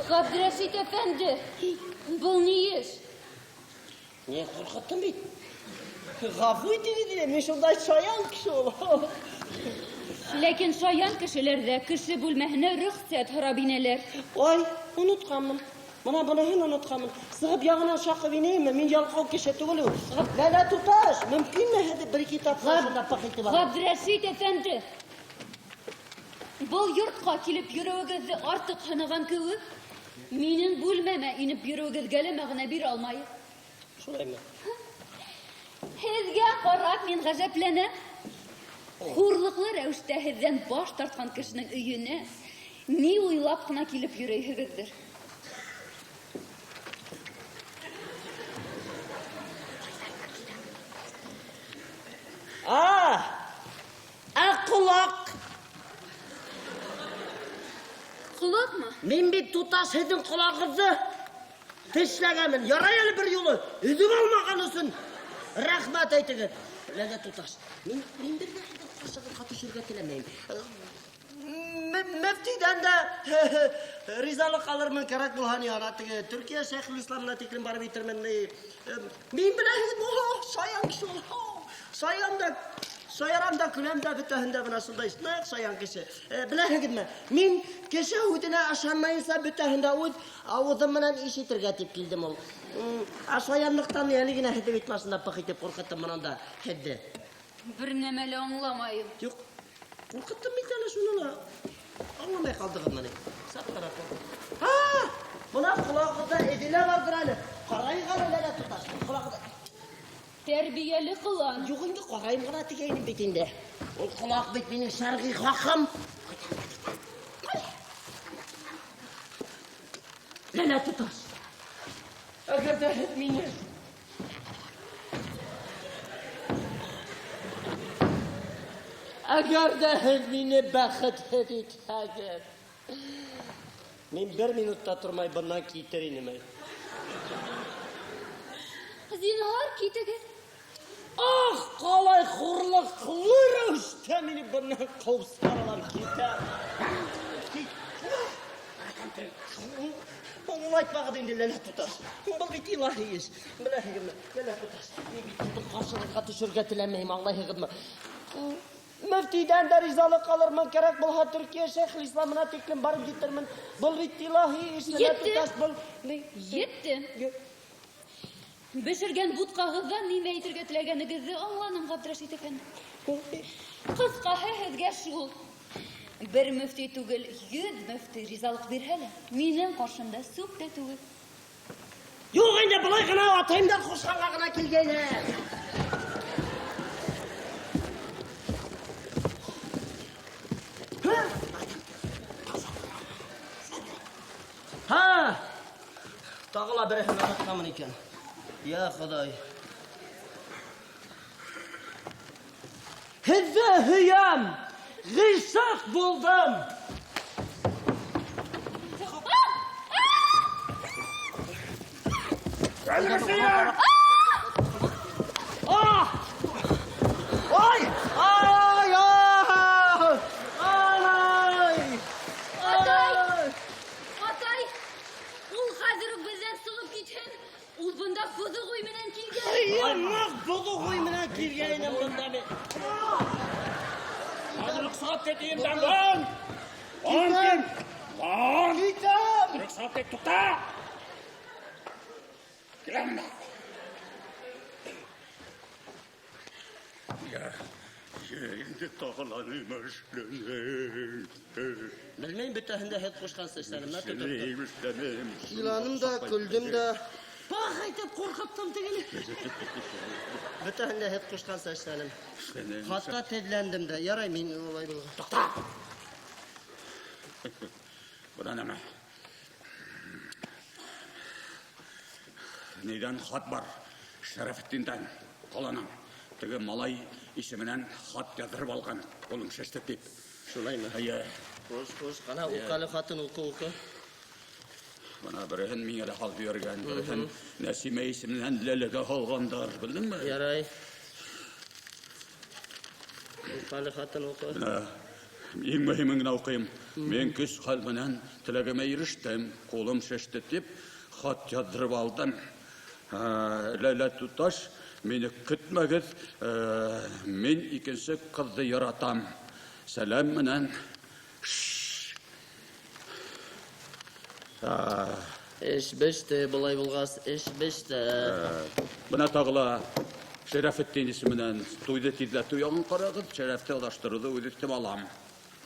Ғабдрәшит әфәнде, был ни эш? Ни, ҡурҡыттым бит. Ғәфү итегеҙ инде, мин шундай шаян кеше ул. Ләкин шаян кешеләр ҙә кеше бүлмәһенә рөхсәт һорап инәләр. Ой, онотҡанмын. Бына быныһын онотҡанмын. Сығып яңынан шаҡып инәйемме? Мин ялҡау кеше түгел ул. Ләлә туташ, мөмкинме һеҙҙе бер-ике тапҡыр шунда пых итеп алып? Ғабдрәшит әфәнде, был йортҡа килеп йөрөүегеҙҙе артыҡ һанаған кеүек, минең бүлмәмә инеп йөрөүегеҙгә лә мәғәнә бирә алмайым. Шулаймы? Һеҙгә ҡарап мин ғәжәпләнәм. Хурлыҡлы рәүештә һеҙҙән баш тартҡан кешенең өйөнә ни уйлап ҡына килеп йөрөйһөгөҙҙөр. Ә ҡолаҡ? Ҡолаҡмы? Мин бит туташ һеҙҙең ҡолағыҙҙы тешләгәнмен. Ярай әле бер юлы өҙөп алмаған өсөн рәхмәт әйтегеҙ. Ләлә туташ, мин бер ҙә һеҙҙең ҡашығыҙға төшөргә теләмәйем. Мөфтиҙән дә ризалыҡ алырмын, кәрәк булһа ни, ана теге Төркиә шәйхел-исламына тиклем барып етермен. Мин беләһегеҙ, шаян кеше ул. Шаян да, шаярам да, көләм дә, бөтәһен дә бына шундай ныҡ шаян кеше. Беләһегеҙме, мин кеше һүҙенә ышанмайынса бөтәһен дә үҙ ауыҙым менән ишетергә тип килдем ул. Ә шаянлыҡтан әле генә һеҙҙе бит машинада пых итеп ҡурҡыттым бынан да һеҙҙе. Бер нәмә лә аңламайым. Юҡ, ҡурҡыттым бит әле шуны ла. Аңламай ҡалдығыҙмы ни? Саҡ ҡына ҡурҡыттым. Һа, бына ҡолағыҙҙа эҙе лә барҙыр әле. Ҡарайыҡ әле, Ләлә туташ, ҡолағыҙҙа. Тәрбиәле ҡылан. Юҡ инде, ҡарайым ғына тигәйнем бит инде. Ул ҡолаҡ бит минең шәрғи хаҡым. Ләлә туташ, әгәр ҙә һеҙ мине Әгәр ҙә һеҙ мине бәхетһеҙ итһәгеҙ, мин бер минут та тормай бынан китер инем. Зинһар, китегеҙ. Ах, ҡалай хурлыҡлы рәүештә мине бынан ҡыуып сығаралар, китәм. Аңлайтмағыҙ инде, Ләлә туташ. Был бит илаһи эш. Беләһегеҙме, Ләлә туташ, мин бит һеҙҙең ҡаршығыҙға төшөргә теләмәйем, аңлайһығыҙмы? Мөфтиҙән дә ризалыҡ алырмын, кәрәк булһа Төркиә шәйхел-исламына тиклем барып етермен. Был бит илаһи эш, Ләлә Етте. туташ, был ни? Етте. Бешергән бутҡағыҙҙан нимә әйтергә теләгәнегеҙҙе аңланым, Ғабдрәшит әфәнде. Ҡыҫҡаһы һеҙгә шул. Бер мөфти түгел, 100 мөфти ризалыҡ бирһә лә, минең ҡаршымда сүп тә түгел. Юҡ инде, былай ғына атайымдан ҡушҡанға ғына килгәйне. Һа! Тағы ла береһен онотҡанмын икән. Я Хоҙай. Һеҙҙе һөйәм, ғишыҡ булдым. Ah! Ай! Ай! Ай! Ай! Атай! Атай! Ул хәҙер үк беҙҙән сығып китһен. Ул бында боҙоҡ уй менән килгән. Эйе, ныҡ боҙоҡ уй менән килгәйнем бында мин. Хәҙер рөхсәт итәйем, Дәмдән! Китәм! Китәм! Рөхсәт ит, туҡта! Киләм. Я, инде тағы ла нимә эшләнең? Белмәйем, бөтәһен дә һеҙ ҡушҡанса эшләнем. Мә, тотоп тор. Нимә эшләнем? Иланым да, көлдөм дә. Бах әйтеп ҡурҡыттым тегене. Бөтәһен дә һеҙ ҡушҡанса эшләнем. Эшләнем. Хатта теҙләндем дә. Ярай, мин улай булған. Туҡта! Бына нәмә. Нейҙән хат бар? Шәрәфетдиндән, ҡаланан. Теге малай исеменән хат яҙҙырып алған, ҡулың шеште тип. Шулаймы? Эйе. Хуш, хуш, ҡана, уҡы әле хатын, уҡы, уҡы. Бына береһен миңә лә һалып ебәргән, береһен Нәсимә исеменән Ләләгә һалғандар, белдеңме? Ярай. Уҡы әле хатын, уҡы. Бына иң мөһимен генә уҡыйым. Мин көс хәл менән теләгемә ирештем, ҡулым шеште тип хат яҙҙырып алдым. Ләлә туташ, мине көтмәгеҙ, мин икенсе ҡыҙҙы яратам. Сәләм менән. Эш беште, былай булғас, эш беште. Бына тағы ла Шәрәфетдин исеменән туйҙы тиҙләтеү яғын ҡарағыҙ, Шәрәфте аҙаштырыуҙы үҙ өҫтөмә алам.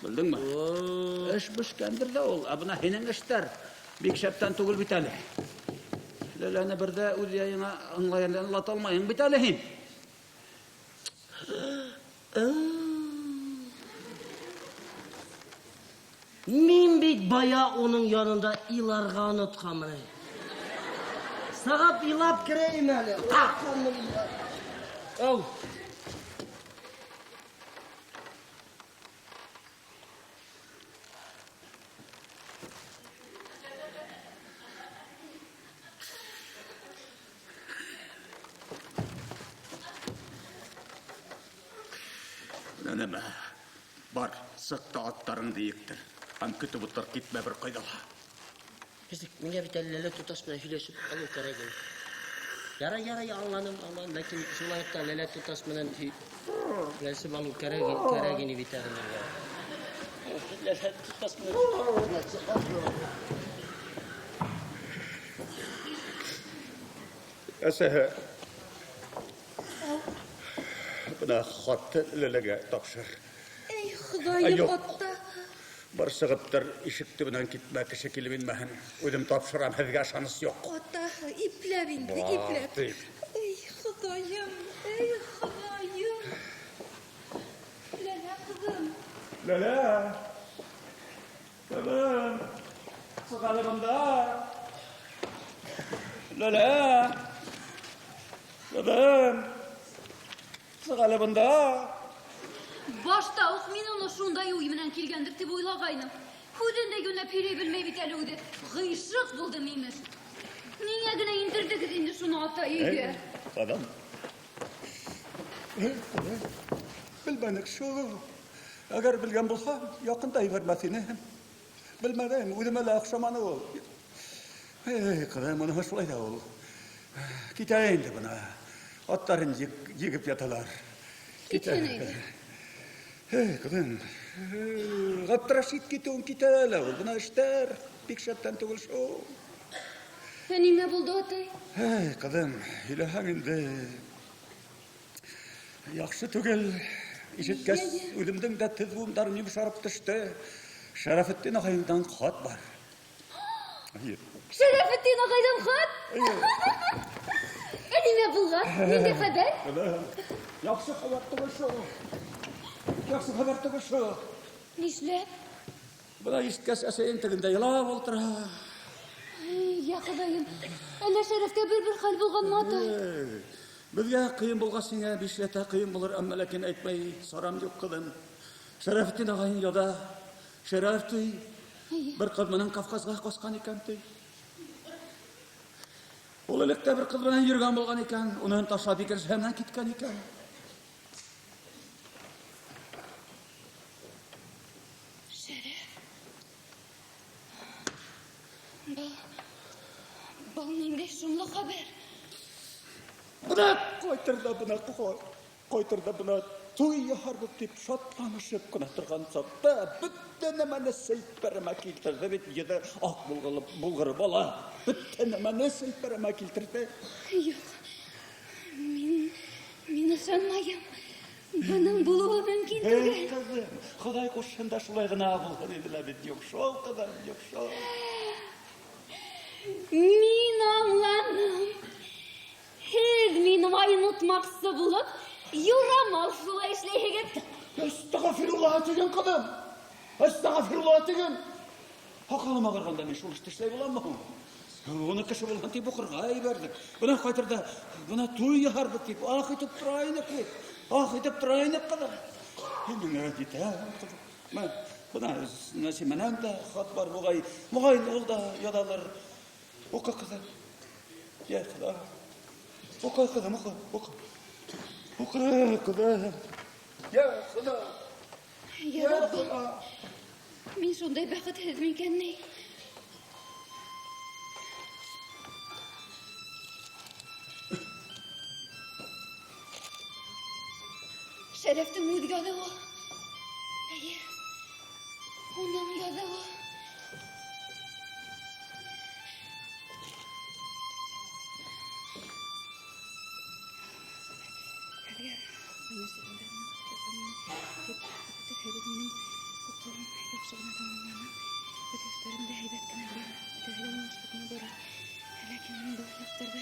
Белдеңме? Эш бешкәндер ҙә ул, ә бына һинең эштәр бик шәптән түгел бит әле. Ләләне бер ҙә үҙ яйыңа аңлата алмайһың бит әле һин. Мин бит бая уның янында иларға онотҡанмын. Сығып илап керәйем әле. Ау. Нәмә? Бар, сыҡ та аттарыңды ектер. Һәм көтөп ултыр, китмә бер ҡайҙа ла. Физик, миңә бит әле Ләлә туташ менән һөйләшеп алыу кәрәк ине. Ярай, ярай, аңланым, аңланым. Ләкин шулай уҡ та Ләлә туташ менән һөйләшеп алыу кәрәк ине бит әле миңә. Ләлә туташ менән һөйләшеп алыу. Әсәһе, бына хатты Ләләгә тапшыр. Эй, Хоҙайым, Юҡ. атта. Бар сығып тор, ишек төбөнән китмә, кеше килеп инмәһен. Үҙем тапшырам, һеҙгә ышаныс юҡ. Ата, ипләп инде, Бар, ипләп. тип. Эй, Хоҙайым, эй, Хоҙайым. Ләлә, ҡыҙым. Ләлә. Ҡыҙым. Сыҡ әле бында. Ләлә. Ҡыҙым. Сыҡ әле бында. Башта уҡ мин уны шундай уй менән килгәндер тип уйлағайным. Һүҙен дә йүнләп һөйләй белмәй бит әле үҙе. Ғишыҡ булдым, имеш. Ниңә генә индерҙегеҙ инде шуны ата өйгә? Ҡыҙым. Белмәнек шул. Әгәр белгән булһа, яҡын да ебәрмәҫ инем. Белмәнем, үҙемә лә оҡшаманы ул. Эй, ҡыҙым, уныһы шулай ҙа ул. Китә инде бына. Аттарын егеп яталар. Китә. Китһен әйҙә. Эй, ҡыҙым, Ғабдрәшит китеүен китә лә ул. Бына эштәр бик шәптән түгел шул. Ә нимә булды, атай? Эй, ҡыҙым, һөйләһәң инде. Яҡшы түгел. Ишеткәс, үҙемдең дә теҙ быуындарым йомшарып төштө. Шәрәфетдин ағайыңдан хат бар. Эйе. Шәрәфетдин ағайҙан хат? Ә нимә булған? Ниндәй хәбәр? Ҡыҙым, яҡшы хәбәр түгел шул. Яҡшы хәбәр түгел шул. Нишләп? Бына ишеткәс, әсәйем тегендә илап ултыра. Эй, я Хоҙайым, әллә Шәрәфкә бер-бер хәл булғанмы, атай? Эй, беҙгә ҡыйын булғас, һиңә бишләтә ҡыйын булыр, әммә ләкин әйтмәй сарам юҡ, ҡыҙым. Шәрәфетдин ағайың яҙа. Шәрәф ти, Эйе. бер ҡыҙ менән Кавказға ҡасҡан икән ти. Ул элек тә бер ҡыҙ менән йөрөгән булған икән, унан ташлап икенсеһе менән киткән икән. Шәрәф. Был, был ниндәй шомло хәбәр? Бына ҡайтыр ҙа бына ҡайтыр ҙа бына туй яһарбыҙ тип шатланышып ҡына торған саҡта бөтә нәмәне селпәрәмә килтерҙе бит, йөҙө аҡ булғыр бала. Бөтә нәмәне селпәрәмә килтерҙе. Юҡ, мин ышанмайым. Бының булыуы мөмкин түгел. Эй, ҡыҙым, Хоҙай ҡушһын да шулай ғына булһын ине лә бит. Юҡ шул, ҡыҙым, юҡ шул. Мин аңланым. Һеҙ мине айнытмаҡсы булып, юрамал шулай эшләйһегеҙ. Әстәғфирулла тиген, ҡыҙым. Әстәғфирулла тиген. Һаҡалым ағарғанда мин шул эште эшләй буламмы һуң? Уны кеше булһын тип уҡырға ебәрҙек. Бына ҡайтыр ҙа, бына туй яһарбыҙ тип, ах итеп тора инек бит. Ах итеп тора инек, ҡыҙым. Һин миңә китә, ҡыҙым. Бына Нәсимәнән дә хат бар, буғай. Моғайын ул да яҙалыр. Уҡы, ҡыҙым. Йә, Хоҙа. Уҡы, ҡыҙым, уҡы, уҡы. Уҡы, ҡыҙым. Йә, Хоҙа. Йә, Раббым. Мин шундай бәхетһеҙ микән ни? Шәрәфтең үҙ яҙыуы. Эйе, уның яҙыуы. Һеҙгә минең уҡыуым яҡшы ғына тамамлана. Бөтә эштәрем дә һәйбәт кенә бара, бөтәһе лә уңышлы ғына бара. Ләкин мин был яҡтарҙа,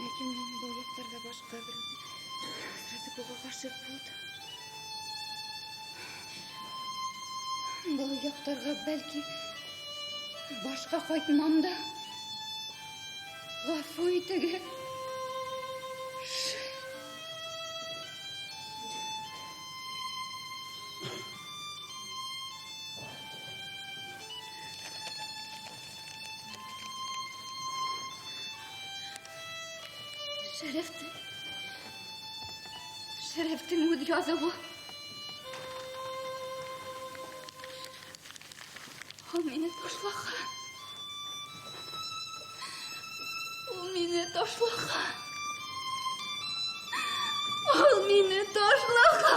ләкин мин был яҡтарҙа башҡа берәүҙе осратып уға ғашиҡ булдым. Был яҡтарға бәлки башҡа ҡайтмам да. Ғәфү итегеҙ. Шәрәфтең үҙ яҙыуы. Ул мине ташлаған. Ул мине ташлаған. Ул мине ташлаған.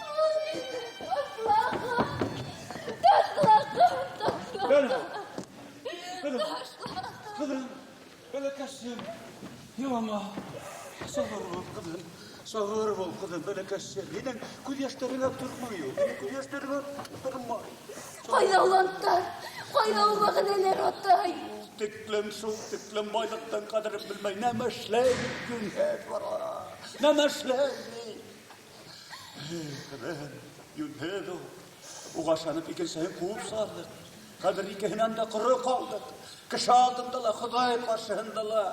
Ул мине ташлаған. Ташлаған, ташлаған. Ҡыҙым, ҡыҙым, бәләкәсем, илама. Сабыр бул, ҡыҙым, сабыр бул, ҡыҙым, бәләкәсем. Һинең күҙ йәштәреңә тормай ул, һинең күҙ йәштәреңә тормай. Ҡайҙа ул анттар? Ҡайҙа ул вәғәҙәләр, атай? Ул тиклем, шул тиклем байлыҡтың ҡәҙерен белмәй, нәмә эшләй бит йүнһеҙ бара. Нәмә эшләй бит? Эй, ҡыҙым, йүнһеҙ ул. Уға ышанып икенсеһен ҡыуып сығарҙыҡ. Хәҙер икеһенән дә ҡоро ҡалдыҡ. Кеше алдында ла, Хоҙай ҡаршыһында ла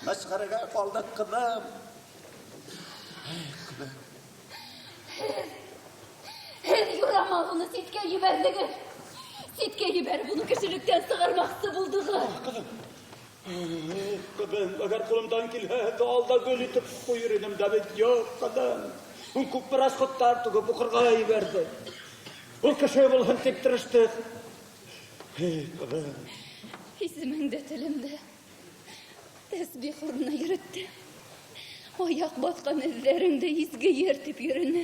мәсхәрәгә ҡалдыҡ, ҡыҙым. Эй, ҡыҙым. Һеҙ юрамал уны ситкә ебәрҙегеҙ. Ситкә ебәреп, уны кешелектән сығармаҡсы булдығыҙ. Ҡыҙым, ҡыҙым, әгәр ҡулымдан килһә, һеҙҙе алда гөл итеп ҡуйыр инем дә бит. Юҡ, ҡыҙым. Ун күпме расходтар түгеп уҡырға ебәрҙе. Ул кеше булһын тип тырыштыҡ. Эй, ҡыҙым. Исемең дә телемдә. Тәсбих урынына йөрөттө. Аяҡ баҫҡан эҙҙәреңде изге ер тип йөрөнө.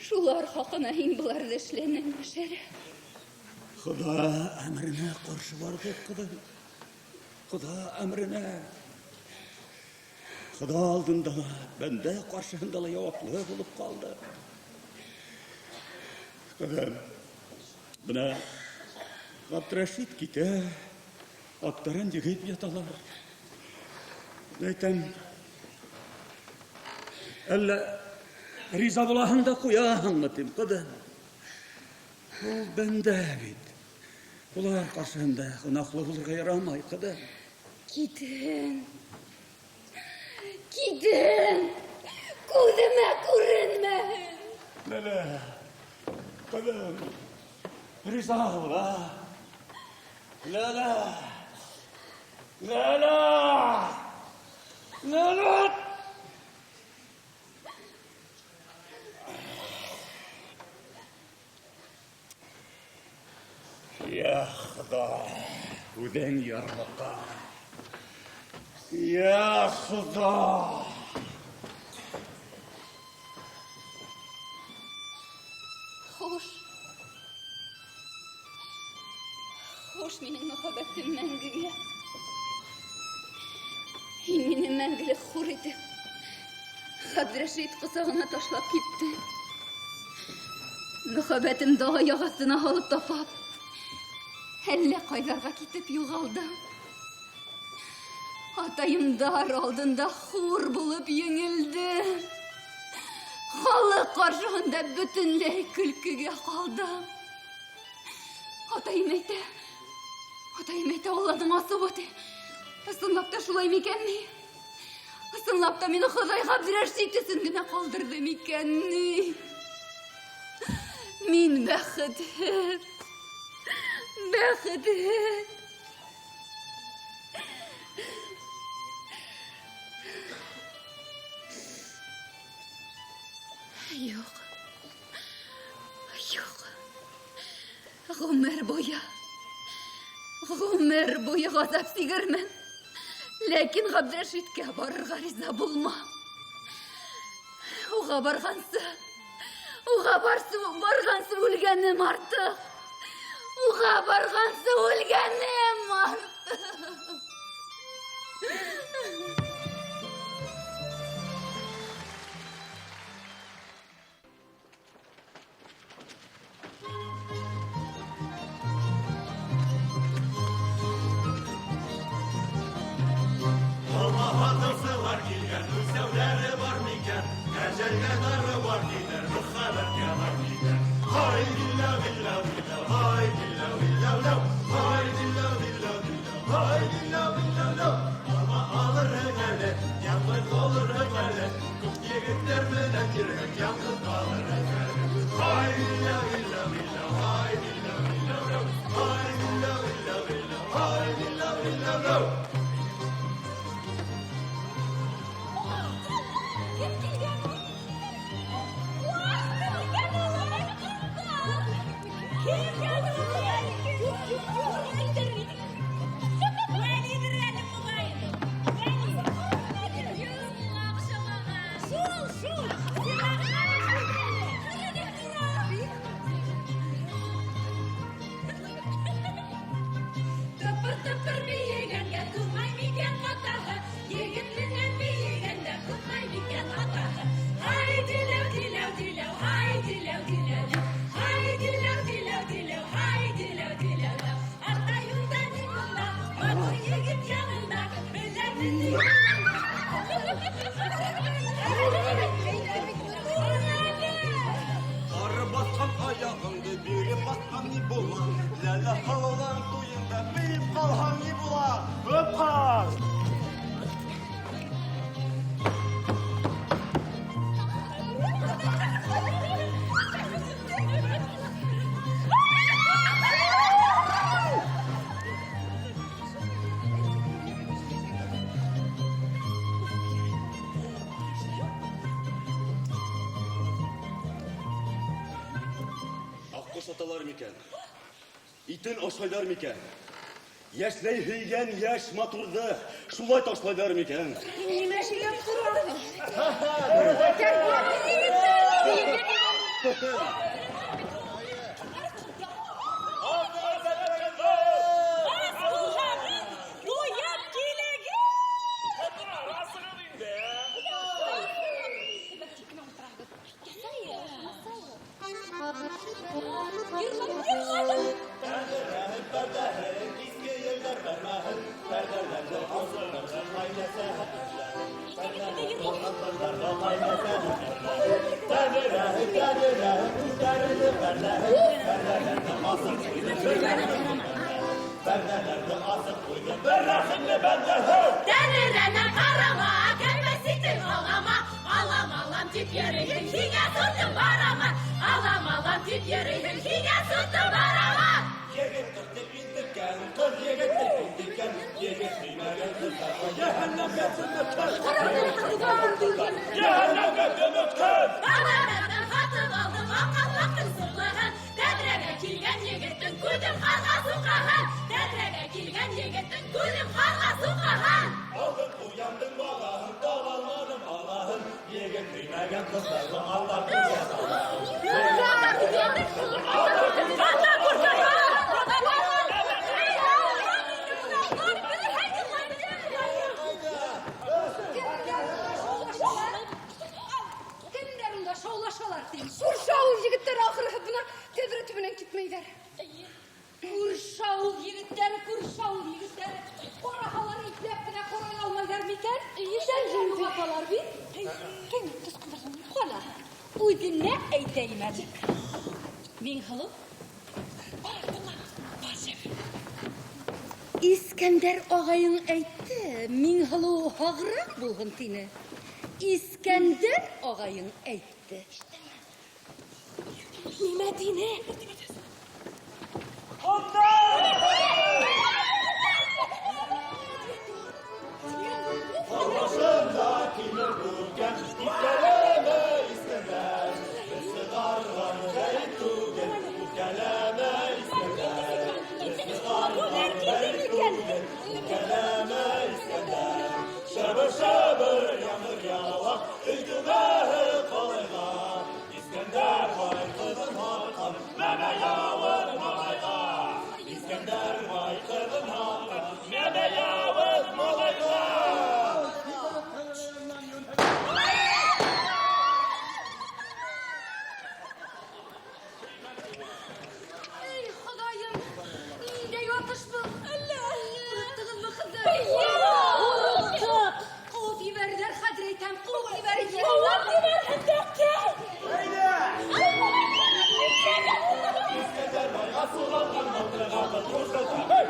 Шулар хаҡына һин быларҙы эшләнең, Шәрәф. Хоҙа әмеренә ҡаршы барҙыҡ, ҡыҙым. Хоҙа әмеренә. Хоҙа алдында ла, бәндә ҡаршыһында ла яуаплы булып ҡалды. Ҡыҙым, бына Ғабдрәшит китә, аттарын егеп яталар. Әйтәм, әллә риза булаһың да ҡуяһыңмы тим, ҡыҙым. Ул бәндә бит. Улар ҡаршыһында гонаһлы булырға ярамай, ҡыҙым. Китен. Китен. Күҙемә күренмәһен. Ләлә, ҡыҙым, риза була. Ләлә, Ләлә, Ләлә. Йә Хоҙа, үҙең ярлыҡа. Йә Хоҙа. Хуш. Хуш минең мөхәббәтем мәңгегә. Һин мине мәңгелек хур итеп, Ғәбдрәшит ҡосағына ташлап киттең. Мөхәббәтемде аяҡ аҫтына һалып тапап, әллә ҡайҙарға китеп юғалдым. Атайымдар алдында хур булып еңелдем. Халыҡ ҡаршыһында бөтөнләй көлкөгә ҡалдым. Атайым әйтә, атайым әйтә, Алланың асыуы ти. Ысынлап та шулай микән ни? Ысынлап та мине Хоҙай Ғәбдрәшит өсөн генә ҡалдырҙы микән ни? Мин бәхетһеҙ, бәхетһеҙ. Юҡ, юҡ. Ғүмер буйы, ғүмер буйы ғазап сигермен. Ләкин Ғәбдрәшиткә барырға риза булмам. Уға барғансы, уға барғансы үлгәнем артыҡ. Уға барғансы үлгәнем артыҡ. Итен ашайҙар микән? Йәшләй һөйгән йәш матурҙы шулай ташлайҙар микән? Нимә һөйләп тораһың? Шашалар тим. Күрше ауыл егеттәре ахырыһы бына тәҙрә төбөнән китмәйҙәр. Күрше ауыл егеттәре, күрше ауыл егеттәре. Ҡараһалар ипләп кенә ҡарай алмайҙар микән? Шәлдән юғалталар бит. Ҡана, үҙенә әйтәйем әле. Миңһылыу, бар, тыңла, бар, Шәфи. Искәндәр ағайың әйтте, Миңһылыу һағыраҡ булһын тине. Искәндәр ағайың әйтте. Нимә тине? Башында тимер бүркән, Үпкәләмә, Искәндәр. Беҙ сығарған бәйет түгел, Үпкәләмә, Искәндәр. Беҙ сығарған бәйет түгел, Үпкәләмә, Искәндәр. Шыбыр-шыбыр ямғыр яуа, өй түбәһе ҡалайға. Искәндәр бай ҡыҙын һатҡан, нәмә яуын малайға. Искәндәр бай ҡыҙын һатҡан, нәмә яуын малайға. Эй, Хоҙайым, ниндәй атыш был? Әллә, ҡурҡтығыҙмы, ҡыҙҙар? Ҡурҡтыҡ. Ҡыуып ебәрҙеләр, хәҙер әйтәм, ҡыуып ебәрҙеләр. Ҡыуып ебәрһендәр. Искәндәр байға суланған мылтыға тотондо.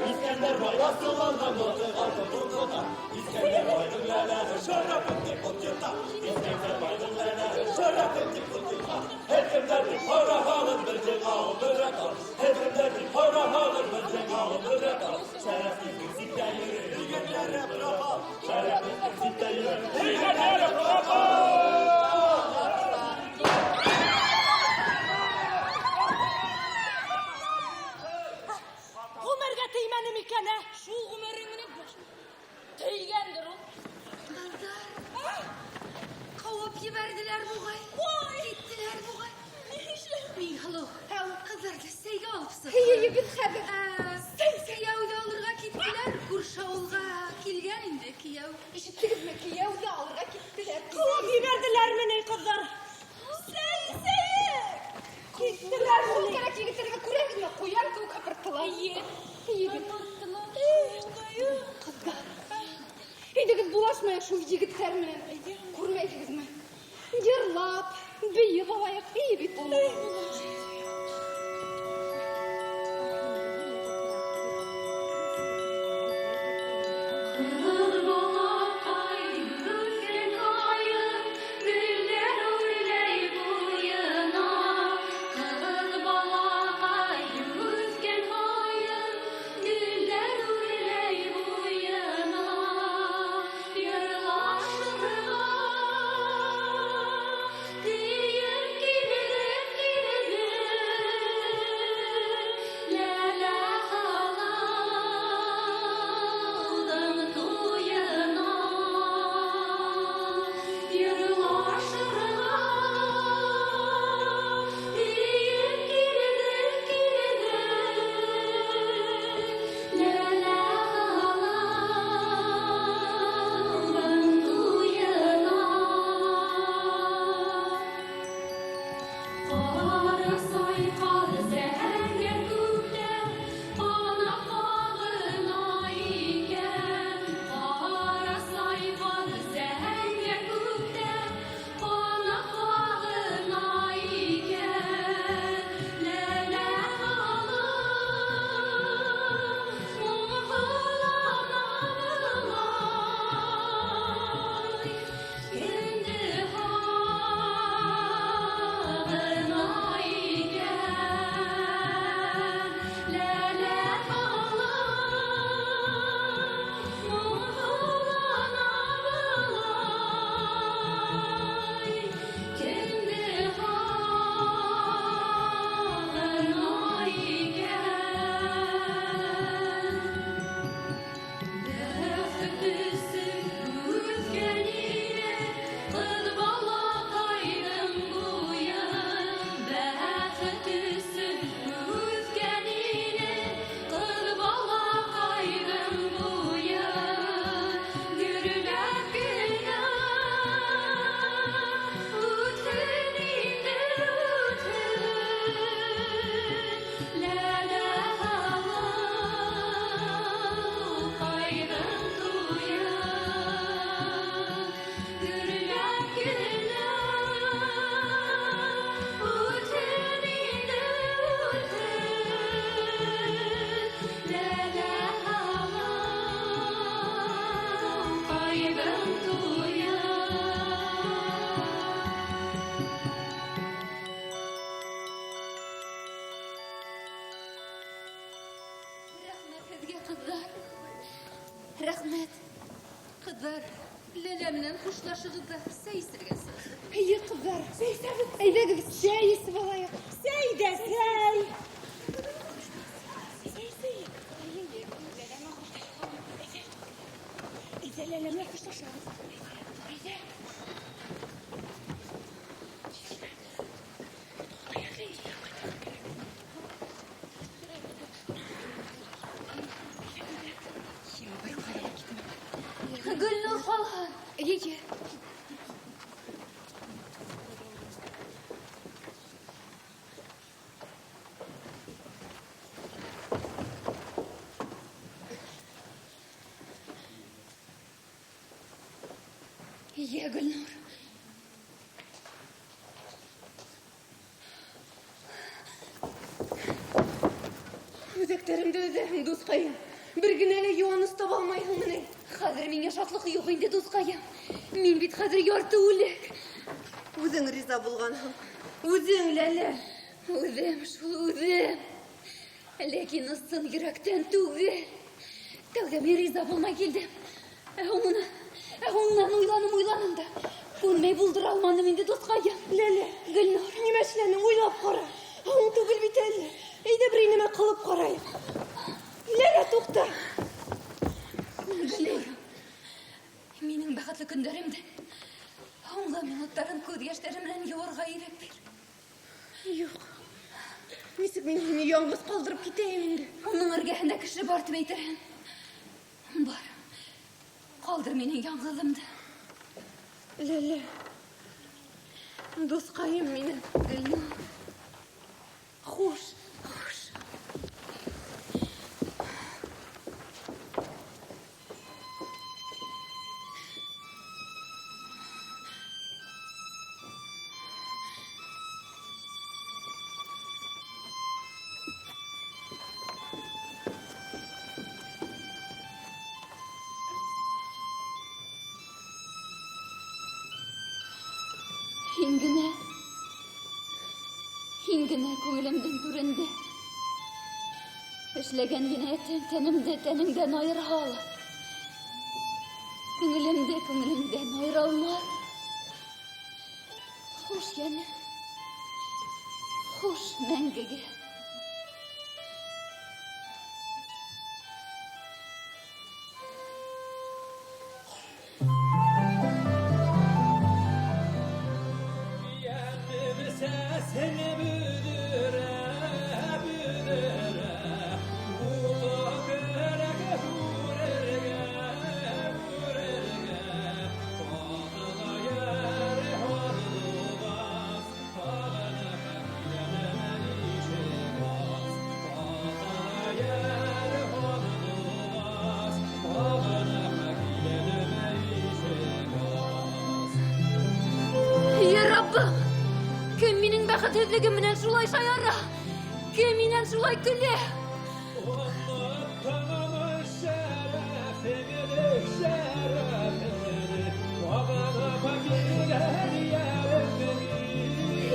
Искәндәр байға суланған мылтыға тотондо. Искәндәр байҙың ләләһе шәрәфем тип ут йота. Искәндәр байҙың ләләһе шәрәфем тип ут йота. Һеҙ кемдәр тип һораһағыҙ, бер җыйғауы бер рәкал. Һеҙ кемдәр тип һораһағыҙ, бер җыйғауы бер рәкал. Шәрәф киткән ситтә йөрөр, һөйгәннәре пропал. Шәрәф киткән ситтә йөрөр, һөйгәннәре пропал. Ғүмергә теймәне микән, ә? Шул ғүмерең менән тейгәндер ул. Ҡыҙҙар, ҡыуып ебәрҙеләр буғай. Киттеләр буғай. Миңһылыу, ҡыҙҙарҙы сәйгә алып сыҡ. Эйе, беҙ хәҙер. Кейәүҙе алырға киттеләр. Күрше ауылға килгән инде кейәү. Ишеттегеҙме? Кейәүҙе алырға киттеләр. Ҡыуып ебәрҙеләрме ни, ҡыҙҙар? Сәй, сәй! Киттеләр. Шул кәрәк егеттәргә күрәһегеҙме? Ҡуян кеүек һыпырттылар. Эйе. Эйе бит. Ҡыҙҙар, әйҙәгеҙ булашмайыҡ шул егеттәр менән. Күрмәйһегеҙме? Йырлап, бейеп алайыҡ. Эйе бит. Ҡыҙыл балаҡай, үҫкән һайын, гөлдәр үрләй буйына. Ҡыҙыл балаҡай, үҫкән һайын, гөлдәр үрләй буйына. Йырлашырға, көйөп килеп, килеп Ҡыҙҙар, Ләлә менән хушлашығыҙ ҙа сәй эсергә сығығыҙ. Эйе, ҡыҙҙар, сәй эсәбеҙ. Әйҙәгеҙ, сәй эсеп алайыҡ. Сәй ҙә сәй. Сәй эсәйек. Әйҙә, Ләлә менән хушлашабыҙ. Әйҙә. Гөлнур ҡалһын. Эйе. Йә, Гөлнур. Үҙәктәремде өҙәһең, дуҫҡайым. Бер генә лә йыуаныс таба алмайһыңмы ни? Хәҙер миңә шатлыҡ юҡ инде, дуҫҡайым. Мин бит хәҙер ярты үлек. Үҙең риза булғанһың. Үҙең, Ләлә. Үҙем шул, үҙем. Ләкин ысын йөрәктән түгел. Тәүҙә мин риза булмай килдем. Ә һуңынан уйланым, уйланым да. Күнмәй булдыра алманым инде, дуҫҡайым. Ләлә, Гөлнур, нимә эшләнең? Уйлап ҡара. Һуң түгел бит әле. Әйҙә берәй нәмә ҡылып ҡарайыҡ. Ләлә, туҡта. Гөлнур, минең бәхетле көндәремде һуңғы минуттарын күҙ йәштәре менән йыуырға ирек бир. Юҡ. Нисек мин һине яңғыҙ ҡалдырып китәйем инде? Уның эргәһендә кеше бар тип әйтерһең. Бар. Ҡалдыр минең яңғыҙымды. Ләлә, дуҫҡайым минең. Гөлнур. Хуш, хуш. Һин генә, һин генә күңелемдең түрендә. Эшләгән енәйәтем тәнемде тәнеңдән айырһа ла, күңелемде күңелеңдән айыра алмаҫ. Хуш, йәнем, хуш мәңгегә. Кем минең бәхетһеҙлегем менән шулай шаяра? Кем минән шулай көлә?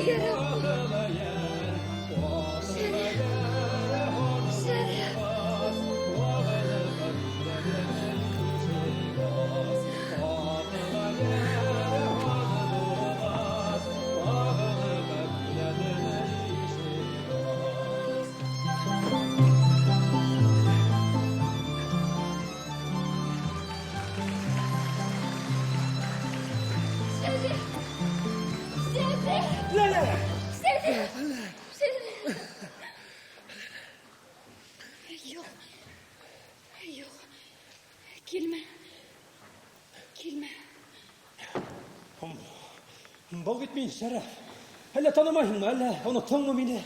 Йә Раббым! Шәрәф! Шәрәф! Юҡ, юҡ, килмә, килмә. Был бит мин, Шәрәф. Әллә танымайһыңмы, әллә оноттоңмо мине?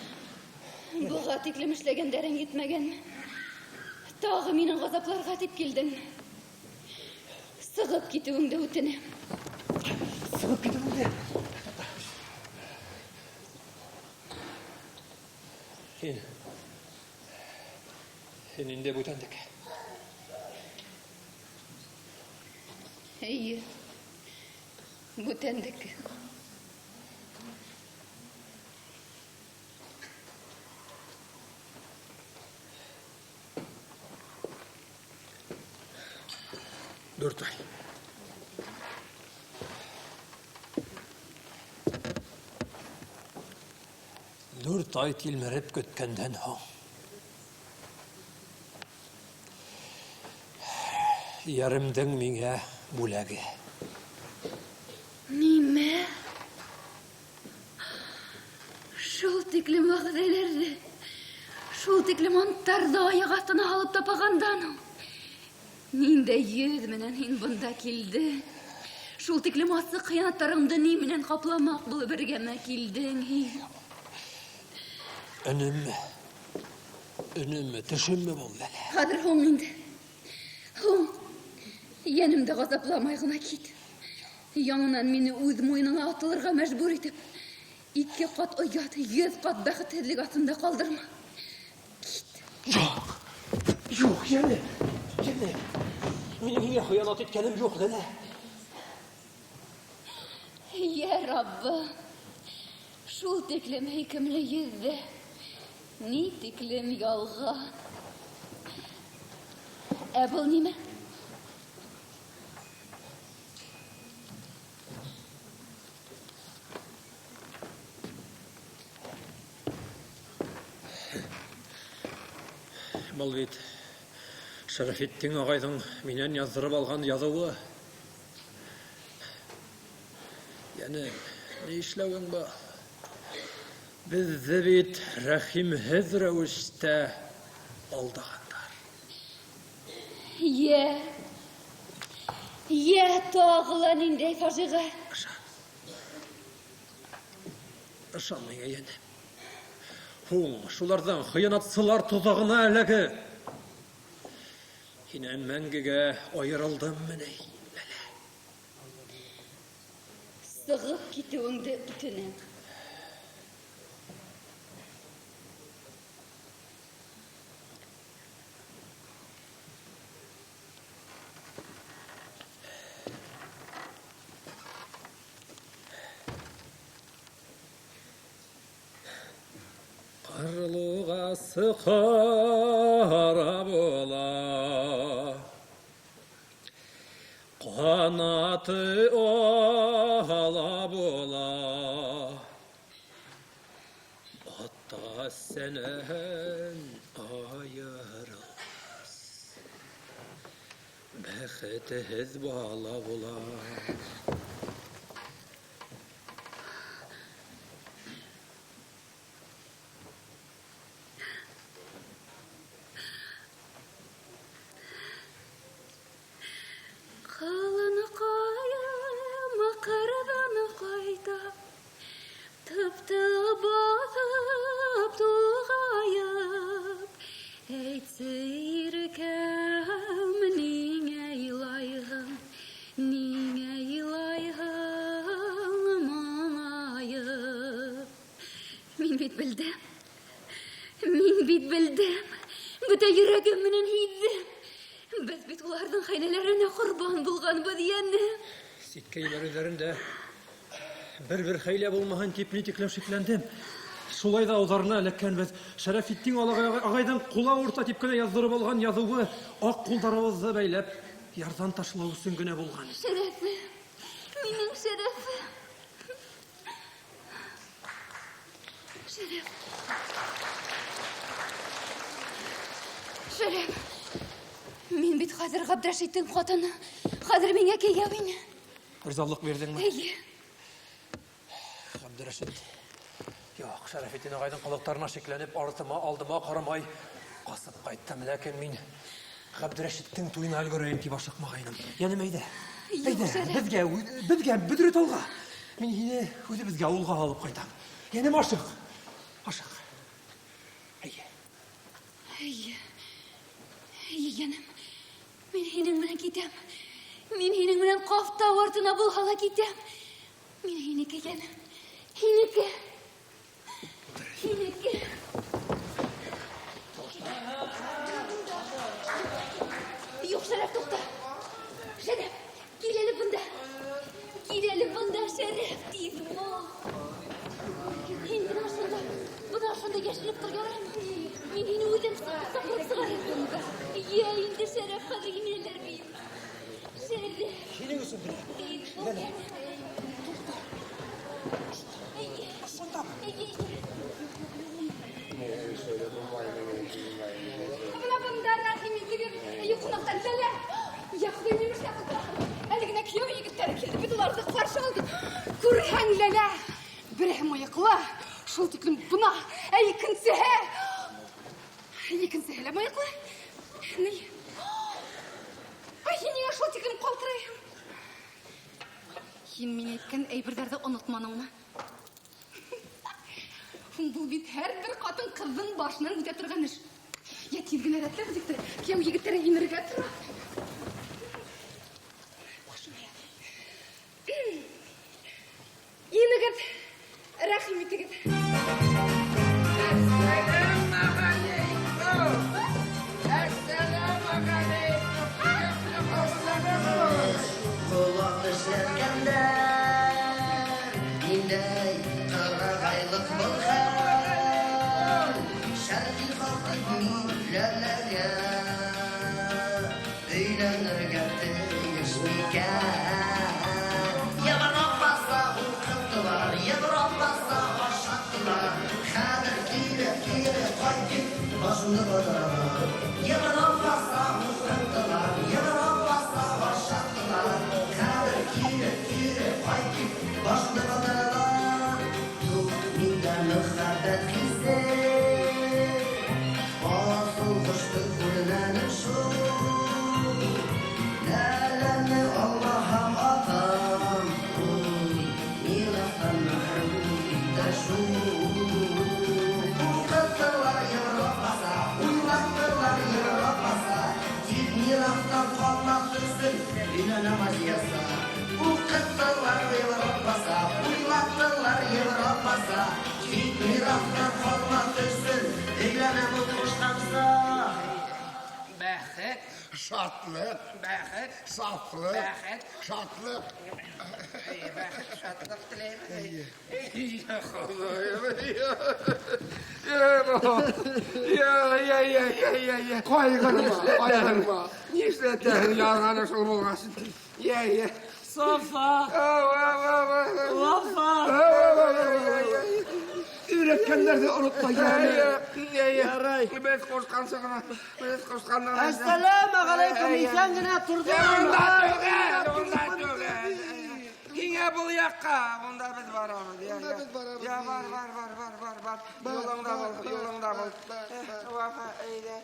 Быға тиклем эшләгәндәрең етмәгәнме? Тағы минең ғазапларға тип килдеңме? Сығып китеүеңде үтенәм. Сығып китеүеңде? Һин, һин инде бүтәндеке. Эйе, бүтәндеке. Дүрт ай. Дүрт ай тилмереп көткәндән һуң. Яремдең миңә бүләге. Нимә? Шул тиклем вәғәҙәләрҙе, шул тиклем анттарҙы аяҡ аҫтына һалып тапағандан һуң, ниндәй йөҙ менән һин бында килдең? Шул тиклем асыҡ хыянаттарыңды ни менән ҡапламаҡ булып эргәмә килдең һин? Өнөммө? Өнөммө, төшөммө был, Ләлә? Хәҙер һуң инде. Һуң. Йәнемде ғазапламай ғына кит. Яңынан мине үҙ муйыныңа атылырға мәжбүр итеп, ике ҡат оят, 100 ҡат бәхетһеҙлек аҫтында ҡалдырма. Кит. Юҡ. Юҡ, йәне. Йәне. Минең һиңә хыянат иткәнем юҡ, Ләлә. Йә Раббы, шул тиклем һөйкөмлө йөҙҙә, ни тиклем ялған. Ә был нимә? Был бит Шәрәфетдин ағайҙың минән яҙҙырып алған яҙыуы. Йәне, ни эшләүең был? Беҙҙе бит рәхимһеҙ рәүештә алдағандар. Йә, йә, тағы ла ниндәй фажиғә. Ышан. Ышан миңә, йәнем. Һуң, шуларҙың хыянатсылар тоҙағына эләгеп, һинән мәңгегә айырылдыммы ни, Ләлә? Сығып китеүеңде үтенәм. Ҡарлуғасы ҡара була, ҡанаты ала була, ата-әсәнән айырылмаҫ, бәхетһеҙ бала була. Бер-бер хәйлә булмаһын тип ни тиклем шикләндем. Шулай ҙа ауҙарына эләккәнбеҙ. Шәрәфетдин ағайҙың ҡулы ауырта тип кенә яҙҙырып алған яҙыуы аҡ ҡулдарыбыҙҙы бәйләп ярҙан ташлау өсөн генә булған. Шәрәфем, минең шәрәфем. Шәрәф. Шәрәф. Мин бит хәҙер Ғәбдрәшиттең ҡатыны. Хәҙер миңә кейәү ине. Ризалыҡ бирҙеңме? Эйе. Ғәбдрәшит. Юҡ, Шәрәфетдин ағайҙың ҡылыҡтарына шикләнеп, артыма, алдыма ҡарамай ҡасып ҡайттым. Ләкин мин Ғәбдрәшиттең туйына өлгөрәйем тип ашыҡмағайным. Йәнем, әйҙә. Әйҙә, беҙгә Бөҙрә тауға. Мин һине үҙебеҙгә ауылға алып ҡайтам. Йәнем, ашыҡ. Ашыҡ. Әйе. Әйе. Әйе, йәнем. Мин һинең менән китәм. Мин һинең менән Ҡафтау артына булһа ла китәм. Мин һинеке, йәнем. Һинеке. Һинеке. Юҡ, Шәрәф, туҡта. Шәрәф, кил әле бында. Кил әле бында, Шәрәф, тиҙ бул. Һин бына шунда, бына шунда йәшереп тор, яраймы? Мин һине үҙем саҡырып сығарайым. Йә, инде Шәрәф, хәҙер инәләр бит. Шәрәф. Һинең өсөн генә. Тиҙ бул, Ләлә. йәнем. Туҡта. Әйе. Шунда. Әйе, әйе. мыйыҡлы, шул тиклем бына, ә икенсеһе, икенсеһе лә мыйыҡлы. Ни? Ай, һин ниңә шул тиклем ҡалтырайһың? Һин мин әйткән әйберҙәрҙе онотманыңмы? Был бит һәр бер ҡатын-ҡыҙҙың башынан үтә торған эш. Йә, тиҙ генә рәтләп үтик тә, кейәү егеттәре инергә тора. Инегеҙ, рәхим итегеҙ. Ҡолаҡ эшләткәндәр, ниндәй ҡырағайлыҡ был хәл. Шәрҡи халҡ мин Ләләгә өйләнергә тейеш микән? Европаса уҡыттылар, Европаса ашаттылар. Хәҙер кире, кире ҡайтып, башымды батыралар. Европаса уҡыттылар, Европаса ашаттылар. Хәҙер кире, кире ҡайтып, башымды батыралар. Юҡ миндә мөхәббәт хисе, асыл ҡошто күрмәнем шул. Ләләне алмаһам атам, ул мираҫтан мәхрүм итә шул. Уҡыттылар Европаса, уйлаттылар Европаса, тик мираҫтан ҡалмаҫ өсөн өйләнә Мазияса. Уҡыттылар Европаса, уйлаттылар Европаса, тик мираҫтан ҡалмаҫ өсөн өйләнә ҡушҡанса. Бәхет, шатлыҡ, бәхет, сафлыҡ, бәхет, шатлыҡ. Бәхет, шатлыҡ теләйем. Я Хоҙайым, я, я, я, я, я, я. Ҡайғырма, ҡайғырма. Нишләтәһең яҙғаны шул булғас? Я, я. Сафа. Вафа. Өйрәткәндәрҙе онотма, йәме. Ярай. Беҙ ҡушҡансы ғына, беҙ ҡушҡанды ғына. Әссәләмәғәләйкүм, иҫән генә торҙоҡ. Унда түгел, унда түгел. Һиңә был яҡҡа, унда беҙ барабыҙ. Унда беҙ барабыҙ. Я, бар, бар, бар, бар, бар, бар. Юлыңда бул, юлыңда бул. Вафа, әйҙә.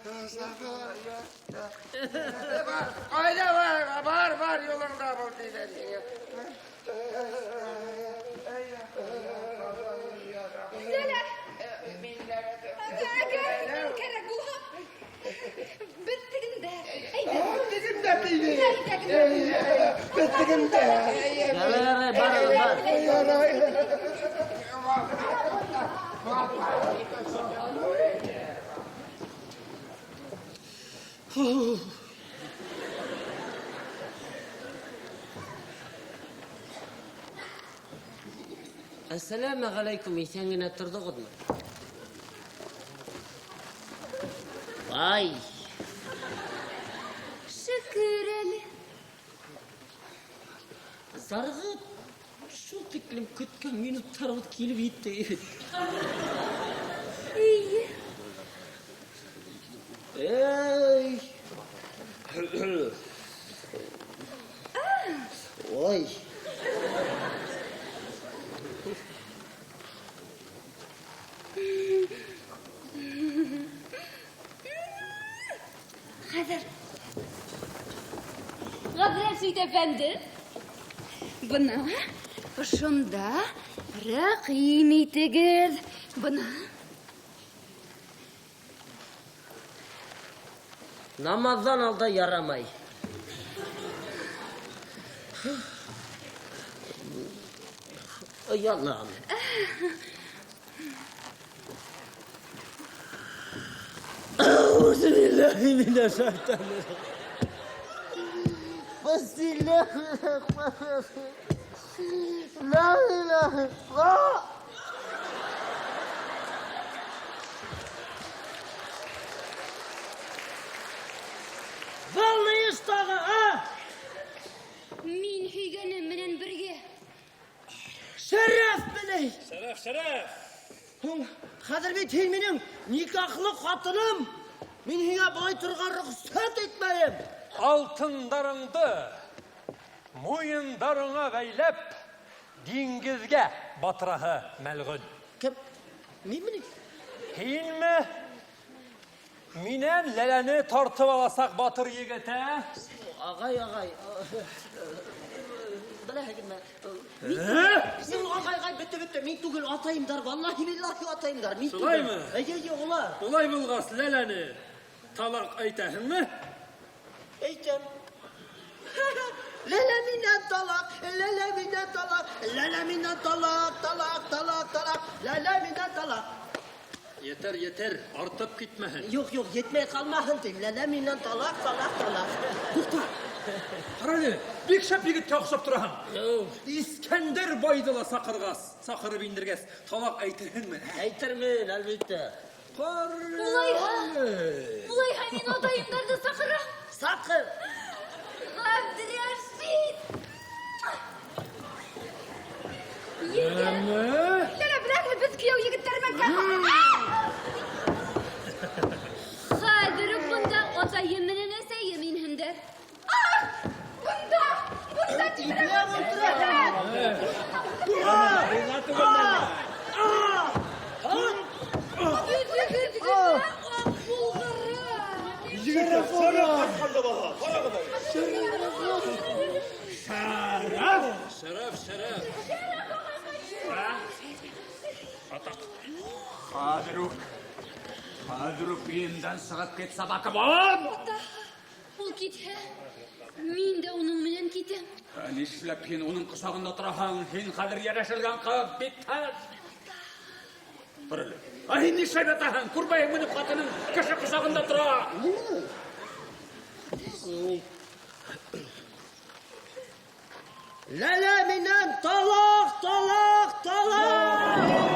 Бар, ҡайҙа бар, бар, бар, юлыңда бул, тиҙәр һиңә. Ләлә! Әгәр мин кәрәк булһам, беҙ тегендә. Әйҙә. Тегендә тиҙе. Беҙ тегендә. Ярай, ярай, бар, бар. Ярай. Әссәләмәғәләйкүм, иҫән генә торҙоғоҙмо? Вай! Шөкөр әле. Зарығып, шул тиклем көткән минуттарыбыҙ килеп етте. Эйе. Эй! Ой! Хәҙер. Ғәбрәсит әфәнде, бына ошонда рәхим итегеҙ. Бына. Намаҙҙан алда ярамай. Оялам. Әүзүбилләһи минәш-шайтанир-раҗим. Бисмиллаһир-рахманир-рахим. Ла илаһа иллаллаһ. Был ни эш тағы, а? Мин һөйгәнем менән бергә. Шәрәф менәй. Шәрәф, шәрәф. Һуң, хәҙер бит һин минең никахлы ҡатыным. Мин һиңә былай торорға рөхсәт итмәйем. Алтындарыңды муйындарыңа бәйләп, диңгеҙгә батыраһы мәлғүн. Кем? Минме ни? Һинме? Минән Ләләне тартып аласаҡ батыр егет, ә? Ағай, ағай. Беләһегеҙме? Мин Ә? түгел. Ағай, ағай, бөттө, бөттө. Мин түгел, атайымдар. Валлаһи биллаһи атайымдар. Мин түгел. Шулаймы? Эйе, эйе, улар. Улай булғас, Ләләне талаҡ әйтәһеңме? Әйтәм. Ләлә минән талаҡ, ләлә минән талаҡ, ләлә минән талаҡ, талаҡ, талаҡ, талаҡ, ләлә минән талаҡ. Етер, етер, артып китмәһен. Юҡ, юҡ, етмәй ҡалмаһын тим. Ләлә минән талаҡ, талаҡ, талаҡ. Туҡта. Ҡара әле, бик шәп егеткә оҡшап тораһың. Искәндәр байҙы ла саҡырғас, саҡырып индергәс, талаҡ әйтерһеңме? Әйтермен, әлбиттә. Улайһа, улайһа мин атайымдарҙы саҡырам. Саҡыр. Ғәбдерәшит! Еңгә! Ләлә, беләһеңме, беҙ кейәү егеттәр менән Хәҙер үк бында атайым менән әсәйем инһендәр. Бында! Бында Йөҙөгөҙ генә аҡ булғыры. Егетләр, шәрәф ҡайтҡан да баһа. Ҡарағыҙ әле. Шәрәф! Шәрәф, шәрәф. Атаҡ. Хәҙер үк. Хәҙер үк өйөмдән сығып кит, собака балам! Ата, ул китһә, мин дә уның менән китәм. Ә Нишләп һин уның ҡосағында тораһың? Һин хәҙер йәрәшелгән ҡыҙ бит. Тор әле. Ә һин нишләп ятаһың? Күрмәйһеңме ни ҡатының кеше ҡосағында тора? Ләлә минән талаҡ, талаҡ, талаҡ!